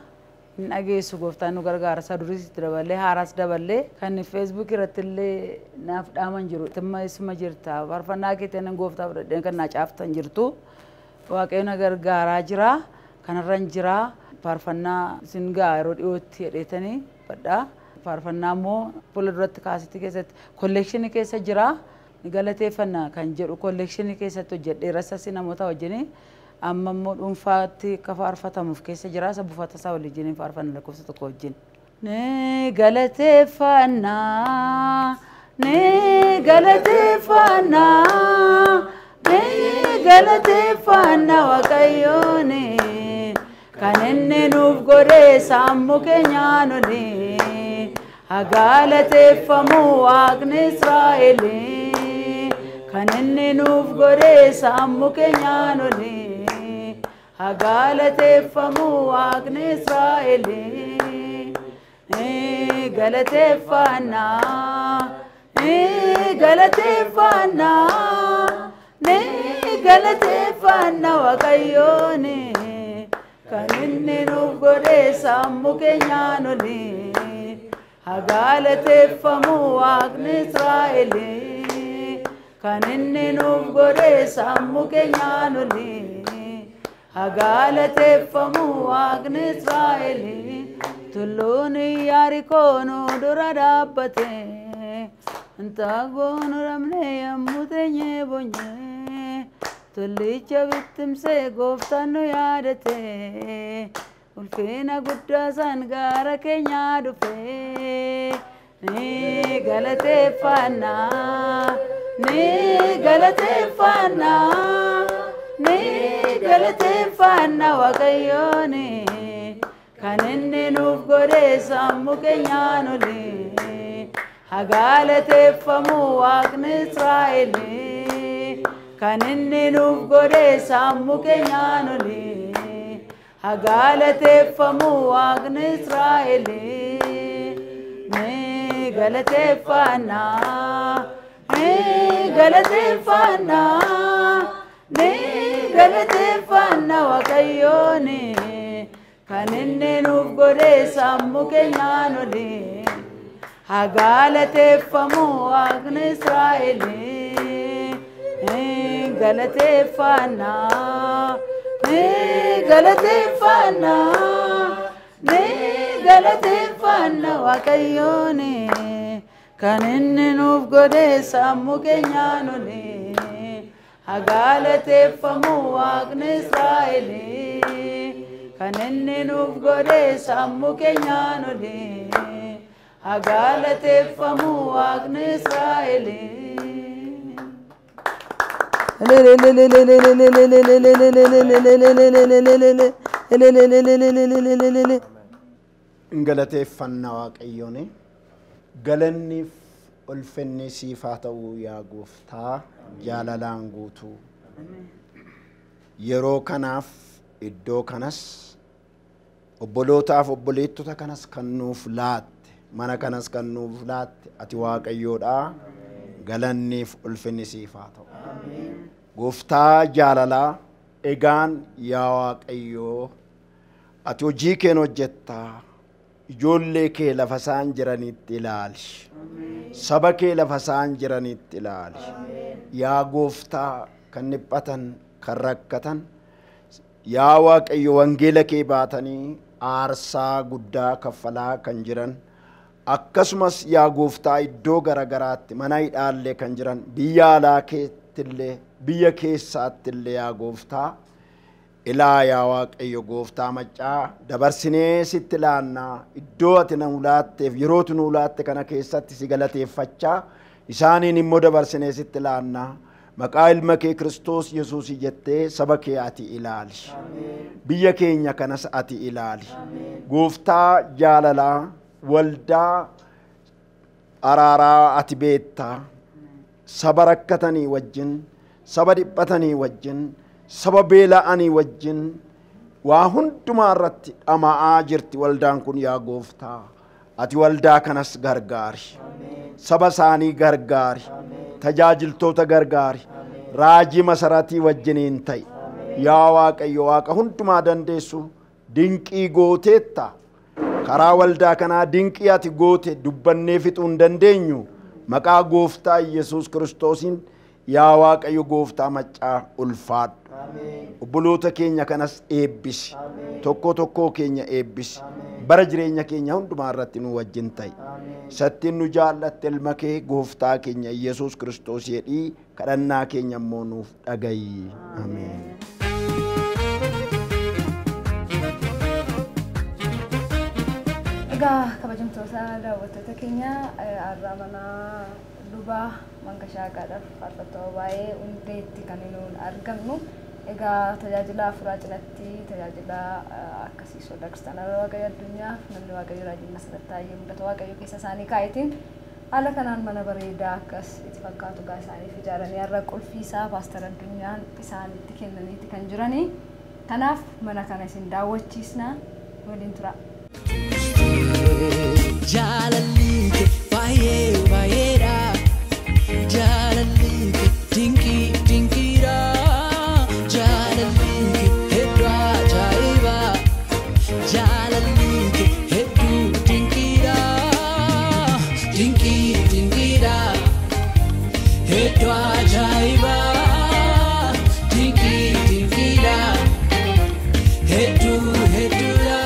Hin dhageessu gooftaan nu gargaara. Isa duris itti daballee haaraas daballee kan feesbuuk irratti illee naaf dhaaman jiru. Timma isuma jirta. Faarfannaa keetiin gooftaa fudhadheen kan naa caaftan jirtu. Waaqayyo na gargaaraa jira. Kanarran jira. Faarfannaa isin ga'a yeroo dhiyootti jedheetanii badhaa. Faarfannaa immoo fuula duratti kaasitti keessatti kolleekshinii keessa jira. Galateeffannaa kan jedhu kolleekshinii keessatti hojjedheera. Isas namoota wajjin amma immoo dhuunfaatti akka faarfatamuuf keessa jira. Isa buufata isaa waliin faarfanna lakkoofsa tokko wajjin. Ni galateeffannaa, ni galateeffannaa, ni galateeffannaa Waaqayyooni. Kan inni nuuf godhe sammuu keenyaan oli. Haa galateeffamu Waaqni Israa'el. Kan inni nuuf godhe sammuu keenyaan oli. Haa galateeffamu Waaqni Israa'el. Ni galateeffannaa, ni galateeffannaa, ni galateeffannaa Waaqayyooni. Kan inni nuuf godhe sammuu keenyaan oli. Haa galateeffamu Waaqni Israa'el. Kan inni nuuf godhe sammuu keenyaan oli. Haa galateeffamu Waaqni Israa'el. Tulluun Yaarikoo nu dura dhaabbate. Intaagoo nu dhabne yommuu teenyee boonye. Tullicha bittimsee gooftaan nu yaadate. Ulfina guddaa isaan gaara keenyaa dhufe. Ni galateeffannaa, ni galateeffannaa, ni galateeffannaa Waaqayyooni. Kan inni nuuf godhe sammuu keenyaan oli. Haa galateeffamu Waaqni Israa'el. Kan inni nuuf godhe sammuu keenyaan oli. Haa galateeffamu Waaqni Israa'el. Ni galateeffannaa, ni galateeffannaa, ni galateeffannaa Waaqayyooni. Kan inni nuuf godhe sammuu keenyaan oli. Haa galateeffamu Waaqni Israa'el. Ni galateeffannaa, ni galateeffannaa, ni galateeffannaa Waaqayyooni. Kan inni nuuf godhe sammuu keenyaan oli. Haa galateeffamu Waaqni Israa'el. Kan inni nuuf godhe sammuu keenyaan oli. Haa galateeffamu Waaqni Israa'el. Galateeffannaa Waaqayyooni. Galanniif ulfinni siif haa ta'u yaa gooftaa jaalalaan guutuu. Yeroo kanaaf iddoo kanas obbolootaaf obboleettota kanas kan nuuf laatte mana kanas kan nuuf laatte ati Waaqayyoodha. Galanniif ulfinni siif haa ta'u. Gooftaa jaalalaa egaan yaa Waaqayyoo ati hojii keen hojjettaa. Ijoollee kee lafa isaan jiranitti ilaali. Saba kee lafa isaan jiranitti ilaali. Yaa gooftaa kan dhiphatan kan rakkatan yaa Waaqayyo wangeela kee baatanii aarsaa guddaa kaffalaa kan jiran akkasumas yaa gooftaa iddoo garagaraatti mana hidhaallee kan jiran biyya alaa keettillee biyya keessaattillee yaa gooftaa ilaa yaa Waaqayyo gooftaa maccaa dabarsinee sitti laannaa iddoo ati nu laatteef yerootu nu laatte kana keessatti si galateeffachaa isaaniin immoo dabarsinee sitti laannaa maqaa ilma kee Kiristoos Yesuus jettee saba kee ati ilaali. Biyya keenya kanas ati ilaali. Gooftaa jaalalaa waldaa araaraa ati beektaa saba rakkatanii wajjin saba dhiphatanii wajjin saba beela'anii wajjin waa hundumaa irratti dhama'aa jirti waldaan kun yaa gooftaa. Ati waldaa kanas gargaari. Saba isaanii gargaari. Tajaajiltoota gargaari. Raajii masaratii wajjiniin ta'i. Yaa Waaqayyo Waaqa hundumaa dandeessu dinqii gooteetta. Karaa waldaa kanaa dinqii ati goote dubbannee fixuu hin dandeenyu. Maqaa gooftaa Yesuus Kiristoosiin yaa Waaqayyo gooftaa maccaa ulfaadhu. Obboloota keenya kanas eebbisi. Tokko tokkoo keenya eebbisi. Bara jireenya keenya hundumaa irratti nu wajjin ta'i. Isattiin nu jaallatte ilma kee gooftaa keenya Yesuus Kiristoos jedhii kadhannaa keenya immoo nuuf dhaga'i. Ameen. Egaa kabajamtoota daawwattoota keenya har'a mana lubaa Mangashaa Haqaadhaaf faarfattoota baay'ee hundeetti kan nuun argamnu. Egaa tajaajila afuraa cinatti tajaajila akkasii sodaa kiristaanaa Waaqayyo addunyaaf namni Waaqayyo raajii Masarat Taayyee mul'ata Waaqayyo keessa isaanii kaa'eetiin haala kanaan mana bareedaa akkas itti fakkaatu gaa isaaniif ijaaranii har'a qulfii isaa paastar addunyaan isaanitti kennaniiti kan jiranii. Kanaaf mana kana isin daawwachiisna waliin tura. Jaalalli kee baay'ee baay'eedha. Jaalalli kee dinqii dinqiidha. Jaalalli kee hedduu ajaa'iba. Jaalalli kee hedduu dinqiidha. Dinqii dinqiidha. Hedduu ajaa'iba. Dinqii dinqiidha. Hedduu hedduudha.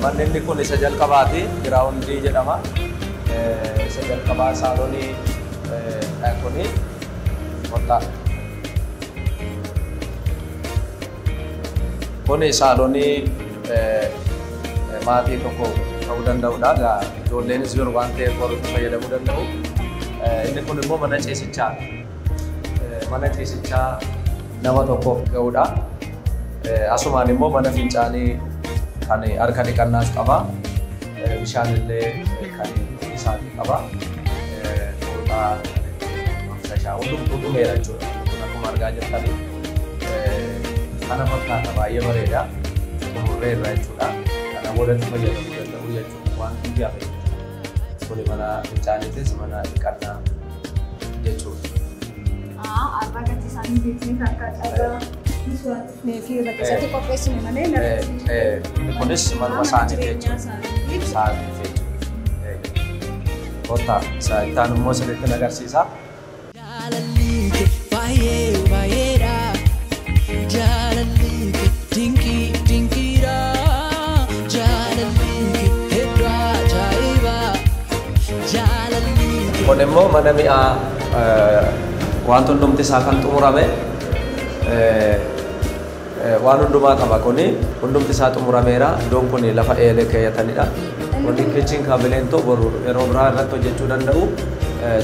Manni kun isa jalqabaati. Giraawundii jedhama. Isa jalqabaa saalonii kuni kottaa. Kuni saalonii maatii tokko ta'uu danda'udha. Egaa ijoolleenis jiru waan ta'eef warri fayyadamuu danda'u. Inni kun immoo mana ciisichaa. Mana ciisichaa nama tokkoof ga'udha. Asumaan immoo mana fincaanii kan harka dhiqannaas qaba. Bishaan illee kan isaatii qaba. Fooxaa maftashaa hundumtuu dhumeera jechuudha. Kun akkuma argaa jirtanii kana fakkaata baay'ee bareeda. Xumurreerra jechuudha. Kana boodatti fayyadamuu danda'u jechuudha. Waan hundi hafe. Kuni mana fincaaniitis mana dhiqannaa jechuudha. Har'a gatii isaanii beeknee akka carraa keessatti qopheessine malee Kunis manuma isaaniiti jechuudha. Isaaniiti jechuudha. Kottaa isa itti aanu immoo sirriitti agarsiisa. Jaalalli kee baay'ee baay'eedha. Jaalalli kee dinqii dinqiidha. Jaalalli kee hedduu ajaa'iba. Jaalalli kee. Kun immoo mana mi'aa wanti hundumti isaa kan xumurame waan hundumaa qaba kuni hundumti isaa xumurameera. Iddoon kun lafa eelee keeyyatanidha. Wanti kitchen kaabileentu boru yeroo biraa irratti hojjechuu danda'u.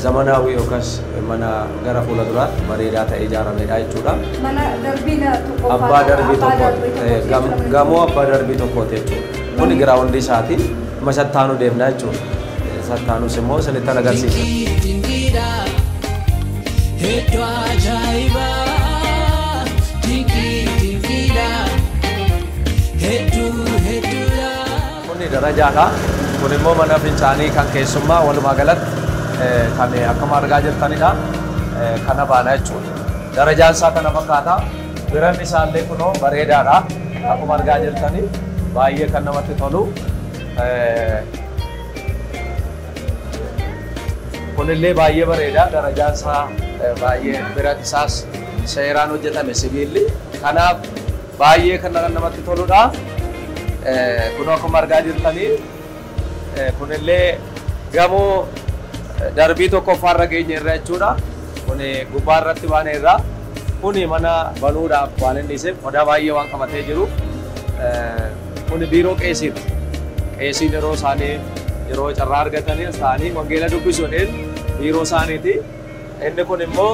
Zamanaawii yookaas mana gara fuula duraatti bareedaa ta'e ijaaramedha jechuudha. Mana darbii tokkoffaa. Abbaa darbii tokko gamoo abbaa darbii tokkooti jechuudha. Kuni giraawundii isaati. Amma sattaanuu deemna jechuudha. Sattaanus immoo isinitti agarsiisa. Dinqiidha. Hedduu ajaa'iba. Dinqii dinqiidha. Hedduu hedduudha. Kuni darajaadha. Kun immoo mana fincaanii kan keessummaa walumaa galatti kan akkuma argaa jirtanidha. Kana baana jechuudha. Darajaan isaa kana fakkaata. Biranni isaallee kunoo bareedaadha. Akkuma argaa jirtani baay'ee kan namatti tolu. Kunillee baay'ee bareeda. Darajaan isaa baay'ee biran isaas seeraan hojjetame sibiilli. Kanaaf baay'ee kan namatti toludha. Kunoo akkuma argaa jirtanii kunillee gamoo darbii tokkoffaarra geenye irra jechuudha. Kuni gubbaa irratti baane irra. Kuni mana banuudhaaf waan inni dhiiseef qodaa baay'ee waan qabatee jiru. Kuni biiroo qeesiiti. Qeesiin yeroo isaanii yeroo carraa argatanii as ta'anii wangeela dubbisuudhaan biiroo isaaniiti. Inni kun immoo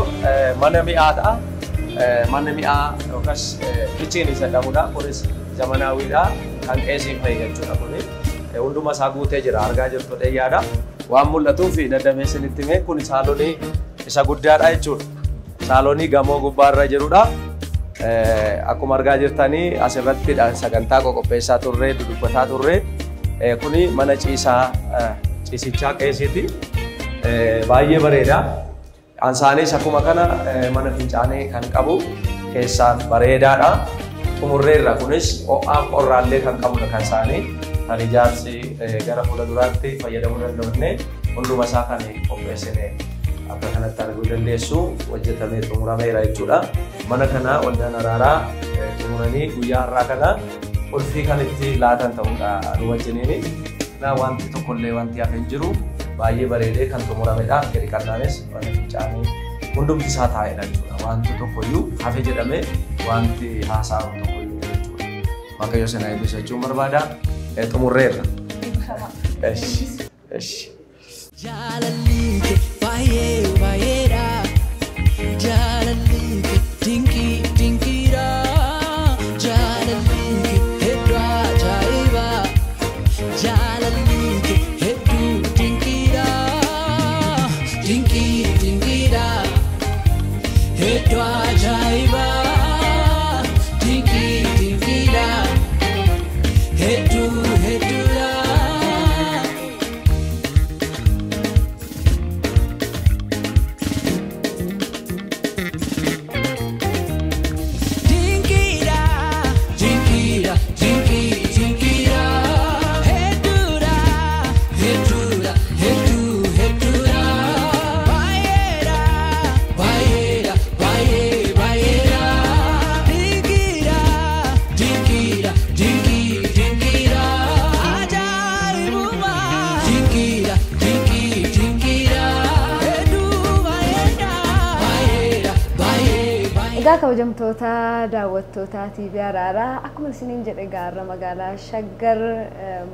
mana mi'aa ta'a. Mana mi'aa yookaas kichiin isa jedhamudha. Kunis zamanaawiidha. Kan qeesiin fa'i jechuudha kuni. Hunduma isaa guutee jira argaa jirtu dheeyyaadha. Waan mul'atuuf daddamee isinitti himee kun saalonii isa guddaadha jechuudha. Saalonii gamoo gubbaarra jirudha. Akkuma argaa jirtanii asirratti sagantaa qoqopheessaa turre, dudubbataa turre. Kuni mana ciisaa ciisichaa qeesiiti. Baay'ee bareeda. Ansaanis akkuma kana mana fincaanii kan qabu keessaan bareedaadha. Xumurreerra kunis ho'aaf qorraallee kan qabudha kan isaanii kan ijaarsi gara fuula duraatti fayyadamuu danda'u hunduma isaa kan qopheessine akka kanatti arguu dandeessu hojjetamee xumurameera jechuudha. Mana kana waldaan araaraa xumuranii guyyaa har'aa kana qulfii kan itti laatan ta'uudha nu wajjiniini. Wanti tokkollee wanti hafe hin jiru baay'ee bareedee kan xumuramedha. Gadi qannaanis mana fincaanii hundumti isaa taa'edha jechuudha. Wanti tokkoyyuu hafe jedhamee wanti haasa'amu tokkoyyuu jechuudha. Waaqayyo sana eebbisachuun barbaada. Xumurreerra. Jaalalli kee baay'ee baay'eedha. Jaalalli kee dinqii dinqiidha. Jaalalli kee hedduu ajaa'iba. Jaalalli kee hedduu dinqiidha. Dinqii dinqiidha. Hedduu ajaa'iba. Dinqii dinqiidha. Hedduu hedduudha. Dinqiidha, dinqiidha, dinqii dinqiidha. Hedduudha, hedduudha, hedduu hedduudha. Baay'eedha, baay'eedha, baay'ee baay'eedha. Dinqiidha, dinqiidha, dinqii dinqiidha. Ajaa'ibuma. Dinqiidha, dinqii dinqiidha. Hedduu baay'eedha, baay'eedha, baay'ee baay'eedha. Egaa kabajamtoota daawwattoota TV Araaraa akkuma isiniin jedhe gaarra magaalaa Shaggar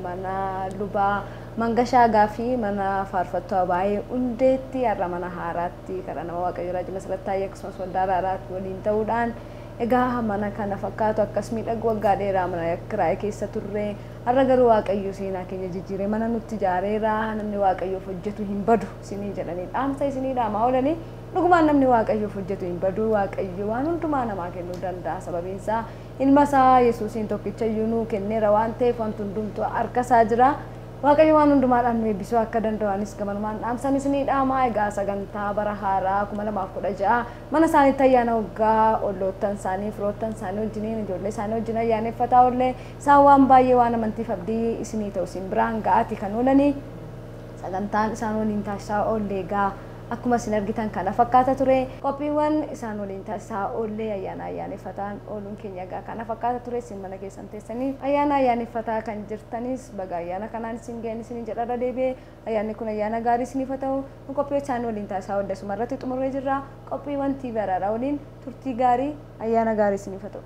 mana lubaa Mangashaa Gaafii mana faarfattuu Abaayee Hundeetti har'a mana haaraatti karaa nama Waaqayyoo Raajii Masarat Taayyee akkasumas waldaa Araaraatti waliin ta'uudhaan egaa mana kana fakkaatu akkas miidhagu waggaa dheeraa mana kiraayee keessa turre har'a garuu Waaqayyo seenaa keenya jijjiiree mana nutti ijaareera namni Waaqayyoof hojjetu hin badu isiniin jedhanii dhaamsa isinii dhaamaa oolanii dhugumaan namni Waaqayyoof hojjetu hin badu. Waaqayyo waan hundumaa namaa kennuu danda'a. Sababiin isaa ilma isaa Yesuusiin tokkicha iyyuu nuu kenneera waan ta'eef wanti hundumtuu harka isaa jira. Waaqayyo waan hundumaadhaan nu eebbisuu akka danda'anis gamanumaan dhaamsan isinii dhaamaa. Egaa sagantaa bara haaraa 2016 mana isaaniitti ayyaana waggaa olloottan isaanii firoottan isaanii wajjiniin ijoollee isaanii wajjin ayyaaneffataa oollee isaan waan baay'ee waan amantiif abdii isinii ta'u isin biraan ga'aati kan oolanii sagantaan isaan waliin taasisaa oollee egaa akkuma isin argitan kana fakkaata ture. Qophiiwwan isaan waliin taasisaa oollee ayyaana ayyaaneffataan ooluun keenya egaa kana fakkaata ture. Isin mana keessan teessanii ayyaana ayyaaneffataa kan jirtanis baga ayyaana kanaan isin ga'an isin jedharra deebi'ee ayyaanni kun ayyaana gaarii isiniif haa ta'u. Nu qophii isaan waliin taasisaa oollee asuma irratti xumurree jirra. Qophiiwwan TV Araaraa waliin turtii gaarii ayyaana gaarii isiniif haa ta'u.